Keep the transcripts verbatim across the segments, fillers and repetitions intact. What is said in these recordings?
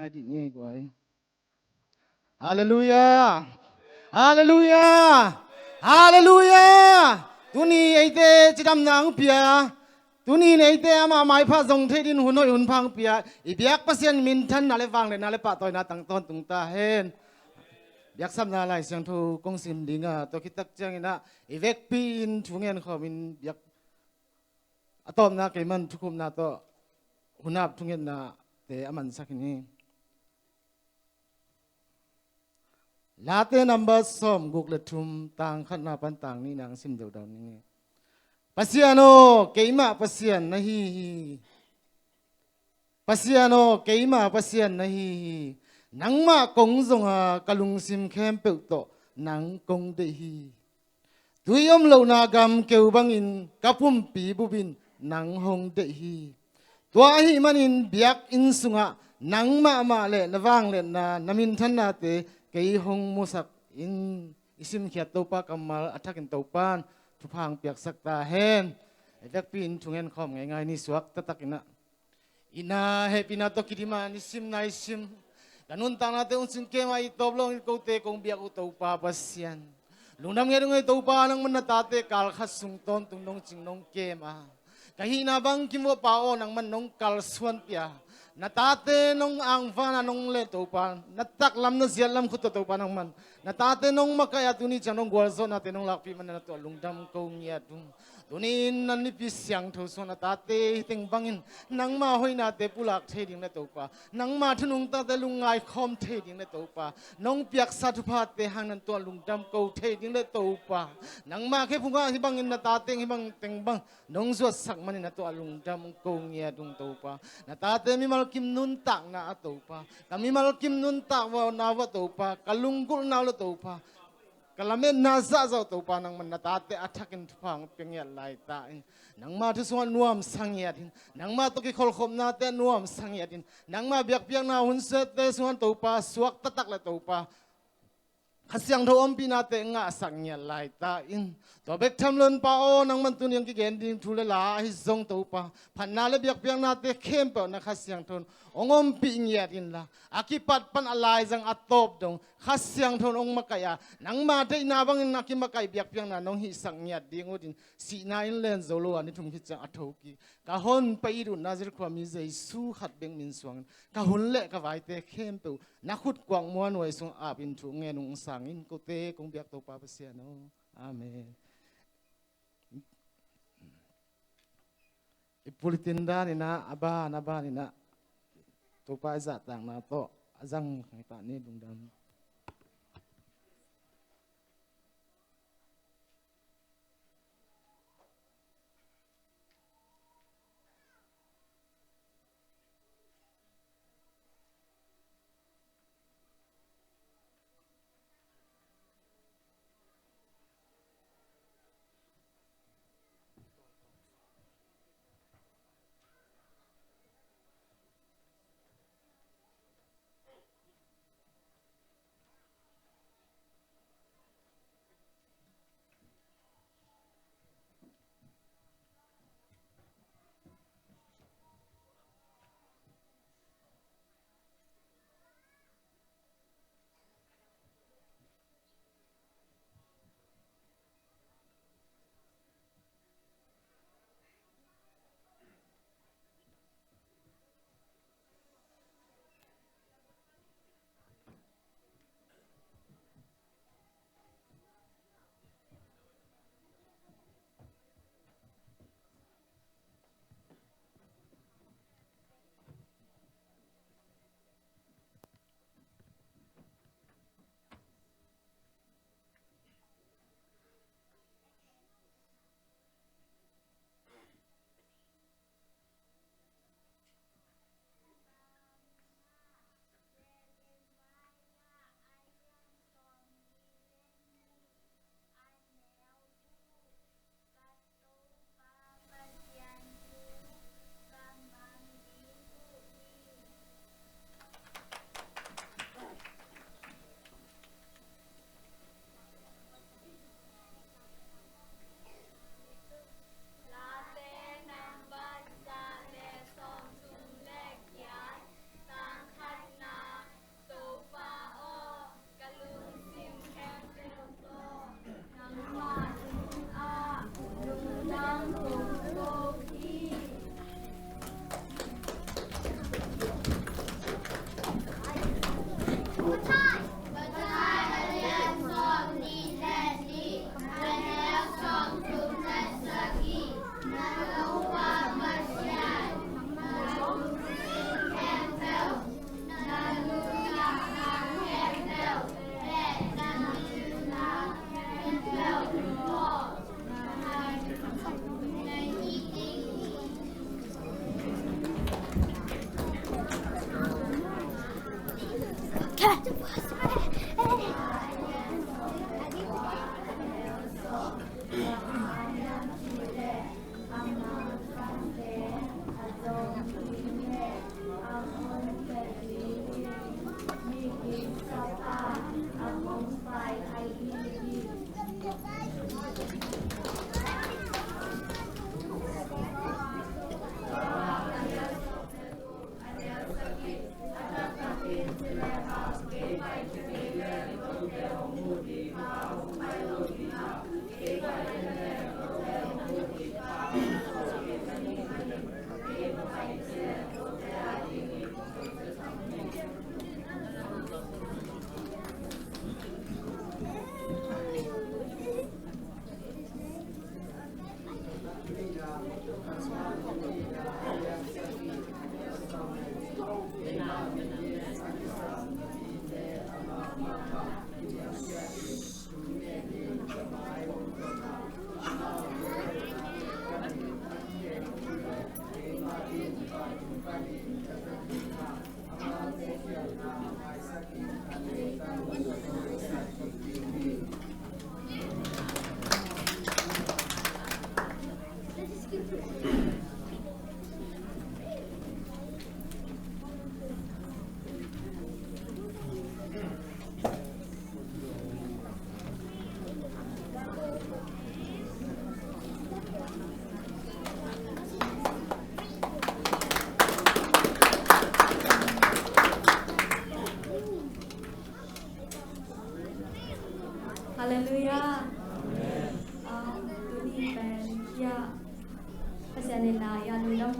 Adih ngei guai. Halleluiah. Halleluiah. Halleluiah. Tuni eite cidamna hong pia, tuni in eite amah maipha zong thei din hun hoih hun pha hong pia i biak Pasian minthanna le vangliatna le pahtawina tang tawntung ta hen. Biaksapna Lai Siangtho kong sim dinga tua khitak cianginah i vekpi in thungen khawmin biak a tawpna keiman thukhupna tawh hunap thungetnate a mansak in hi. Late number sawm guk le thum tang khatna pan tang nihna ang sim deuhdeuh ning. Pasian aw, keimah Pasian na hi hi. Pasian aw, keimah Pasian na hi hi. Nangmah kong zonga ka lungsim khempeuh tawh nang kong deih hi. Tui om lohna gam keu bangin ka pumpi bupin nang hong deih hi. Tua ahih manin biakinn sungah nang mahmah le na vangliatna na minthannate kei hong musak in. I simkhiat Topa kammal a thakin Topan thupha hong piaksak ta hen. I vekpi in thungen khawm ngeingai ni suak taktakinah i na hehpihna tawh kidima nisim naisim ka nuntaknate hong cingkem a i tawp lo in kote kong biak uh Topa Pasian, lungdam nget uh ngei Topa, nangman na tate kalkhat sung tawntung nong cing nong kem a, ka hihna bangkim uh a Pa aw, nangman nong kalsuanpih a, na tate nong angvana nong le Topa, na taklam na ziatlam khut tawh Topa nangman na tate nong makaih a, tuni ciang nong gualzawhnate nong lakpih man na tuah lungdam ko ngiat uh. Tuni in na nipi siangtho sungah na tate hi teng bangin nangma hoihnate pulak thei ding le Topa, nangma thanungtate lungngai khawm thei ding le Topa, nong piaksa thuphate hang nan tuah lungdam ko thei ding le Topa, nangma khephungah hi bangin na tate hi bang teng bang nong zuatsak manin na tuah lungdam ko ngiat uh Topa. Na tate mimal kim nuntakna ah Topa, ka mimal kim nuntakna uh ah Topa, ka lunggulhna uh le Topa, ka lametna zahzah uh Topa, nangman na tate a thakin thupha hong pia ngiat lai ta in. Nangma thu sungah nuamsa ngiat in, nangma tawh kikholhkhopnate nuamsa ngiat in, nangma biakpiakna hun suakte sungah Topa suak taktak le Topa Kha Siangtho ompihnate ngahsak ngiat lai ta in. Tua bek tham lo in Pa aw, nangman tuni hong kigen ding thu le la ahi zong Topa, phatna le biakpiaknate khempeuh na Kha Siangtho in hong ompih ngiat inla, a kipat pan a laizang a tawp dong Kha Siangtho in hong makaih a, nangma deihna bangin a kimakaih biakpiakna nong hihsak ngiat ding utin, sihna in len zo lo a ni thum khit ciang a thokik ka honpa it uh Nazareth khuami Jesu khat bek min suangin ka hun le ka vaite khempeuh na khut kuak muanhuai sungah apin thu ngen ung sangin kote kong biak Topa Pasian aw. Amen. I pulitin daninah a ban a baninah Topa i zahtakna tawh a zang hi pah ni. Lungdam.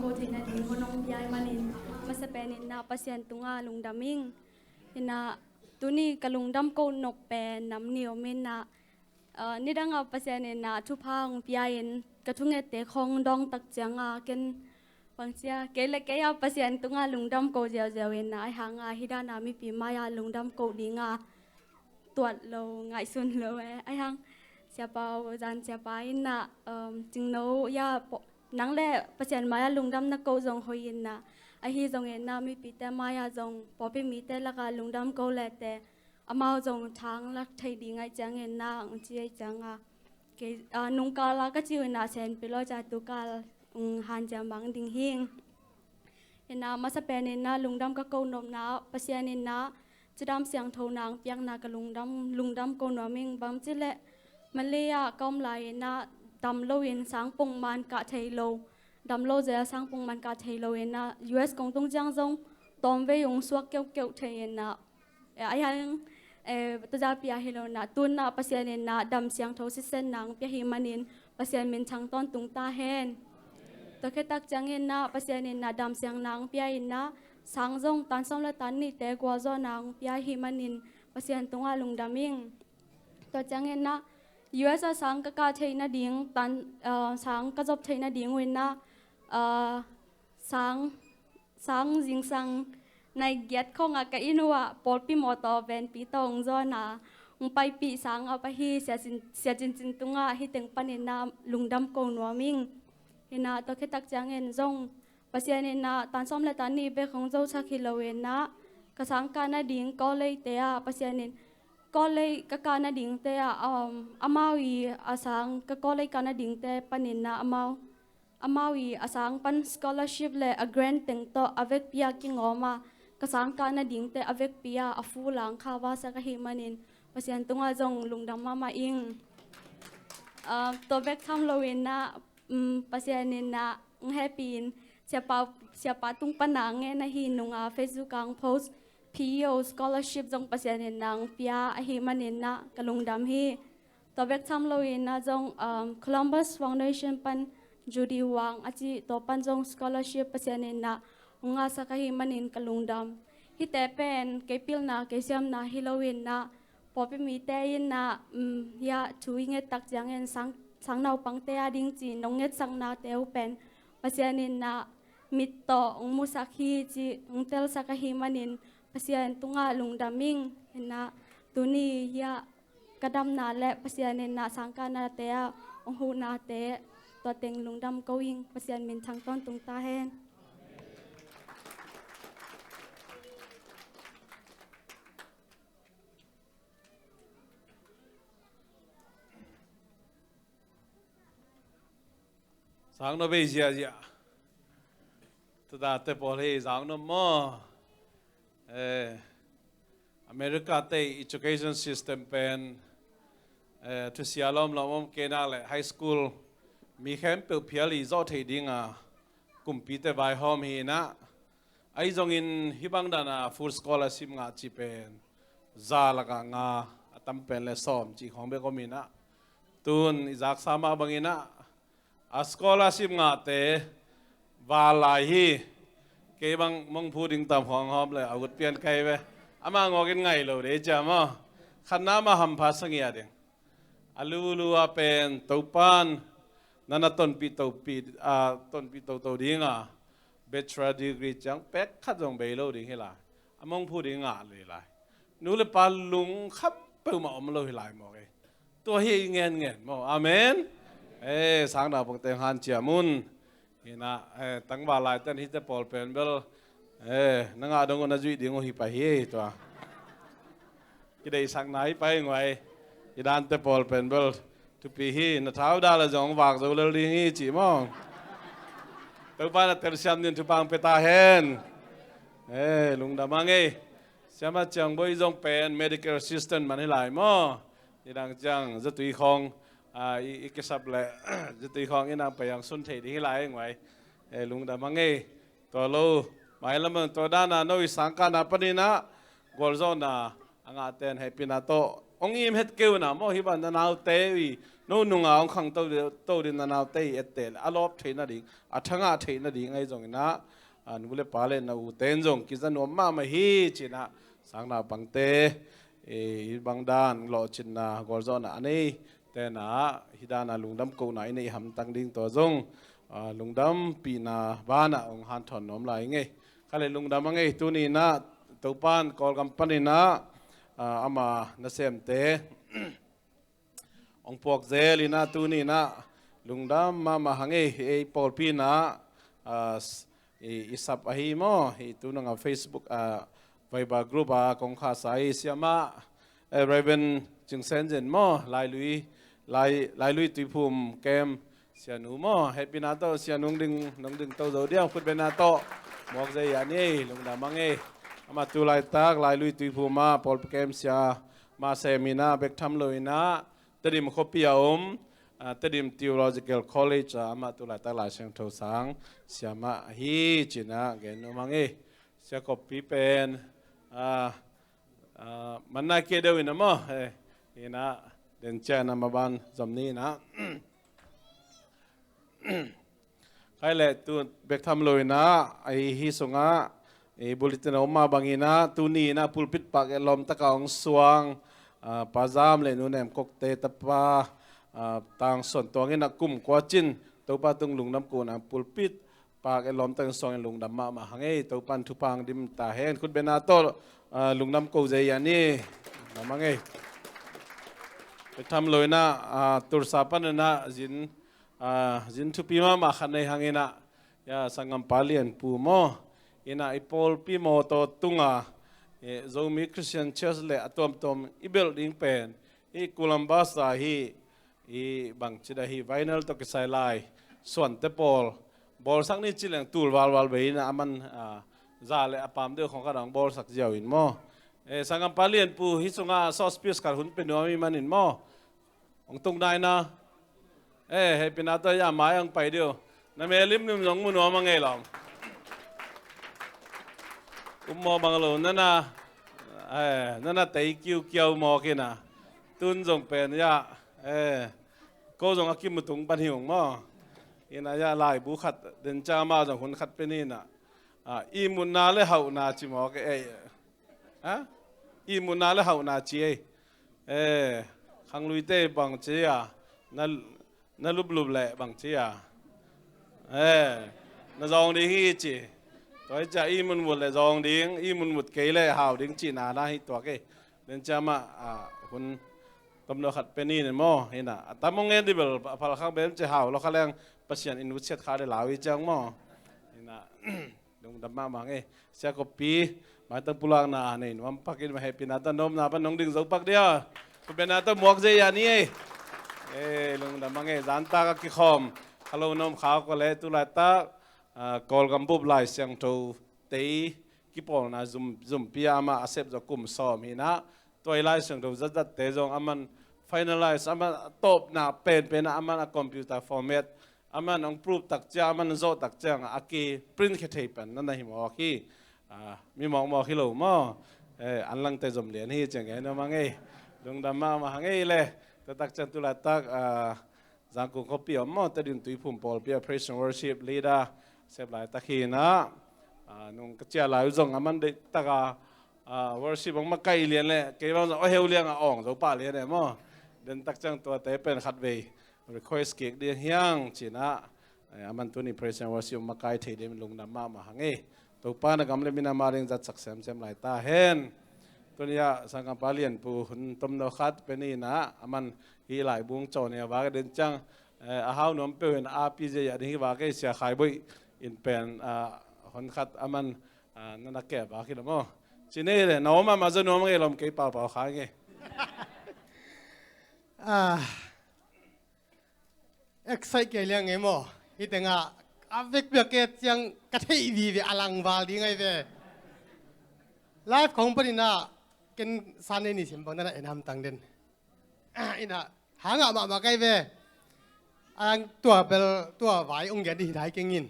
Ko theihna ding hun hong pia ahih manin masa penin ah Pasian tungah lungdam ing. Inah tuni ka lungdam ko nop pen nam nih om inah, ah, nidangah Pasian inah thupha hong pia in ka thungette khong dawng tak ciangah ken bangcia kei le kei ah Pasian tungah lungdam ko ziauziau inah, ahi hangah hih danah mipi mai-ah lungdam ko dingah tuat lo, ngaihsun lo e. Ahi hang siapa, zan siapa inah, um, Cingno ya, nang le Pasian mai-ah lungdam na ko zong hoih inah, ahi zong inah mipite mai-ah zong pawlpi mite lakah lungdam ko lete amau zong thang lak thei ding ahih ciangin ah, hong ci ahih ciangah kei, ah, nungkal ah ka ci uh inah Senpi Lawi ca tukal, um, hanciam bang ding hing. Inah masa penin ah lungdam ka ko nopna ah Pasian inah cidam siangtho nang piakna ka lungdam, lungdam ko nuam ing. Bang ci leh Malay ah ka om lai inah dam loin sang pongman kah thei lo, dam lo zia sang pongman kah thei lo inah U S kong tung ciang zong tawmvei hong suak keuhkeuh thei inah, eh, ahi hang, eh, tuzapi ah hi lo inah tunah Pasian inah dam siangtho sitsen nang pia ahih manin Pasian min thang tawntung ta hen. Tua khit tak ciangin ah Pasian inah dam siang nang pia inah sang zong tan sawm le tan nihte gualzawh nang pia ahih manin Pasian tungah lungdam ing. Tua ciangin ah U S ah sang ka kah theih nading tan, ah, sang ka zop theih nading uh inah, ah, sang sang zingsang nai giat khongah ka inn uhah pawlpi mawtaw venpi tawh hong zawn a, hong paipih sang a pa hi. Sia Cin, Sia Cin Cin tungah hih teng panin ah lungdam ko nuam ing. Inah tua khit tak ciangin zong Pasian inah tan sawm le tan nih bek hong zosak hi lo inah ka sang kah nading college-te ah Pasian in college ka kah nadingte ah, um, amau i a sang ka college kah nadingte panin ah amau amau i a sang pan scholarship le a grant teng tawh a vekpi ah kingawm a, ka sang kah nadingte a vekpi ah a fu lang kha vasak ahih manin Pasian tungah zong lungdam mahmah ing. Ah, tua bek tham lo inah, um, Pasian inah hong hehpih in siapa, siapa tung pana ngen ahi nunga Facebook ah hong post P E O scholarship zong Pasian inah hong pia ahih manin ah ka lungdam hi. Tua bek tham lo inah zong, um, Columbus Foundation pan Judy Wang a ci, tua pan zong scholarship Pasian inah hong ngahsak ahih manin ka lungdam. Hihte pen kei pilna kei siamna hi lo inah pawlpi mite inah, um, hiah thu i nget tak ciangin sang, sang naupangte a ding ci nong ngetsaknate uh pen Pasian inah mit tawh hong musak hi ci hong telsak ahih manin Pasian tungah lungdam ing. Inah tuni hiah ka damna le Pasian inah sang kahnate ah hong huhnate tua teng lungdam ko ing. Pasian min thang tawntung ta hen. Sang no bei ziazia. Tua dante pawl hi sang no maw. Eh, America te education system pen, eh, thusia lawmlawm om kei nak le high school mi khempeuh phial i zawh theih dinga kumpite vaihawm hi inah. Ahi zongin hih bang dana full scholarship ngah cih pen za lakah nga, a tam pen le sawm cih khawng bek om inah. Tun i zaksa mah bang inah a scholarship ngahte val lai hi. Kei bang mongphu ding tam khawng hawm le a ut pian kai ve. Amah ngawkin ngai lo dei cia maw. Khatna mah hampha sangia ding. A lulu a pen Topan nana tonpih topi, a, tonpih toto dinga bachelor degree ciang pek khat zong bei lo ding hi lai. A mongphu ding ngah lo hi lai. Nu le pa lungkham peuhmah om lo hi lai maw kei. Tua hi i ngenngen maw. Amen. Eh, sang naupangte hanciam un. Hinah, eh, tangval laiten hite pawl pen bel, eh, na ngah dong uh na zuih ding uh hi pah hi tua. Kideihsakna hi pah hi nguai. I dante pawl pen bel thupi hi, na thau dah le zong vak zo lel ding hi cih maw. Topa na telsiam din thupha hong pia ta hen. Eh, lungdam a ngei. Siama Ciang Boi zong pen medical assistant man hi lai maw. Nidang ciang zatui khawng, ah, i, i kisap le zatui khawng inang pai ang sun thei ding hi lai nguai. Eh, lungdam a ngei. Tua lo mailam ang tua dana no i sangkahna paninah gualzawhna a ngahten hehpihna tawh Hong im het kei un ah maw, hih bang na naute uh i no nunga hong khangto to ding na naute i etteh le a lawp theih nading, a thangah theih nading ahi zongin ah, a nu le pa le na ute in zong kiza nuam mahmah hi ci-in ah sang naupangte, eh, hih bang dan lawhcinna gualzawhna a nei tenah hih dana lungdam kohna i neih hamtang ding tua zong, ah, lungdampihna banah hong hanthawn nuam lai ing ei. Kha le lungdam a ngei, tuni inah Topan Kawlgam paninah, ah, ama nasemte hong puak zel inah tuni inah lungdam mahmah hang ei. Ei pawlpi inah, ah, s-, i, i sap ahi maw, i tunanga Facebook, ah, Viber group a kong khasa i siamah, eh, Reverend Cing Sen Zen maw, Lailui, Lai, Lailui Tuiphum Camp sianu maw, hehpihna tawh sianu nong ding, nong ding to zo diam, khutbetna tawh muak zei a ni ei, lungdam a ngei. Amah tu laitak Lailui Tuiphum ah pawlpi camp sia mah sem inah, bek tham lo inah Tedim khuapi a om, ah, Tedim Theological College ah amah tu laitak Lai Siangtho sang siamah ahi ci-in ah gen nuam a ngei. Sia Kawppi pen, ah, ah, manna kei deuh inah maw, eh, inah den ciang inah maban zom ni inah. Khai le tu bek tham lo inah, ahi hi sungah, i bulletin a om mah bang inah, tuni inah pulpit pak et lawmtaka hong suang, ah, Pa Zam le Nu Nem Kokte tapa, ah, Tang Suan Tuang inah kum kua cin Topa tung lungdam kohna pulpit pak et lawmtak in suangin lungdam mahmah hang ei. Topan thupha hong dim ta hen. Khutbetna tawh, ah, lungdam ko zei a ni. Lungdam a ngei. Bek tham lo inah, ah, Tulsa pan inah zin, ah, zin thupi mahmah khat nei hang inah, ya, sanggampa Lianpu maw, inah i pawlpi mawtaw tunga, eh, Zomi Christian Church le a tuamtuam i belh ding pen i Columbus a hi, i bangci dah hi, vinyl tawh kisai lai suante pawl bawlsak ni ci leng tul valval bei inah aman, ah, za le a pam deuh khong khat ah hong bawlsak ziau in maw. Eh, sanggampa Lianpu, hih sungah short speech khat hun pia nuam i manin maw, hong tung nai na. Eh, hehpihna tawh ya mai hong pai deuh. Na mel limlim zong mu nuam a ngei lawm. Um maw bang lo, nana, eh, nana tei kiukiau mawk inah. Tun zong pen ya, eh, ko zong a kimu tung pan hi ung maw. Inah ya laibu khat den ciang amah zong hun khat pia ni inah. Ah, ihmutna le hauhna ci mawk ei. Ha? Ihmutna le hauhna ci ei. Eh, khangluite bang ci a, na, na luplup leh bang ci a. Eh, na zawng ding hi ci. Tua hi ciah ihmutmut leh zawng ding, ihmutmut kei leh hau ding cihna na hi tuak ei. Den ciang mah, ah, hun tomno khat pia ni in maw. Inah a tam hong ngen dih bel a phal khak bem ci hau lo kha leng Pasian in utsiat kha le lau hi ciang maw. Inah lungdam mahmah ngei. Sia Kawppi, maitang pulakna a nei nuam pak in, mah hehpihna tawh nopna pan nong ding zo pak dia. Khutbetna tawh muak zei a ni ei. Eh, lungdam a ngei. Zantak a kikhawm kha lo na om kha ko le tu laitak, ah, Kawlgam bup Lai Siangtho tei kipawlna zum, zumpi ah amah a sep zaw kum sawm hi inah, tua i Lai Siangtho zatzatte zong aman finalize, aman a tawpna penpen ah aman a computer format, aman hong proof tak ciang, aman zawh tak ciang a ki print khia thei pen na na hi mawk hi. Ah, mi mawkmawk hi lo maw. Eh, an langte zom lian hi ciang gen nuam a ngei. Lungdam mahmah a ngei le. Tua tak ciang tu laitak, ah, Zangkung khuapi om maw, Tedim Tuiphum pawlpi a praise and worship leader sep laitak hi inah, ah, nung ka ciah lai uh zong aman deihtak a, ah, worship hong makaih lian le kei bang zong a heu liang a awng zo pah lian e maw. Den tak ciang tuate pen khatvei request kik ding hiang ci inah, eh, aman tuni praise and worship hong makai thei ding lungdam mahmah hang ei. Topa na gam le min a ma ding zatsak semsem lai ta hen. Tuni ah sanggampa Lianpu hun tomno khat pia ni inah, aman hih laibu hong cawh ni a vak den ciang, eh, a hau nuam peuh in a pi zei a ding hi vak ei. Sia Khai Boih in pen, ah, hun khat aman, ah, na na keh vak hi lo maw. Ci nei le na om ah ma zaw nuam ngei lawm, kei paupau kha ngei. Ah, excite kei liang ngei maw. Hih tengah a vekpi a ke ciang ka theih vive a langval ding ahi ve. Live khong panin ah ken Sunday ni sim bang na na en hamtang den. Ah, inah hangah mahmah kai ve. Ang tua bel tua vai ong gen dih hi thai kengin.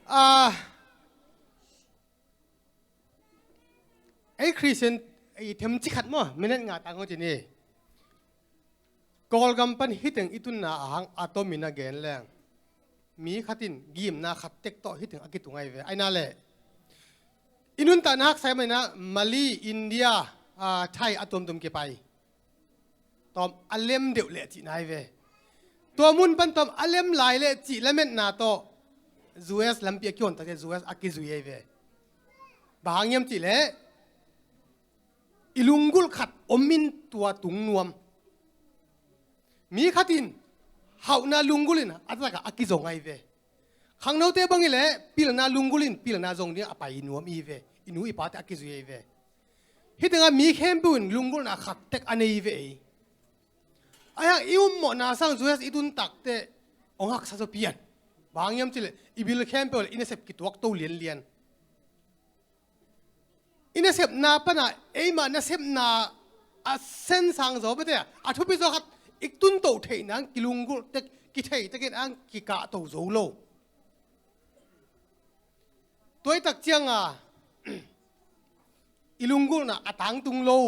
Ah, ei Christian, ei themci khat maw, minute nga tang hong ci ni. Kawlgam pan hiteng i tunna ahang a tomin a gen leng, mi khat in gimna khat tek tawh hiteng a kitung ahi ve. Aina le i nuntakna haksa i manina Mali, India, a, Thai a tuamtuam kipai. Tawm a lem deuh leh cihna ahi ve. Tua mun pan tawm a lem lai leh cih lametna tawh U S lampi a kihon takte U S a kizui ahi ve. Bang hang hiam cih leh i lunggulh khat om in tua tung nuam. Mi khat in hauhna lunggulh in a takah a kizong ahi ve. Khangnote bang hileh pilna lunggulh in pilna zong ding a pai nuam i ve. I nu i pate a kizui ahi ve. Hitengah mi khempeuh in lunggulhna khat tek a nei ve ei. Ahi hang i ummawhna sang U S i tun takte hong haksa zaw pian. Bang hang hiam cih leh i bil khempeuh le i nasep kituak to lianlian. I nasepna pana eima nasepna a sensang zaw bete a thupi zaw khat i tunto theihna ang kilunggulh tek, kithei tekin ang kikahto zo lo. Tuaitak cianga i lunggulhna a tangtung lo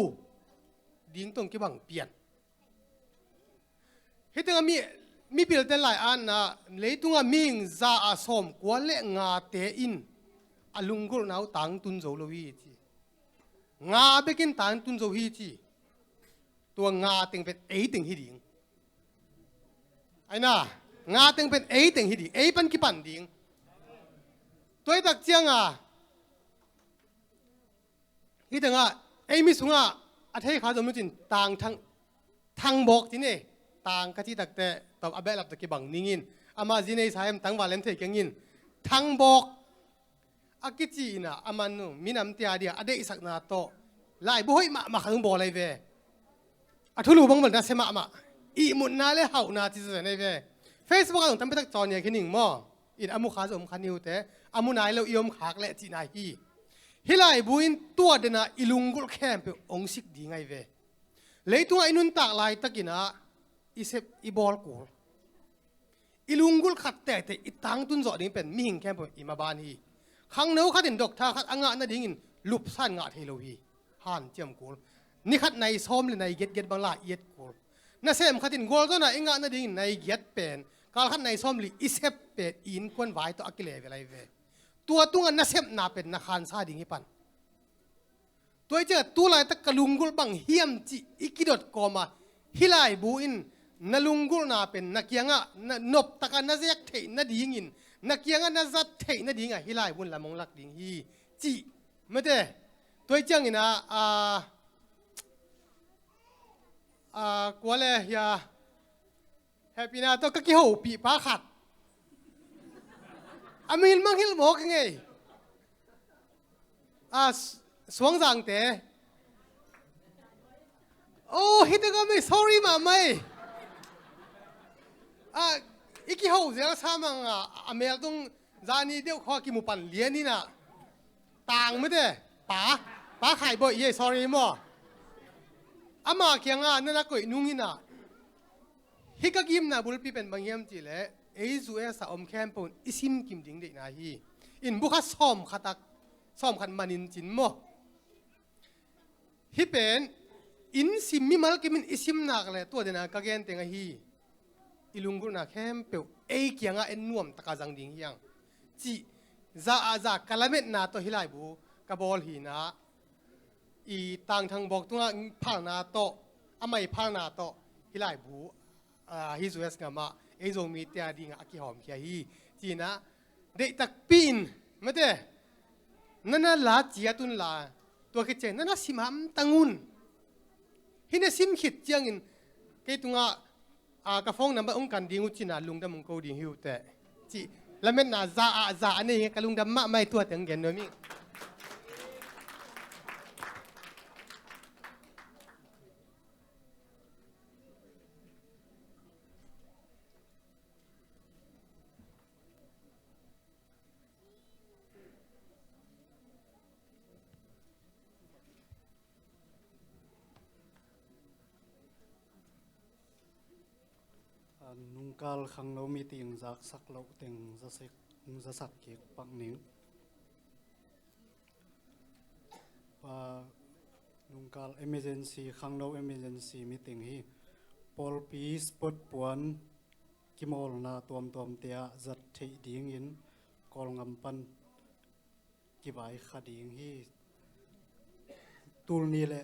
ding tong kibang pian. Hitengah mi, mipilte lai-atna leitunga mihing za a sawmkua le ngate in a lunggulhna uh tangtun zo lo hi ci. Nga bekin tangtun zo hi ci. Tua nga teng pen ei teng hi ding. Aina, nga teng pen ei teng hi ding. Ei pan kipan ding. Tuaitak cianga hitengah ei mi sungah a thei kha zom lucin tang thang, thangbawk ci ne. Tang ka cih takte tawm a behlap ta kibang ningin ama zinei sa hem tangval em thei kengin thangbawk a kici inah a man uh minam tia dia a deihsakna tawh laibu hoih mahmah khat hong bawl ahi ve. A thulu bang bel nasia mahmah. Ihmutna le hauhna ci zazen ahi ve. Facebook ah zong tampitak cawn nia khining maw. In a mu kha zong om kha ni uh te, a mu nai lo i om khak leh cihna hi. Hih laibu in tua dena i lunggulh khempeuh hong sik ding ahi ve. Leitungah i nuntak laitakinah i sep i bawl kul. I lunggulh khat teitei i tangtun zawh ding pen mihing khempeuh i maban hi. Khangno khat in doctor khat a ngah nadingin lupsan ngah thei lo hi. Hanciam kul. Ni khat nai sawm le nai giatgiat bang la i et kul. Nasem khat in gualzawhna i ngah nadingin nai giat pen, kal khat nai sawm li i sep pen i innkuan vai tawh a kilevel ahi ve. Tua tungah nasepna pen na khansa ding hi pan. Tua i ciah tu laitak ka lunggulh bang hiam cih i kidot kawma hih laibu in na lunggulhna pen na kiangah na noptaka na zek theih nadingin, na kiangah na zat theih nadingah hih laibu in lam hong lak ding hi cih mate. Tua i ciangin a, a, a, kua le hia, hehpihna tawh ka kihopih pa khat a mihil manghilh mawk i ngei. A, Suangzangte. Oh, hite ka mei, sorry mahmah ei. A, i kiho zel sa manga a mel tung zani deuh khaw kimu pan lian inah. Tang mete, pa, pa Khai Bawi i ei, sorry maw. Ama kianga na na koih nung inah. Hih ka gimna bulpi pen bang hiam cihleh ei U S a om khempeuh in i simkim ding deihna hi. In bukha sawmkhatak, sawmkhat manin cin maw. Hih pen in sim mimal kimin i sim nak le tua dena ka genteng ahi. I lunggulhna khempeuh ei kiangah en nuamtaka zang ding hiang cih za ah za ka lametna tawh hih laibu ka bawl hinah. I tangthang bawk tungah phalna tawh, a mai phalna tawh hih laibu, a, hih U S gamah ei Zomite a dingah a kihawmkhia hi. Cinah deihtakpi in mate, na na la ciat unla, tua khit ciang na na sim hamtang un. Hih na sim khit ciangin kei tungah, a, ka phone number hong kan ding uh cina lungdam hong ko ding hi uh teh. Cih lametna za ah za a nei hi, ka lungdam mahmah hi, tua teng gen nuam hi. A, nungkal khangno meeting zaksak loh teng zasek, zasak kik pak ning. Pa, Nungkal emergency, khangno emergency meeting hi. Pawlpi sport puan kimawlna tuamtuamte ah zat theih dingin Kawlgam pan kivaikha ding hi. Tul nih le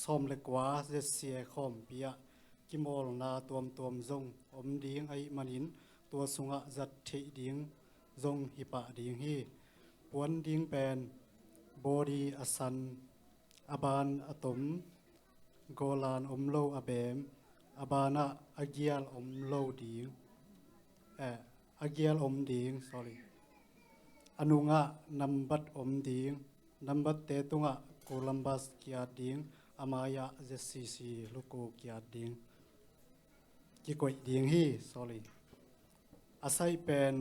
sawm le kua Z C A khawmpi ah kimawlna tuamtuam zong om ding ahih manin tua sungah zat theih ding zong hi pah ding hi. Puan ding pen body a san, a ban a tom, golan om lo a bem, a banah a gial om lo ding, eh, a gial om ding, sorry. A nungah nambat om ding, nambatte tungah Columbus kiat ding, a mai-ah Z C C logo kiat ding, kikoih ding hi, sorry. A size pen,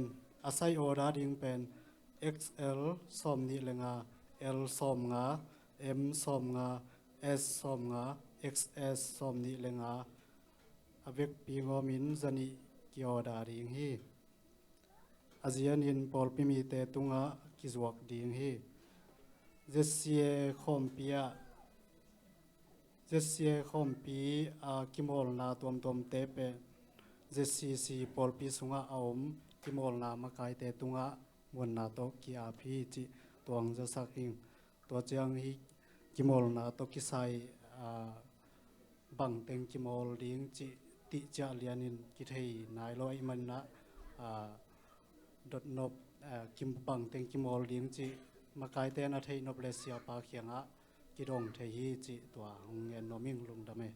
a size order ding pen X L sawm nih le nga, L sawm nga, M sawm nga, S sawm nga, X S sawm nih le nga, a vekpi ngawmin zanih ki-order ding hi. A zianin pawlpi mite tungah kizuak ding hi. Z C A khawmpi ah, Z C A khawmpi a kimawlna tuamtuamte pen Z C C pawlpi sungah a om kimawlna makaite tungah muanna tawh ki-ap hi cih tuang zasak ing. Tua ciang hih kimawlna tawh kisai, aa, bangteng kimawl ding cih tihciah lianin kithei nai lo ahih manin ah, aa, dotnop, aa, kim, bangteng kimawl ding cih makaite in a theih nop le siapa kiangah kidong thei hi cih tua hong ngen nuam ing. Lungdam e.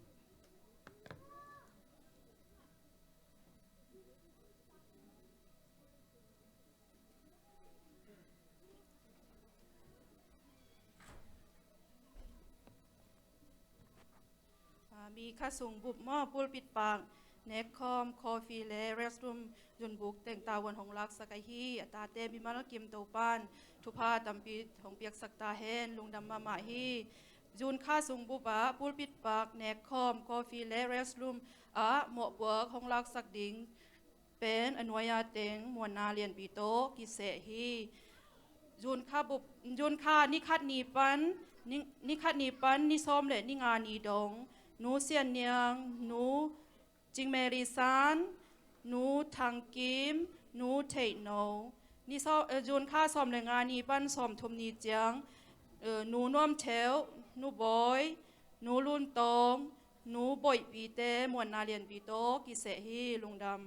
A, mi kha sung bup maw, pulpit pak, nekkhawm, coffee le restroom zunbuk teng tavuan hong laksak ahi a tate mimal kim Topan thupha tampi hong piaksak ta hen. Lungdam mahmah hi. Zun kha sung bup ah pulpit pak, nekkhawm, coffee le restroom ah mawhpuak hong laksak ding pen a nuai-a teng muanna lianpi tawh kiseh hi. Zun kha bup, zun kha ni khat ni pan, ni, ni khat ni pan ni sawm le ni nga ni dong, Nu Sian Niang, Nu Cing Mary San, Nu Thang Kim, Nu Theih No. Ni sawm, eh, zun kha sawm le nga ni pan sawm thum ni ciang, eh, Nu Nuam Theuh, Nu Bawi, Nu Lun Tawng, Nu Boihpite muanna lianpi tawh kiseh hi. Lungdam.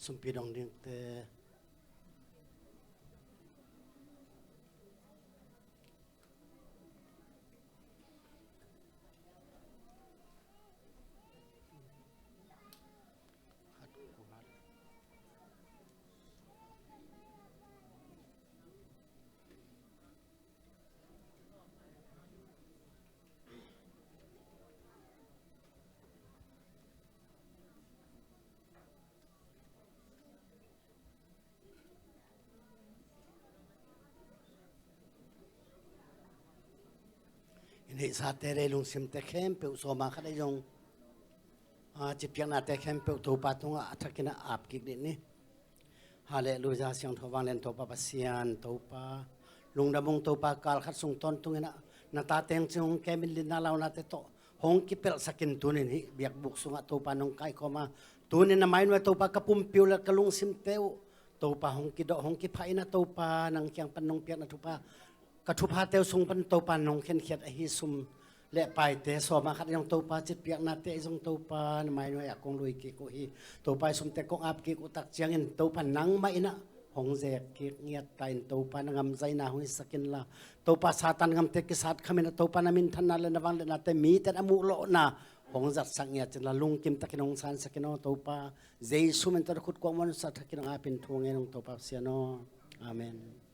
Sumpi dong dingte. I neihsate le lungsimte khempeuh sawma khat ahi zong, a, cipiaknate khempeuh Topa tungah a thakin a ap kik dih ni. Halleluia, siangtho vanglian Topa Pasian, Topa lungdam ung. Topa kal khat sung tawntung in ah na ta teng cing hong kemin litna launate tawh hong kipelhsak in, tunin hih biakbuk sungah Topa nong kaikhawm a, tunin na mai nuai Topa ka pumpi uh le ka lungsimte uh Topa hong kidawh hong kipha in ah Topa nang kiang pan nong piakna thupha, ka thuphate uh sung pan Topa nong khenkhiat ahi sum le paite sawma khat ahi zong Topa, cipiaknate ahi zong Topa na mai nuai ah kong lui kik uh hi. Topa i sumte kong ap kik uh tak ciangin Topa nangmah in ah hong zek kik ngiat ta in Topa na ngamzaina hong hisak inla, Topa Satan ngamte kisat kham in ah Topa na minthanna le na vangliatnate mite in a muh lawhna hong zatsak ngiat inla, lungkim takin hong sansak in aw Topa. Jesu min tawh na khut kuang muansa thakin hong ap in thu ngen ung Topa Pasian aw. Amen.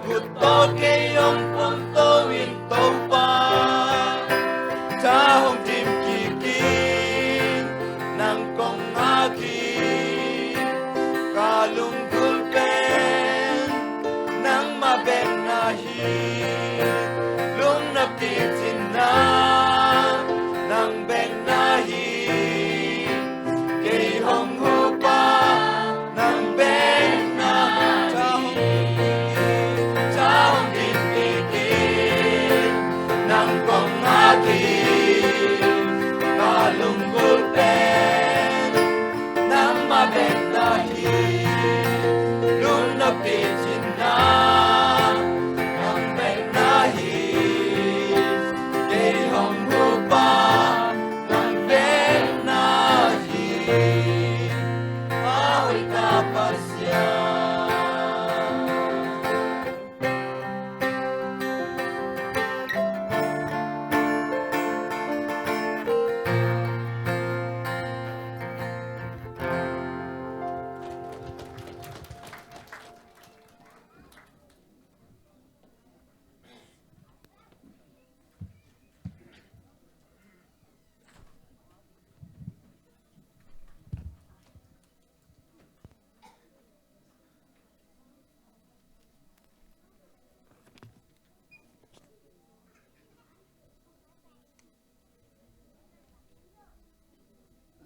Khut tawh kei hong pumto in Topa, tha hong dim kikin nang kong ngak hi. Ka lunggulh pen nangmah bek na hi. Lungnuam picin na nang bek na hi. Kei hong hupa nang bek na hi. Tha hong dim kikin nang kong ngak hi. Ka lunggulh pen nangmah bek na hi. Lungnuam picin na nang bek na hi. Kei hong hupa nang bek na hi. A hoih ka Pasian.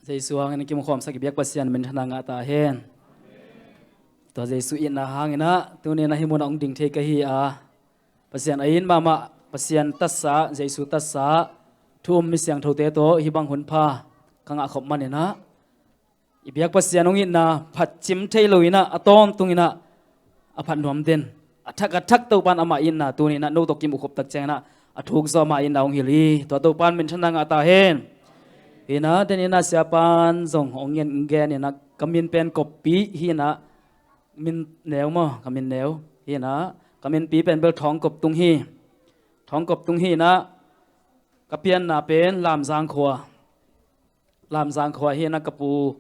Jesu hangin a kimukhawmsak i biak Pasian minthanna ngah ta hen. Tua Jesu itna hangin ah tuni-in ah hih munah hong ding thei ka hi a, Pasian a it mahmah, Pasian tatsa, Jesu tatsa, thu um mi siangthote tawh hih bang hun pha ka ngah khop manin ah, i biak Pasian hong itna phatcim thei lo-in ah, a tawntungin ah a phat nuam den, a thak a thak Topa'n ama itna tuni-in ah no tawh kimuh khop tak ciangin ah a thuk zaw ama itna hong hilh hi. Tua Topa'n minthanna ngah ta hen. Hi-in ah, den in ah siapa'n zong hong gen, gen in ah, ka min pen Koppi hi-in ah, min neu maw, ka min neu. Hi-in ah, ka minpi pen bel Thawng Kop Tung hi. Thawng Kop Tung hi-in ah, ka pianna pen Lamzang khua. Lamzang khua hi-in ah, ka pu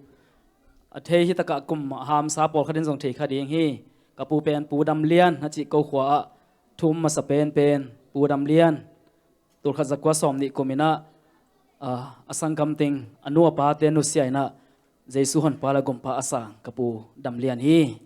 a thei hi takah kum a hamsa pawlkhat in zong thei kha ding hi. Ka pu pen Pu Dam Lian a cih ko khua ah thu um masa penpen Pu Dam Lian. Tulkhat zakua sawmnih kum in ah, a, a sanggam teng a nu a pate nusia in ah Jesu honpa le gumpa a sang ka Pu Dam Lian hi.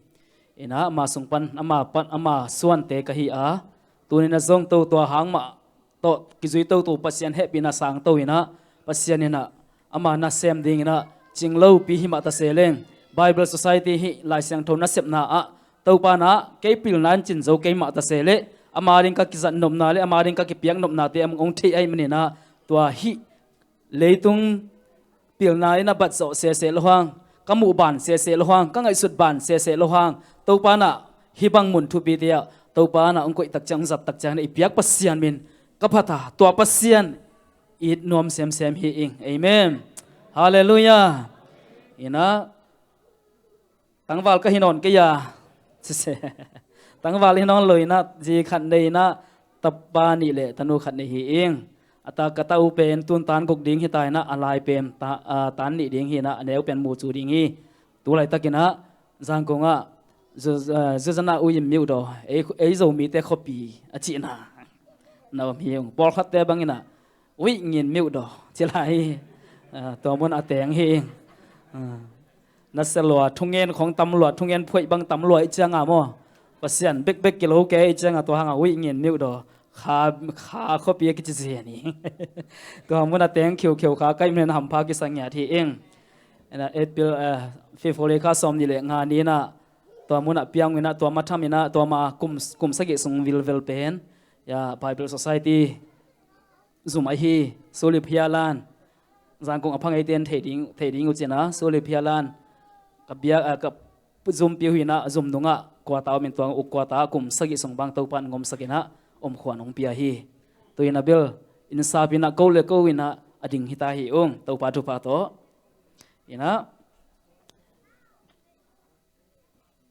In ah ama sung pan, ama pan, ama suante ka hi a, tuni-in ah zong tua hang mah tawh kizui toto Pasian hehpihna sangto in ah, Pasian in ah ama nasem dingin ah cing lopi hi mah ta se leng, Bible Society hih Lai Siangtho nasepna ah Topa'n ah kei pilna in cin zo kei mah ta se leh, ama ding ka kizat nopna le ama ding ka kipiak nopnate hong thei ahih manin ah, tua hih leitung pilna in a bat zawh sese lo hang, ka muh ban sese lo hang, ka ngaihsut ban sese lo hang, Topa'n ah hih bang mun thupite ah Topa'n ah hong koih tak ciang, hong zat tak ciang in ah i biak Pasian min ka phat a, tua Pasian it nuam semsem hi ing. Amen. Halleluiah. In ah, tangval ka hi nawn kei a, sese. Tangval hi nawn lo in ah, zi khat nei in ah, tapa nih le tanu khat nei hi ing. A ta, ka ta u pen tun tan guk ding hi ta in ah, a lai pen ta, a, tan nih ding hi in ah, a neu pen mu cu ding hi. Tu laitakin ah Zangkong ah Zu-, a, Zuzana U Yim Myo Do, ei, ei Zomite khuapi a cihna na om hi ung. Pawlkhatte bangin ah Wih Ngin Myo Do ci lai hi. A, tua mun a teng hi ing. A, nasia lua, thungen khong tam lua, thungen phuaih bang tam lua i ciang a maw, Pasian bekbek kilo kei i ciang a, tua hang a Wih Ngin Myo Do, Kha, Kha khuapi a kici zen hi. Tua mun a teng khiukheu kha ka hih manin hampha kisa ngiat hi ing. April, a, February kha sawmnih le nga ni in ah tua mun ah piang in ah, tua ma tham in ah, tua ma kum, kum sagih sung vilvel pen, ya, Bible Society zum ahi, Sulip Hialan, Zangkong a pha ngeite in thei ding, thei ding uh cin a, Sulip Hialan, ka biak, a, ka zumpi uh hi in ah, a zum nungah quarter om in, tua uk quarter ah kum sagih sung bang Topa'n hong omsak in ah, om khuan hong pia hi. Tu-in ah bel, innsap in ah, ko le ko in ah a ding hi ta hi ung, Topa thupha tawh. In ah,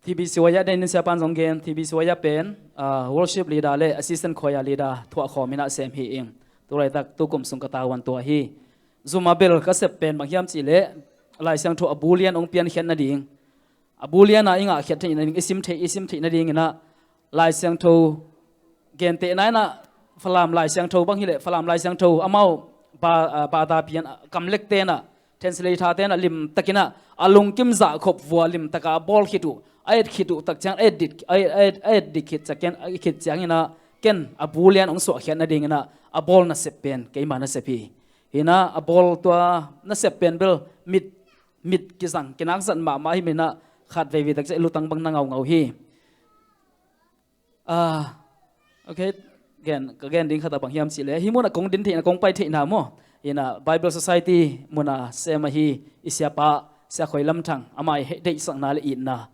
T B C Y ah den in siapa'n zong gen, T B C Y ah pen, ah, worship leader le assistant choir leader thuah khawm in ah sem hi ing. Tu laitak tu kum sung ka tavuan tua hi. Zum a bel ka sep pen bang hiam cih leh, Lai Siangtho a bu lian hong piankhiat nading, a bu lian a i ngahkhiat theih nading, i sim theih, i sim theih nading in ah, Lai Siangtho gentehna inah Falam Lai Siangtho bang hileh, Falam Lai Siangtho amau ba, ah, bata pian, ah, kamlek tenah, translator tenah limtakin ah a lungkim zahkhop vua limtakah a bawl khit uh, a et khit uh tak ciang, a et dit, a et, a et, a et dit khit ciang, a et khit cianginah ken a bu lian hong suahkhiat nadinginah a bawl nasep pen keima nasep hi. Hinah a bawl tua nasep pen bel mit, mit kizang, kinakzat mahmah hi. Minah khat veivei tak ciang lutang bang na ngaungau hi. Ah, okay. Gen, ka gen ding khat a bang hiam cihleh, hih munah kong din theihna, kong pai theihna maw, hinah Bible Society munah sem ahi i siapa, Sia Khoi Lam Thang, amah i heh deihsakna le itna,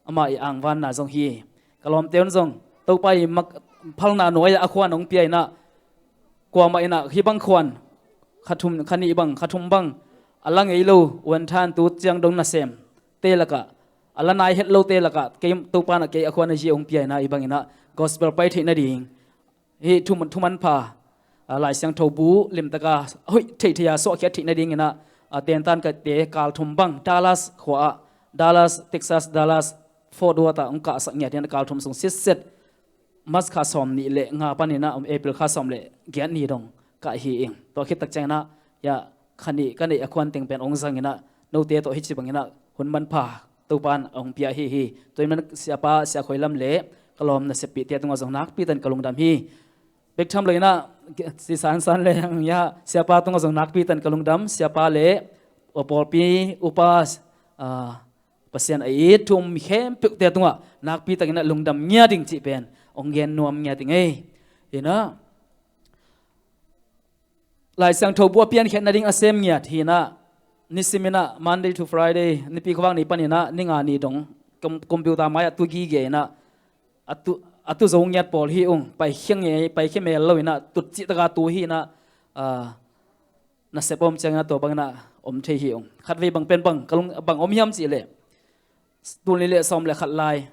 amah i angvanna zong hi. Ka lawmte un zong Topa i mak phalna nuai-ah a khuan hong pia inah, kuamah inah hih bang khuan kha thum, kha nih bang, kha thum bang a la ngei lo, uan than tu ciang dong nasem te lakah, a la nai het lote lakah kei, Topa inah kei a khuan a zia hong pia inah, hih banginah gospel pai theih nading, hih thu, thu manpha, ah, Lai Siangtho bu limtaka hoih theihtheih a suahkhiat theih nadinginah, ah, tentan kate kal thum bang Dallas khua ah, Dallas, Texas, Dallas Fort Worth ah hong kahsak ngiat inah kal thum sung sitset March kha sawm nih le nga paninah, um, April kha sawm le giat ni dong kah hi ing. Tua khit tak cianginah, ya, kha nih ka neih a khuan teng pen hong zanginah, note tawh hih ci banginah hun manpha Topa in hong pia hi hi. Tua hi man siapa, Sia Khoi Lam le ka lawm naseppihte tungah zong nakpi tan ka lungdam hi. Bek tham lo inah, si sansan le, ya, siapa tungah zong nakpi tan ka lungdam, siapa le, uh, pawlpi, upa, ah, Pasian a it thu um khempeuhte tungah nakpi takinah lungdam ngiat ing cih pen hong gen nuam ngiat ing ei. Hinah Lai Siangtho bu a piankhiat nading a sem ngiat hinah, nisiminah Monday to Friday, nipi khuavak ni paninah ni nga ni dong, com-, computer mai-ah tu gige inah, a tu, a tu zo ngiat pawl hi ung, paikhia ngei, paikhia mel lo inah, tut cihtaka tu hinah, ah, nasep om cianginah tua banginah om thei hi ung. Khatvei bang pen bang, ka lung, bang om hiam cihleh, tul nih le sawm le khat lai,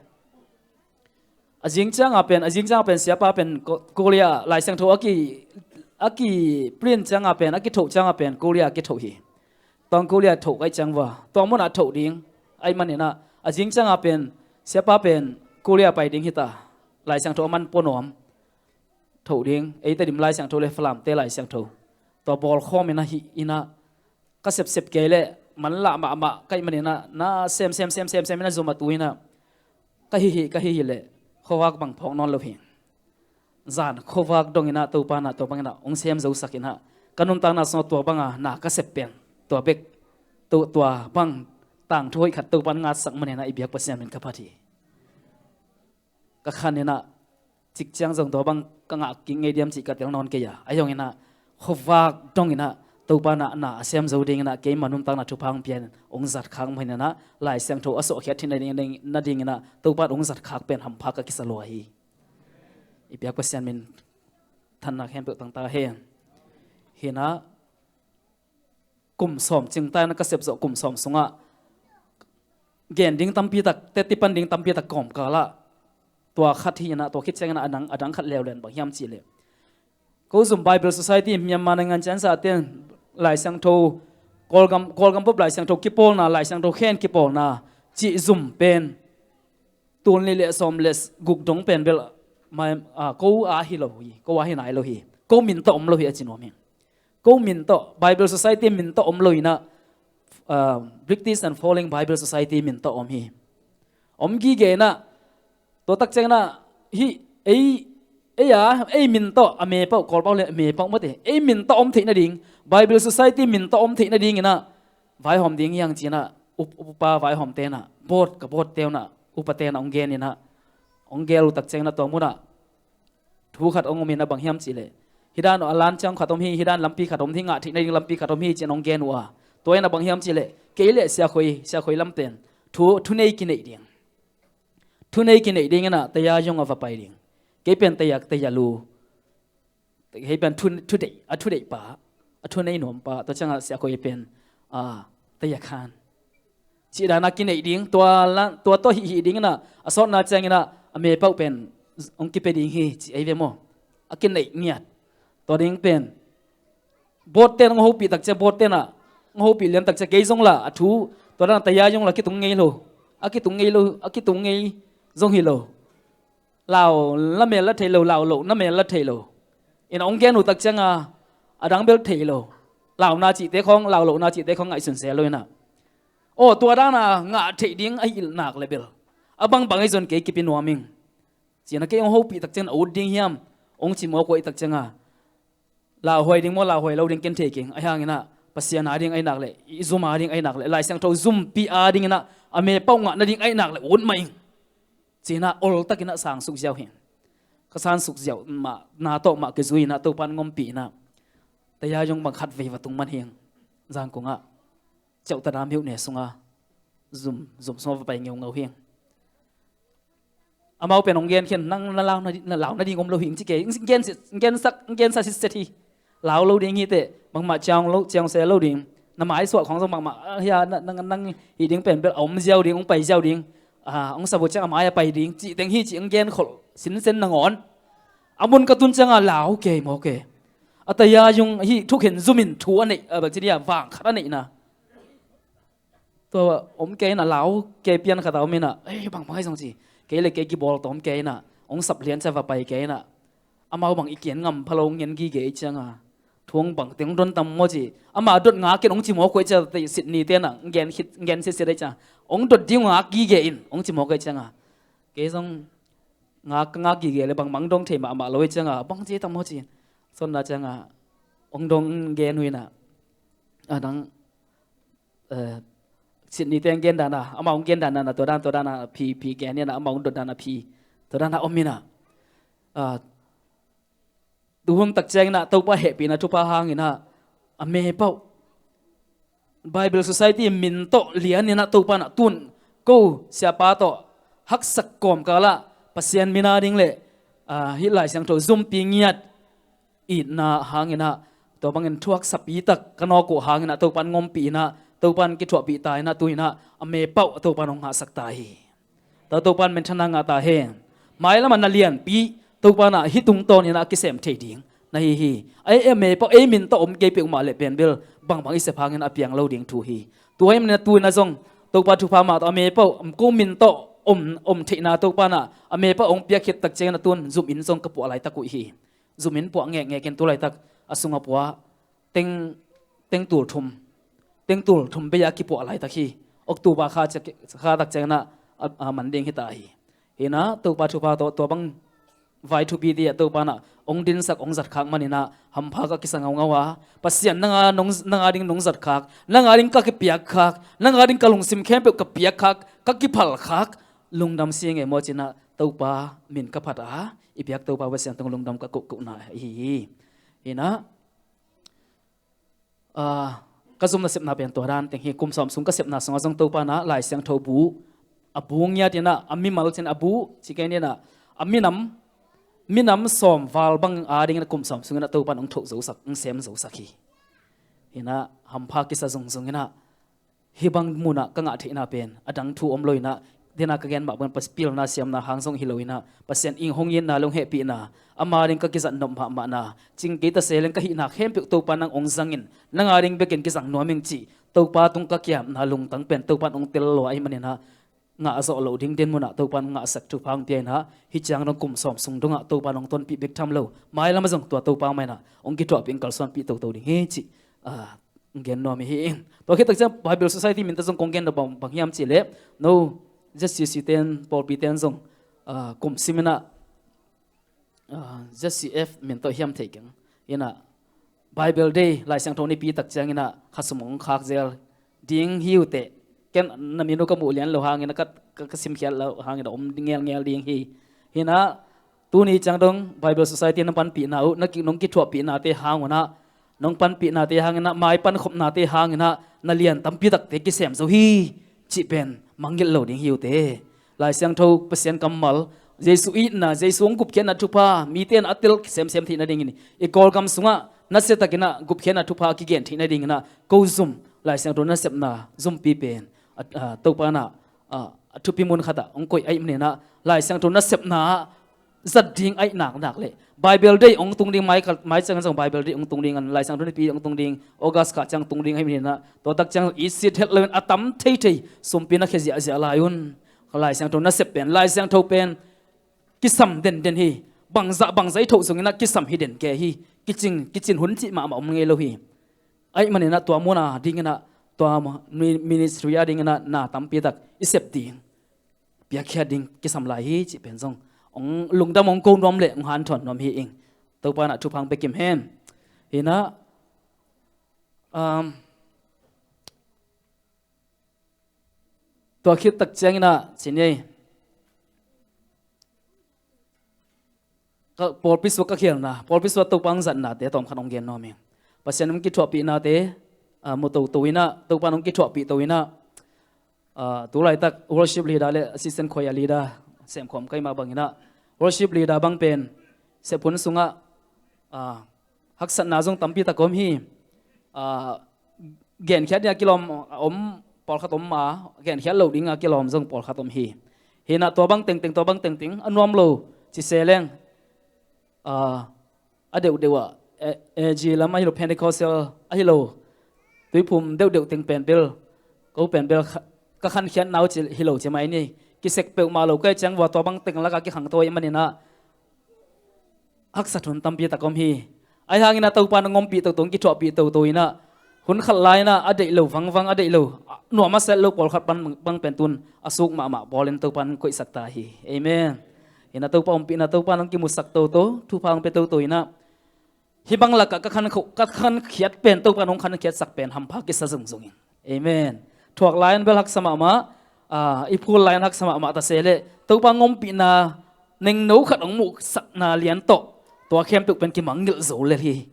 a zing cianga pen, a zing cianga pen siapa pen Ko-, Korea Lai Siangtho a ki, a ki print cianga pen, a kithoh cianga pen Korea kithoh hi. Tawng Korea thoh kaih ciang vua, tua munah thoh ding ahih maninah, a zing cianga pen siapa pen Korea pai ding hita, Lai Siangtho a man pua nuam. Thoh ding, ei Tedim Lai Siangtho le Falamte Lai Siangtho, tua bawlkhawm inah hih inah, ka sepsep kei leh manlah mahmah ka hih maninah, na sem, sem, sem, sem, sem inah zum a tu inah, ka hih hih, ka hih hih leh khuavak bang phawk nawn lo hi. Zan khuavak donginah Topa inah tua banginah hong sem zosak inah, ka nuntakna sungah tua banga na ka sep pen, tua bek, tua, tua bang tangthu hoih khat Topa in ngatsak maninah i biak Pasian min ka phat hi. Ka khan inah, cik ciang zong tua bang ka ngah kik ngei diam cih ka tel nawn kei a, a zong inah khuavak donginah Topa inah na a sem zo dinginah keima nuntakna thupha hong pia in hong zatkhak maninah, Lai Siangtho a suahkhiat theih nading, nadinginah Topa in hong zatkhak pen hampha ka kisa lua hi. I biak Pasian min thanna khempeuh tangta hen. Hinah kum sawm cingta inah ka sepzawh kum sawm sungah gen ding tampi tak, teti pan ding tampi tak kawmkalah, tua khat hi inah, tua khit cianginah a dang, a dang khat leuleu bang hiam cihleh, ko zum Bible Society Myanmar naingan ciansa ten Lai Siangtho, Kawlgam, Kawlgam pop Lai Siangtho kipawlna, Lai Siangtho khen kipawlna cih zum pen tul nih le sawm le guk dong pen bel, mai, ah, ko a hi lo hi, ko a hi nai lo hi, ko min tawh om lo hi a ci nuam hi. Ko min tawh, Bible Society min tawh om lo inah, ah, British and Falling Bible Society min tawh om hi. Om gige inah, tua tak cianginah, hih, ei, ei a, ei min tawh a mepauh, Kawlpauh le a mepauh mate, ei min tawh om theih nading, Bible Society min tawh om theih nadinginah vaihawm ding hiang cinah, up-, upa vaihawm tenah, board, ka board teunah, upa tenah hong geninah, hong gel uh tak cianginah tua munah thu khat hong om inah, bang hiam cihleh, hih dan a lan ciang khat om hi, hih dan lampi khat om hi, ngah theih nading lampi khat om hi ci-in hong gen uh a. Tua inah bang hiam cihleh, kei le Sia Khoi, Sia Khoi Lam ten thu, thunei kineih ding, thunei kineih dinginah taya zong a va pai ding. Kei pen taya, taya lu, hei pen thu, thudeih, a thudeih pa, a thunei nuam pa, tua ciangah Sia Khoi pen, ah, taya khan cih dana kineih ding, tua la, tua tawh hih hih dinginah, a sawtna cianginah a mepauh pen hong kipia ding hi, ci ei ve maw? A kineih ngiat. Tua ding pen board ten hong hopih tak ciang, board tenah hong hopih lian tak ciang, kei zong lah a thu, tua dana taya zong lah kitung ngei lo, a kitung ngei lo, a kitung ngei zong hi lo. Lau na mel la thei lo, lau loh na mel la thei lo. Ina hong gen uh tak cianga a dang bel thei lo. Launa cihte khawng, lau lohna cihte khawng ngaihsun se lo ina. Aw, tua dana ngah theih ding a hilh nak le bel a bangbang ahi zon kei kipi nuam ing. Cina kei hong hopih tak ciangin a ut ding hiam? Hong ci mawk uh ahi tak cianga lauhuai ding maw, lauhuai lo ding ken thei keng. Ahi hanginah Pasian a ding ahi nak le, i zum a ding ahi nak le, Lai Siangtho zumpi a dinginah a mepauh ngah nading ahi nak le ut mah ing. Cinah oltakinah sang suk ziau hi. Ka sang suk ziau mah na tawh mah kizui inah Topan ngompih inah taya zong bang khat vei va tung man hi. Zangkungah ceuh tadam hiuh ne sunga zum, zum sunga va pai ngeungau hi. Amau pen hong gen khian, nang na lau na, na lau nading om lo hi ing ci kei. Gen, gen sak, gen sa sitset hi. Lau lo ding hi teh, bangmah ciang lo, ciang se lo ding. Na mai suah khawng zong bangmah, ah, hia, na, nang, nang hi ding pen bel a om ziau ding, hong pai ziau ding. Ah, hong sabu ciang a mai a pai ding cih teng hi cih hong gen kholh sinsen nangawn a mun ka tun cianga lau kei maw kei. A taya zung hi thukhen zumin thu a neih, a bang ci dia vang khat a neihna. Tua om kei inah lau kei pian khat a om inah, ei, bang mai zong ci. Kei le kei kibawl tawm kei inah hong sap lian cia va pai kei inah amau bang i kian ngam pha lo ngen gige i cianga thuang bang teng don tam maw ci. Ama dot ngak in hong ci mawk uh ahi cia, Sydney te inah ngen khit, ngen sitset ahi cia. Hong dot ding ngak gige in hong ci mawk uh ahi cianga kei zong ngak, ngak gige le bangmang dong thei mahmah lo ahi cianga bang ci tam maw ci. Sonna cianga hong dong gen uh inah a dang, eh, Sydney te hong gen dana, amah hong gen dana, tua dan, tua dana phi, phi gen inah amah hong dot dana phi, tua dana om inah. Ah, tuhun tak cianginah Topa hehpihna thupha hanginah a mepauh Bible Society min tawh lianinah Topa nah tun ko siapa tawh haksak kawmkalah Pasian mina ding le, ah, hih Lai Siangtho zumpi ngiat itna hanginah tua bangin thuaksapi tak ka nawk uh hanginah Topan ngompih inah Topan kithuahpih ta inah tu inah a mepauh Topan hong ngahsak ta hi. Tua Topan minthanna ngah ta hen. Mailamah na lianpi Topan ah hih tungtawn inah a kisem thei ding na hi hi. Ei, ei a mepauh ei min tawh om kei peuhmah le pen bel bangbang i sep hangin a piang lo ding thu hi. Tua hi maninah tu inah zong Topa thupha mah tawh a mepauh ko min tawh om, om theihna Topan ah a mepauh hong piak khit tak ciangin a tun zum in zong ka puah laitak uh hi. Zum in puah ngekngek in tu laitak a sunga puah teng, teng tul thum, teng tul thum bei-a kipuah laitak hi. October kha ciak, kha tak cianginah a, a man ding hi ta hi. Hinah Topa thupha tawh tua bang vai thupi ti ah Topa nah hong dinsak hong zatkhak maninah hampha ka kisa ngaungau a, Pasian nanga nong, nanga ding nong zatkhak, nanga ding ka kipiakkhak, nanga ding ka lungsim khempeuh ka piakkhak, ka kiphalkhak, lungdam si ngei maw cinah Topa min ka phat a i piak Topa Pasian tung lungdam ka kohkohna hi hi. Hinah, ah, ka zum nasepna pen tua dan teng hi. Kum sawm sung ka sepna sungah zong Topa nah Lai Siangtho bu, a bu ngiat inah a mimal cin a bu ci kei ninah a minam, minam sawm val bang a dingin a kum sawm sungin a Topa nah hong thoh zosak, hong sem zosak hi. Hinah hampha kisa zungzung inah hih bang munah ka ngah theihna pen a dang thu om lo inah, dena ka gen mah bang pas pilna siamna hang zong hi lo inah Pasian ing hong itna le hong hehpihna, ama ding ka kizat nop mahmahna, cing kei ta se leng ka hihna khempeuh Topa nang hong zangin nanga ding bekin kizang nuam ing cih Topa tung ka kiamna lungtang pen Topa hong tel lua ahi maninah ngah zawh loh ding den munah Topa ngahsak thupha hong pia inah hih ciang dong kum sawm sung dongah Topa hong tonpih bek tham lo, mailamah zong tua Topa mah inah hong kithuahpih hong kalsuanpih toto ding hi cih, ah, gen nuam hi. Tua khit tak ciang Bible Society min tawh zong kong gen bang, bang hiam cih leh no Z C C ten, pawlpi ten zong, ah, kum siminah, ah, Z C F min tawh hiam thei keng inah Bible Day Lai Siangtho nipi tak cianginah khasum hong khak zel ding hi uh teh. Ken na min uh ka muh lian lo hanginah ka, ka, ka simkhiat lo hanginah om ngelngel ding hi. Hinah tuni ciang dong Bible Society na panpihna uh, na ki, nong kithuahpihnate hang unah, nong panpihnate hanginah, mai pankhopnate hanginah na lian tampi takte kisem zo hi cih pen mangngilh lo ding hi uh teh. Lai Siangtho Pasian kammal, Jesu itna, Jesu hong gupkhiatna thupha mite in a tel semsem theih nadingin i Kawlgam sungah nasiatakinah gupkhiatna thupha a kigen theih nadinginah ko zum Lai Siangtho nasepna zumpi pen a, a, Topa nah, a, a thupi mun khatah hong koih ahi maninah Lai Siangtho nasepna ah zat ding ahi naknak le Bible Day hong tung ding, mai kal, mai ciangin zong Bible Day hong tung ding an, Lai Siangtho nipi hong tung ding, August kha ciang tung ding ahi maninah tua tak ciang i sit het loin a tam theithei sumpi na khia ziahziah lai un. Lai Siangtho nasep pen, Lai Siangtho pen kisam denden hi. Bangzah bangzah i thoh zongin ah kisam hi den kei hi. Kicing, kicin hun cih mahmah om ngei lo hi. Ahih manin ah tua mun a dingin ah, tua mi-, ministry a dingin ah na tampi tak i sep ding, piakkhiat ding kisam lai hi cih pen zong hong lungdam, hong ko nuam le hong hanthawn nuam hi ing. Topa in ah thupha hong pia kim hen. Hi in ah, um, tua khit tak ciangin ah ci ni ei, ka pawlpi sua ka khialna, pawlpi sua Topa hong zatnate tawm khat hong gen nuam ing. Pasian hong kithuahpihnate, ah, mu toto in ah, Topa in hong kithuahpih to in ah, ah, tu laitak worship leader le assistant choir leader semkhawm ka hih mah bangin ah, worship leader bang pen sep hun sungah, ah, haksatna zong tampi tak om hi. Ah, genkhiat ding a kilawm a om pawlkhat om a, genkhiat loh ding a kilawm zong pawlkhat om hi. Hi in ah tua bang tengteng, tua bang tengteng a nuam lo ci se leng, ah, a deuhdeuh ah, eh, A G lam ahi lo, Pentecostal ahi lo, tuiphum deuhdeuh teng pen bel, ko pen bel kha-, ka khankhiatna uh ci hi lo ci mai ni. Kisek peuhmah lo ka hih ciang vua tua bang teng lakah kikhangto ahih manin ah haksat hun tampi tak om hi. Ahi hangin ah Topa in hong ompih toto, hong kithuahpih toto in ah, hun khat lai in ah a deih lo vangvang, a deih lo, a nuam a set lo pawlkhat bang, bang pen tun a suk mahmah bawlin Topa in koihsak ta hi. Amen. Hi in ah Topa ompihna, Topa in hong kimusak toto, thupha hong pia toto in ah, hih bang lakah ka khan kho-, ka khankhiat pen Topa in hong khankhiatsak pen hampha kisa zungzung in. Amen. Thuak lai-in bel haksa mahmah, ah, i phul lai-in haksa mahmah ta se leh, Topa hong ompihna nengno khat hong muhsakna lian tawh tua khempeuh pen kimangngilh zo lel hi.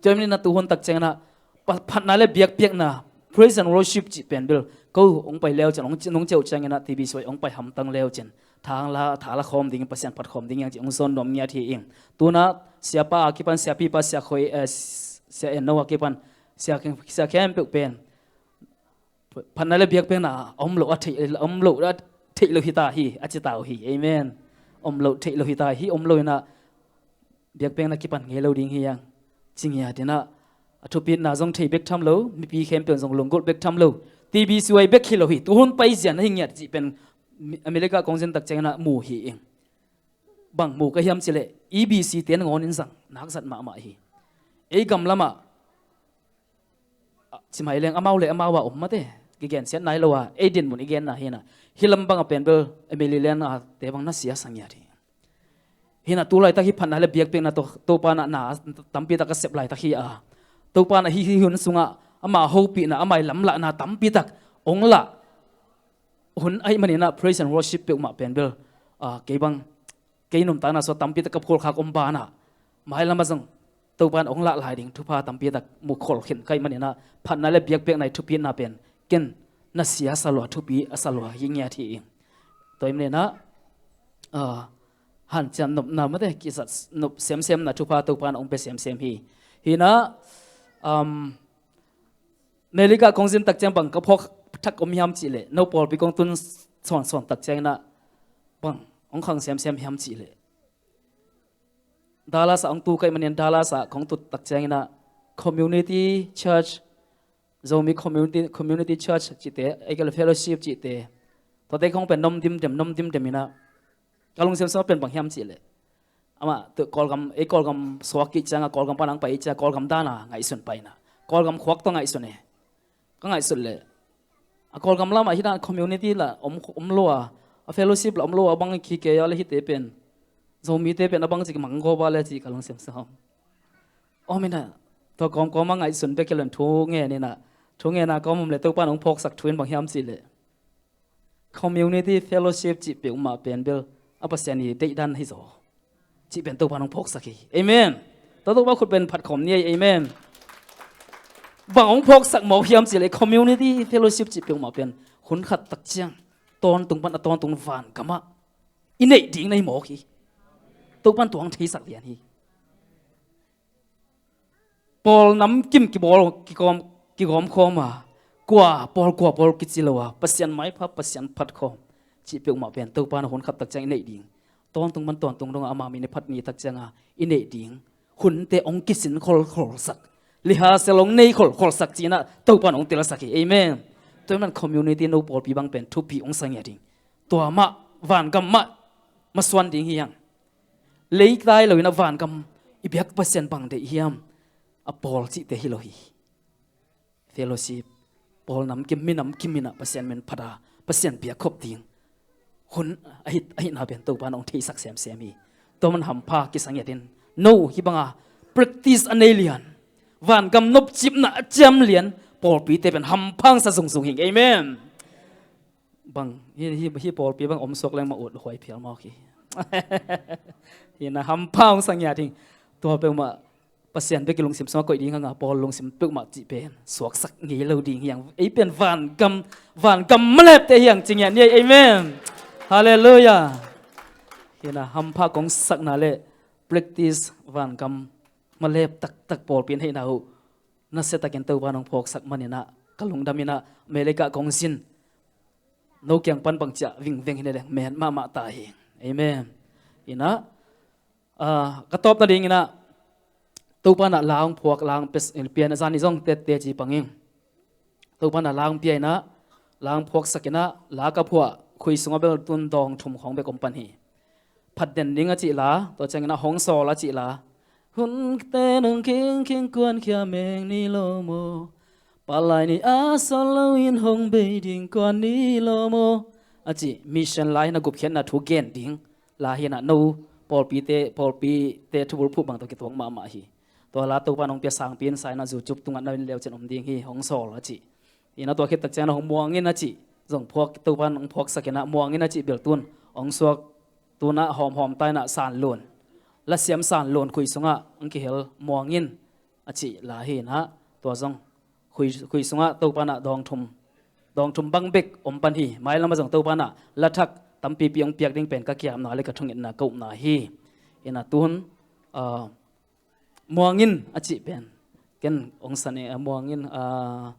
Tua ahih manin ah tuhun tak ciangin ah, pa-, phatna le biakpiakna, praise and worship cih pen bel, ko hong pai leu cin, hong ci-, nong ciah uh ciangin ah T B C Y hong pai hamtang leu cin, tha la, tha la khawm dingin, Pasian phat khawm ding hi hang cih hong zawn nuam ngiat hi ing. Tu in ah siapa a kipan, siapipa, sia khoi, eh, sia en no a kipan, sia kheng, sia khempeuh pen phatna le biakpiakna a om loh a theih, a om loh a theih loh hi ta hi, a ci ta uh hi. Amen. Om loh theih loh hi ta hi, om lo in ah biakpiakna kipan ngei lo ding hi hang ci ngiat in ah, a thupitna zong thei bek tham lo, mipi khempeuh zong lunggulh bek tham lo, T B C Y bek hi lo hi, tuhun paizia na hi ngiat cih pen mi-, America kong zin tak ciangin ah mu hi ing. Bang mu ka hiam cih leh, E B C te nangawn in zang nakzat mahmah hi. Ei gam lamah, ah, ci mai leng amau le amau a om mate, kigensiat nai lo a, ei dinmun i genna hi in ah, hih lam bang a pen bel M L A land a te bang na sia sa ngiat hi. Hi in ah tu laitak hih phatna le biakpiakna tawh, Topa in ah na tampi tak a sep laitak hi a, Topa in ah hih, hih hun sungah ama hopihna, ama lamlahna tampi tak hong lah hun ahih manin ah praise and worship peuhmah pen bel, ah, kei bang, kei nuntakna sua tampi tak ka phulkhak om banah, mailam ah zong Topa in hong lah lai ding thupha tampi tak mu khol khin ka hih manin ah, phatna le biakpiakna i thupitna pen ken na sia sa lua, thupi a sa lua hi ngiat hi ing. Tua ahih manin ah, ah, hanciam nopna mate, kizat nop semsemna thupha Topa in hong pia semsem hi. Hi in ah, um, America kong zin tak ciang bang ka phawk thak om hiam cih leh, no pawlpi kong tun sawnsawn tak ciangin ah bang hong khang semsem hiam cih leh, Dallas ah hong tu ka hih manin Dallas ah kong tut tak ciangin ah community church, Zomi community, community church cihte, ei kei leh fellowship cihte, tuate khong pen nom dimdem, nom dimdem in ah ka lungsim sungah pen bang hiam cih leh, amah tu Kawlgam, ei Kawlgam suak kik ciangah, Kawlgam pan hong pai ciangah Kawlgam dan a ngaihsun pai in ah, Kawlgam khuak tawh ngaihsun e. Ka ngaihsut leh, a Kawlgam lamah hih dan community lah om, om lo a, a fellowship lah om lo a, bang khi kei a leh hihte pen, Zomite pen a bangci kimang gawp a leh cih ka lungsim sungah om in ah, tua kawmkawm a ngaihsun bek hi lo in thu ngen in ah, thu ngen a kawm om leh Topa in hong phawksak thu in bang hiam cih leh, community fellowship cih peuhmah pen bel a Pasian i deihdan hi zaw cih pen Topa in hong phawksak hi. Amen. Tua Topa khut pen phat khawm ni ei. Amen. Bang hong phawksak mawk hiam cih leh, community fellowship cih peuhmah pen hun khat tak ciang tawntung pan a tawntung vangamah i neih ding na hi mawk hi. Topa in tua hong theisak lian hi. Pawl namkim kibawl, kigawm, kigawm khawm a, kua pawl, kua pawl kici lo a, Pasian maipha, Pasian phat khawm cih peuhmah pen Topa in hun khat tak ciang i neih ding, tawntung pan tawntung dongah ama min i phat ni tak ciangah i neih ding hunte hong kisin kholkholsak, lihasia hong nei kholkholsak ci-in ah Topa in hong telsak hi. Amen. Tua ahih manin community, no pawlpi bang pen thupi hong sa ngiat ding, tua mah vangam mah masuan ding hi hang. Lei tai lo in a vangam i biak Pasian bang deih hiam? A pawl cihte hi lo hi. Fellowship, pawl namkim, mi namkim in a Pasian min phat a, Pasian biak khop ding hun a hih, a hihna pen Topa in hong theisak semsem hi. Tua man hampha kisang ngiat in, no, hih banga practice a nei lian, vangam nopcipna a ciam lian pawlpite pen hampha hong sa zungzung hi ing. Amen. Bang, hih, hih, hih pawlpi bang om suak leng mah ut huai phial mawk hi. Hih na hampha hong sa ngiat hi ing. Tua peuhmah Pasian bek i lungsim sungah koih ding hang a, pawl lungsim peuhmah cih pen suaksak ngei lo ding hi hang. Ei pen vangam, vangam malepte hi hang ci ngiat ni ei. Amen. Halleluiah. Hih na hampha kong sakna le practice vangam malep taktak pawlpi in heihna uh nasia takin Topa in hong phawksak man in a, ka lungdam in a, America kong zin no kiang pan bang ciah vingveng hi ne leng met mahmah ta hi. Amen. In a, ah, ka tawpna ding in a, Topa in a la hong phuak, la hong pia, pia in a, zan i zong tette ci pang ing. Topa in a la hong pia in a, la hong phuaksak in a, la ka phuah khui sungah bel tun dawng thum khawng bek om pan hi. Phatden ding a cih la, tua ciangin a hong sawl a cih la. Hunte nong khingkhing kuankhia meng ni lo maw? Palai ni a sawl loin hong bei ding kuan ni lo maw? A cih mission la hi in a, gupkhiatna thu gen ding la hi in a, no pawlpite, pawlpite thubulphuh bang tawh kituak mahmah hi. Tua la Topa in hong pia sangpi in sa in a, YouTube tungah na in leucin om ding hi, hong sawl a cih. In a tua khit tak ciangin a hong muang in a cih zong phuak, Topa in hong phuaksak in a, muang in a cih bel tun hong suak, tun a hawmhawm ta in a, Sanlun, lasiam Sanlun khui sungah hong kihel, muang in a cih la hi in a, tua zong khui, khui sungah Topa in a dawng thum, dawng thum bang bek om pan hi. Mailam ah zong Topa in a la thak tampipi hong piak ding pen ka kiamna le ka thungetna, ka upna hi. In a tun, ah, muang in a cih pen ken hong sa ning, ah, muang in, ah,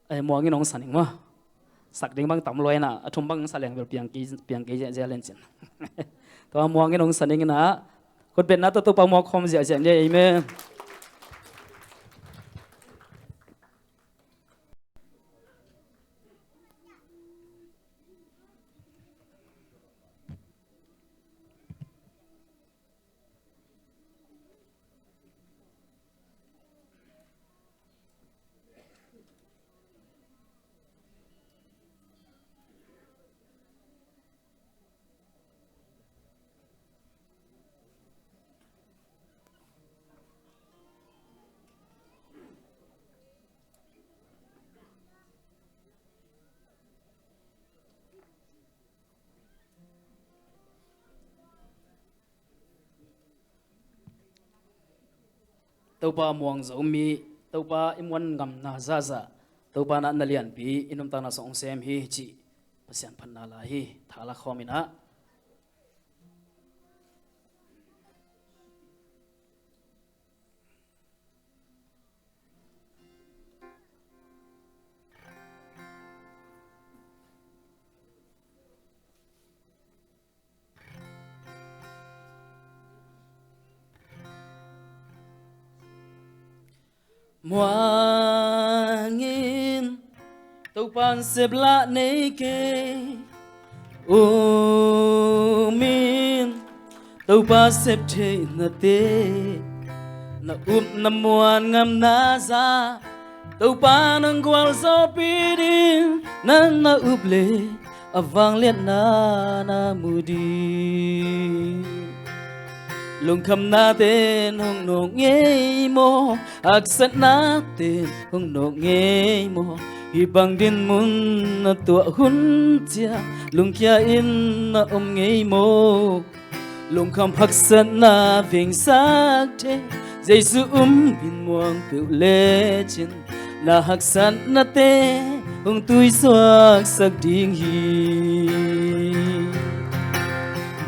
eh, muang in hong sa ning maw? Sak ding bang tam lua in a, a thum bang sa leng bel piang kei, piang kei ziahziah len cin. Tua muang in hong sa ning in a, khutbetna tawh Topa muak khawm ziahziah ni. Amen. Topa muang zo mi, Topa i muan ngamna zahzah, Topa in a na lianpi i nuntakna sung hong sem hi cih Pasian phatna la hi. Tha la khawm in a. Muang in, Topa in sep lah nei kei. Um in, Topa sep theihnate, na up na muan ngamna zah, Topa nang gualzawhpih ding, nang na up le a vangliatna na mu ding. Lungkhamnate in hong nawk ngei maw? Haksatnate in hong nawk ngei maw? Hih bang dinmun na tuah hun ciang lungkhia in na om ngei maw? Lungkham haksatna vengsak thei, Jesu um in muang peuh lecin, na haksatnate hong tuisuaksak ding hi.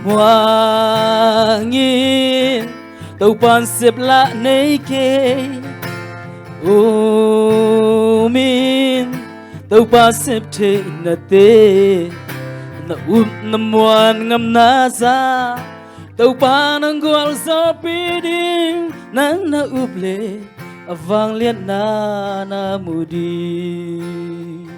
Muang in, Topa in sep lah nei kei. Um in, Topa sep theihnate, na up na muan ngamna zah, Topa nang gualzawhpih ding, nang na up le a vangliatna na mu ding.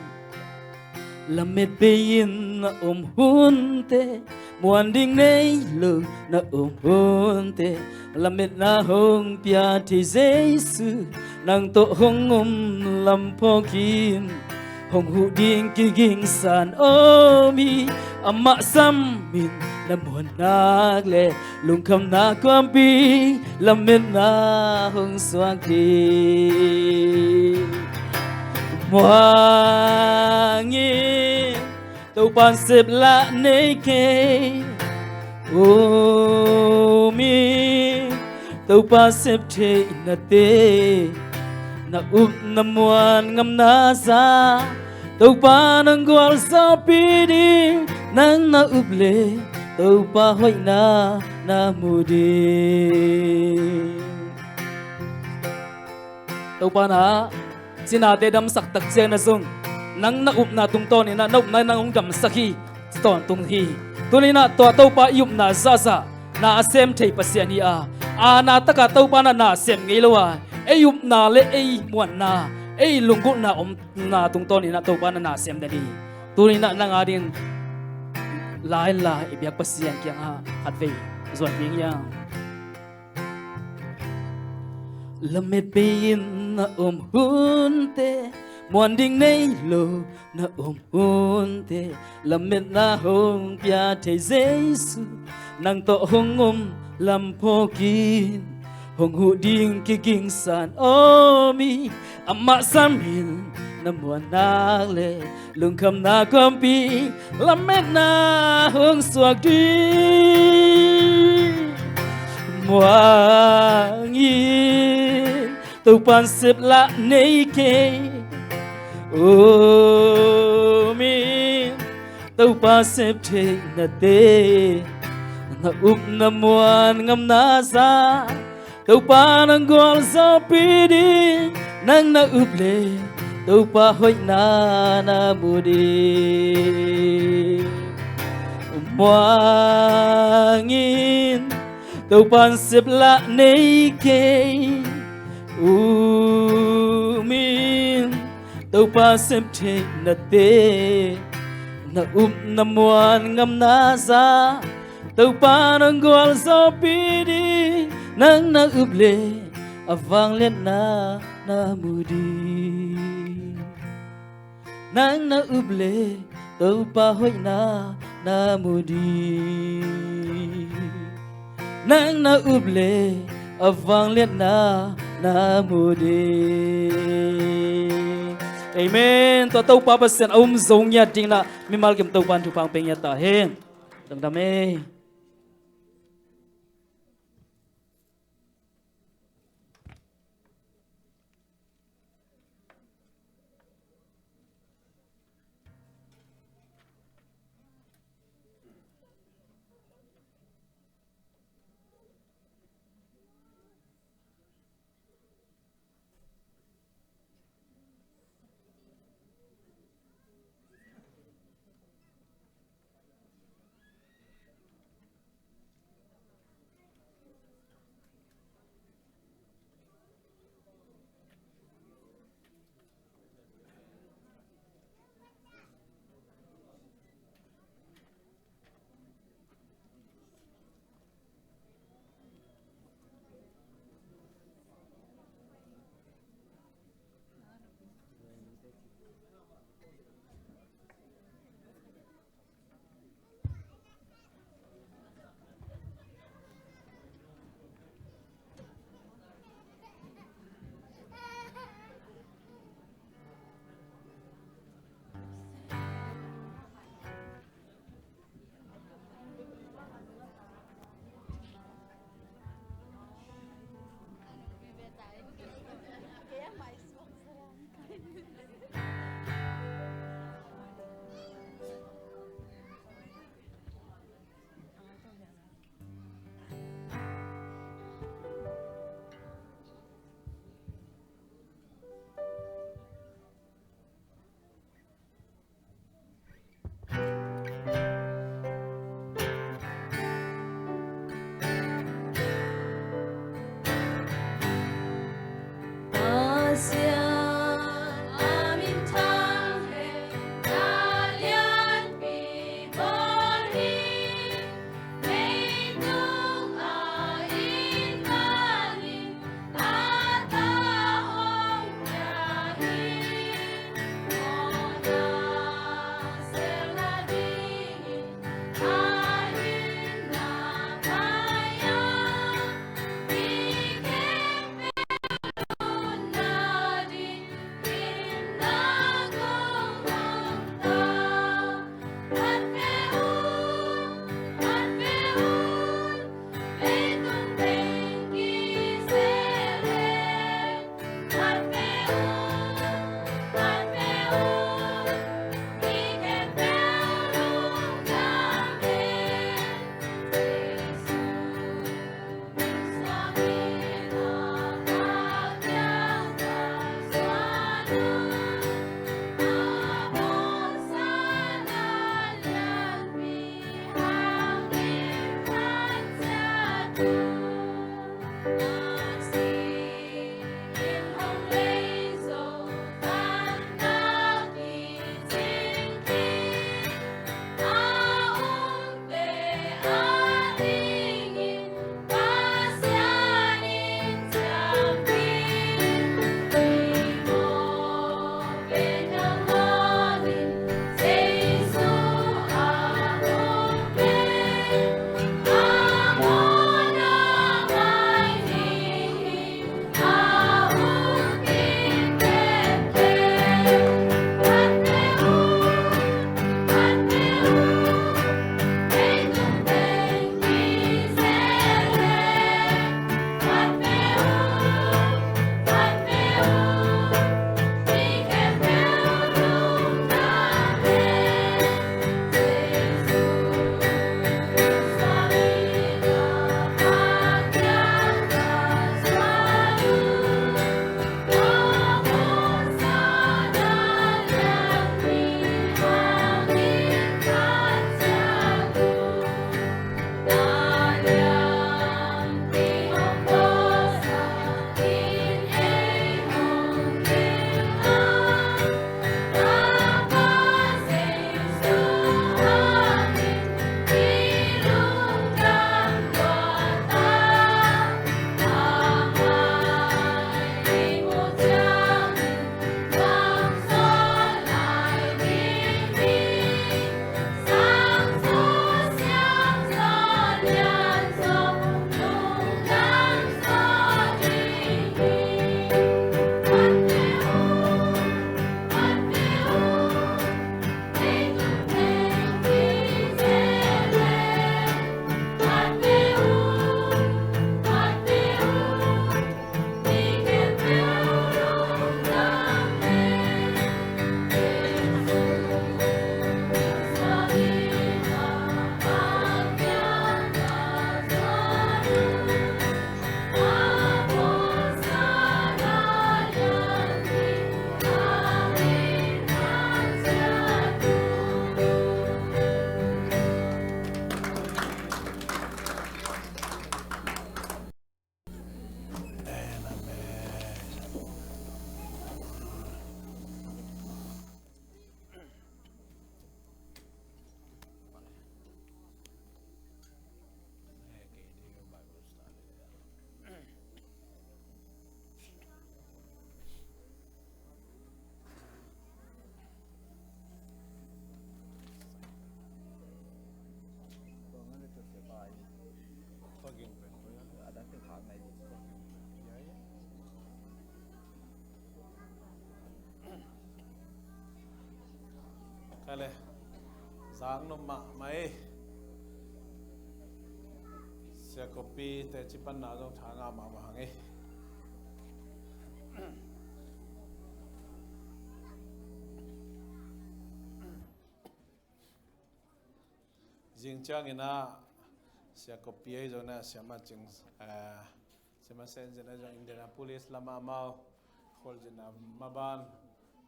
Lamet bei in a om hunte, Muan ding nei lo na om hunte, lametna hong pia thei Jesu, nang tawh hong om lam phawkin, hong huh ding kigingsan om hi. Amah sam in na muan nak leh, lungkhamna kuampi, lametna hong suak ding. Muang in, Topa'n sep lah nei kei. Um in, Topa sep theih nate, na upna muan ngamna zah, Topa'n hong gualzawhpih ding. Nang na up leh, Topa hoihna na mu ding. Topa'n ah cinate damsak tak ciangin ah zong, nang na upna tungtawnin ah na upna in nang hong damsak hi. Ci tawntung hi. Tuni-in ah tua Topa i upna zahzah na a sem thei Pasian hi a, aana takin Topa'n ah na sem ngei lo a, ei upna leh ei muanna, ei lunggulhna omna tungtawnin ah Topa'n ah na sem den hi. Tuni-in ah nang adingin la inla, i biak Pasian kiangah khatvei zuan ding hi hang. Lamet pei-in na om hunte, muan ding nei lo na om hunte, lametna hong pia thei Jesu, nang tawh hong om lam phawkin, hong huh ding kigingsan om hi. Amah sam in na muan nak leh, lungkhamna kuampi, lametna hong suak ding. Muang in, Topa'n sep lah nei kei. Um in, Topa sep theih nate, na upna muan ngamna zah, Topa'n hong gualzawhpih ding. Nang na up leh, Topa hoihna na mu ding. Muang in, Topa'n sep lah nei kei. Um in, Topa sep theih nate, na upna muan ngamna zah, Topa'n hong gualzawhpih ding. Nang na up leh, a vangliatna na mu ding. Nang na up leh, Topa hoihna na mu ding. Nang na up leh, a vangliatna na mu ding. Amen. Tua Topa Pasian a um zo ngiat dingin ah mimal kim Topa'n thupha hong pia ngiat ta hen. Dangdam ei. Sang nop mahmah ei. Sia Kopi teci panna zong tha ngah mahmah hang ei. Zing ciangin ah Sia Kopi ei zong na Sia Macing, eh, Sia Macing zin ei zong Indianapolis lamah amau khualzinna maban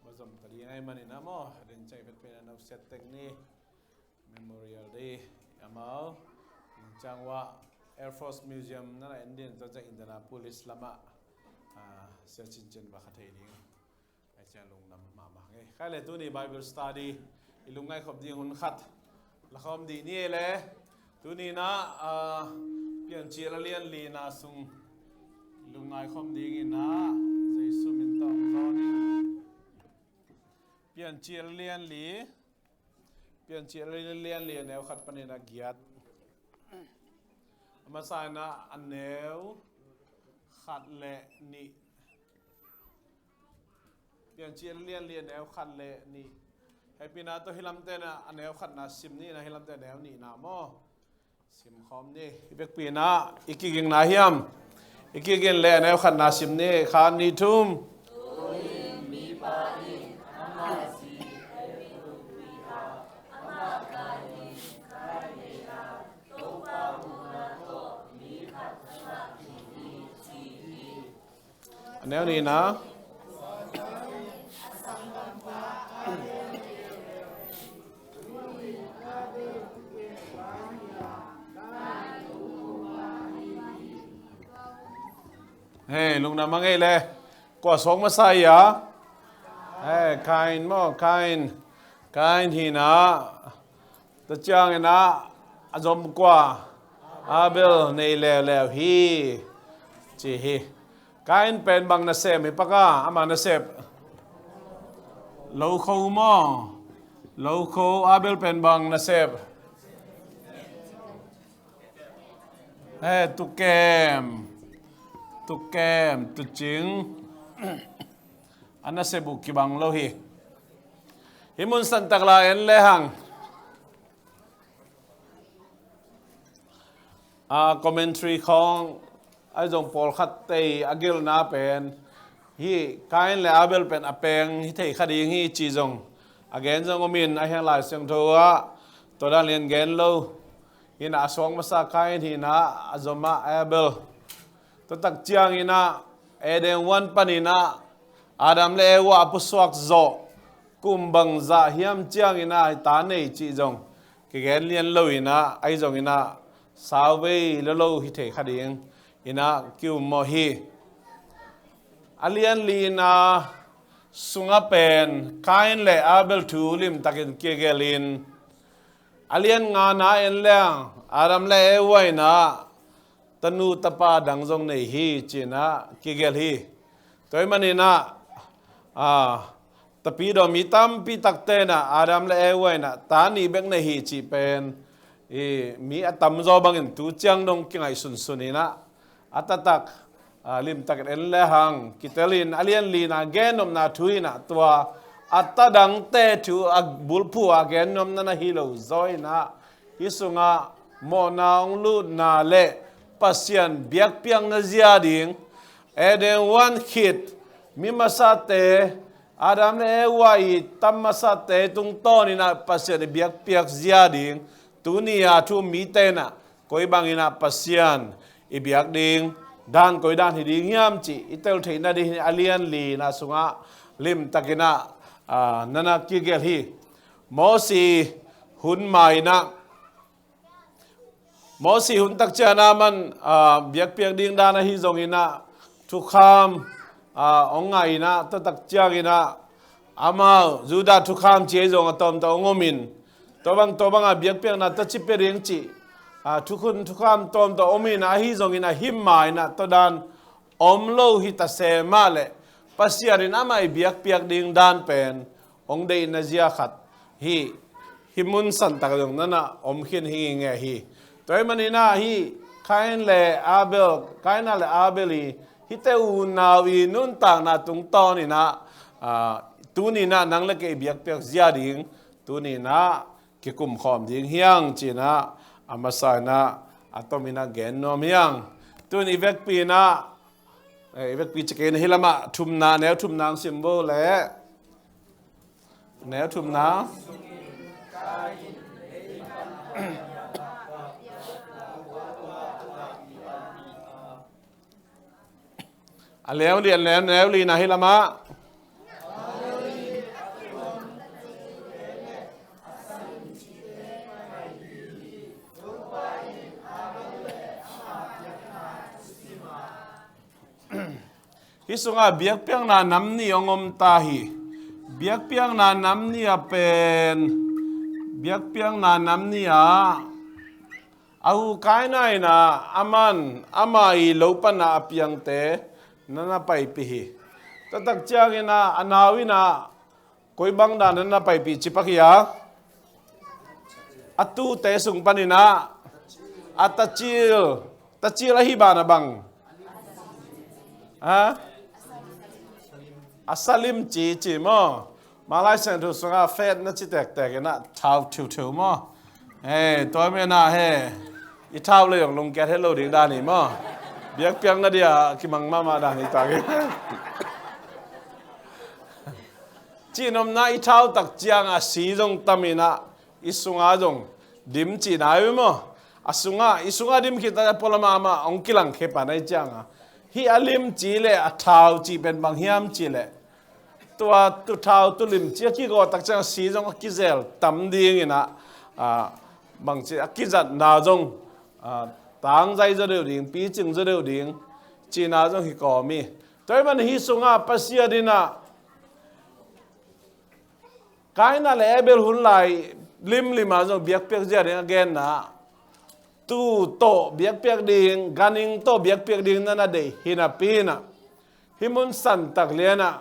va zom ta ding ahih manin ah maw, a den ciang i vet pen a nausiat tek ni Memorial Day amau in ciang uah Air Force Museum na na en ding, tua ciang Indianapolis lamah, ah, Sia Cincin va kha thei ding. Ai ciang lungdam mahmah ngei. Khai le tuni Bible study i lungngai khop ding hun khat la khawm dih ni ei le. Tuni na, ah, Piancil a lian li na sung lungngai khawm dingin ah Jesu min tawh zawn in. Piancil a lian li. Piancil a lian li a neu khat panin a giat. A masa in ah a neu khat le nih. Piancil a lian li a neu khat le nih. Hehpihna tawh hih lamte na a neu khatna sim ni na, hih lamte a neu nihna maw. Sim khawm ni. I vekpi in ah i kigingna hiam? I kigin le a neu khatna sim ni. Khat, nih, thum. A neu nihna. Hei, lungdam a ngei le. Kua suak masa hi a? Hei, Kain maw, Kain. Kain hi na. Tua ciangin ah a zom kua? Abel nei leuleu hi, ci hi. Kain pen bang nasem hi pak a, ama nasep? Lokho maw? Lokho. Abel pen bang nasep? He, tukem. Tukem, tucing. A nasep uh kibang lo hi. Hih mun santak la en lehang. A commentary khawng ahi zong pawlkhat tei a gelhna pen hih Kain le Abel pen a peng hi thei kha ding hi ci zong a gen zong om in, a hiang Lai Siangtho ah tua dan lian gen lo. Hi na a suak masa Kain hi na, a zom ah Abel. Tua tak ciangin ah Eden huan panin ah Adam le Eva a pusuak zawh kum bangzah hiam ciangin ah hi ta nei cih zong kigen lian lo in ah, ahi zongin ah sauvei lo lo hi thei kha ding in ah ki-um mawh hi. A lian lina sungah pen Kain le Abel thu limtakin kigelh in, a lian ngana en leng Adam le Eva in ah tanu tapa dang zong nei hi ci-in ah kigelh hi. Tua ahih manin ah, a, tapidaw mi tampi takte in ah Adam le Eva in ah ta nih bek nei hi cih pen i mi a tamzaw bangin tu ciang dong kingaihsunsun in ah, a taktak, a, limtakin en lehang kitel in, a lian lina gennopna thu in ah tua a ta dangte thu a bulphuh a gennopna na hi lo zaw in ah, hih sungah mawhna hong lutna le Pasian biakpiakna zia ding, Eden huan khit mi masate, Adam le Eva i tam masate tungtawn in ah Pasian i biakpiak zia ding, tuni a thu-um mite in ah koi bangin ah Pasian i biak ding dan koi dan hi ding hiam cih i tel theihna ding hi. A lian lina sungah limtakin ah, a, na na kigelh hi. Mosi hun ma in ah, Mosi hun tak ciang a man, a, biakpiak ding dan ahi zongin ah thukham, a, hong ngah in ah, tua tak ciangin ah amau Judah thukham ci ahi zong a tawmtawh hong om in, tua bang tua bang a biakpiakna tua ci pia ding cih, a, thukhun thukham tawmtawh om in ah, ahi zongin ah hih ma in ah tua dan om lo hi ta se mah leh Pasian in amah i biakpiak ding dan pen hong deihna zia khat hih, hih mun santak zong na na om khin hi ngei hi. Tua ahih manin ah hih Kain le Abel, Kain le Abel i hihte unau i nuntakna tungtawn in ah, a, tuni in ah nang le kei biakpiak zia ding, tuni in ah kikum khawm ding hiang ci-in ah a masa in ah a tom in ah gen nuam hiang. Tun i vekpi in ah, eh, i vekpi ci kei in ah hih lamah thumna, neu thumna hong sim bo leh. Neu thumna. A neu li, a neu, neu li na hih lamah. Hih sungah biakpiakna nam nih hong om ta hi. Biakpiakna nam nih ah pen, biakpiakna nam nih ah a u Kaina in ah aman ama i lo pan ah a piangte na na paipih hi. Taktak ciangin ah a nau in ah koi bang dan na na paipih ci pak hi a, a tuute sung panin ah a tacil, tacil ahi banah bang? Ha? A salim ci ci maw? Malai Siangtho sungah fat na ci tektek in ah thau theutheu maw? Hei, tua men ah he, i thau le zong lungkiat het lo ding dan hi maw? Biakpiakna dia kimang mahmah dan hi tak hi. Cihnopna i thau tak ciang a si zong tam in ah i sungah zong dim cihna hi maw? A sungah, i sungah dim khit tak a pualam ah amah hong kilang khia pan ahih ciangin ah, hih a lim ci le a thau ci pen bang hiam ci le, tua tu thau tu lim ci a kigaw tak ciang a si zong a kizel tam ding in ah, ah, bang ci a kizatna zong, ah, tangzai zaw deuh ding, picing zaw deuh ding cihna zong hi kawm hi. Tua ahih man hih sungah Pasian in ah Kaina le Abel hun lai limlim ah zong biakpiak zia ding a genna, tuu tawh biakpiak ding, ganhing tawh biakpiak ding na na deih hi napi in ah, hih mun santak lian ah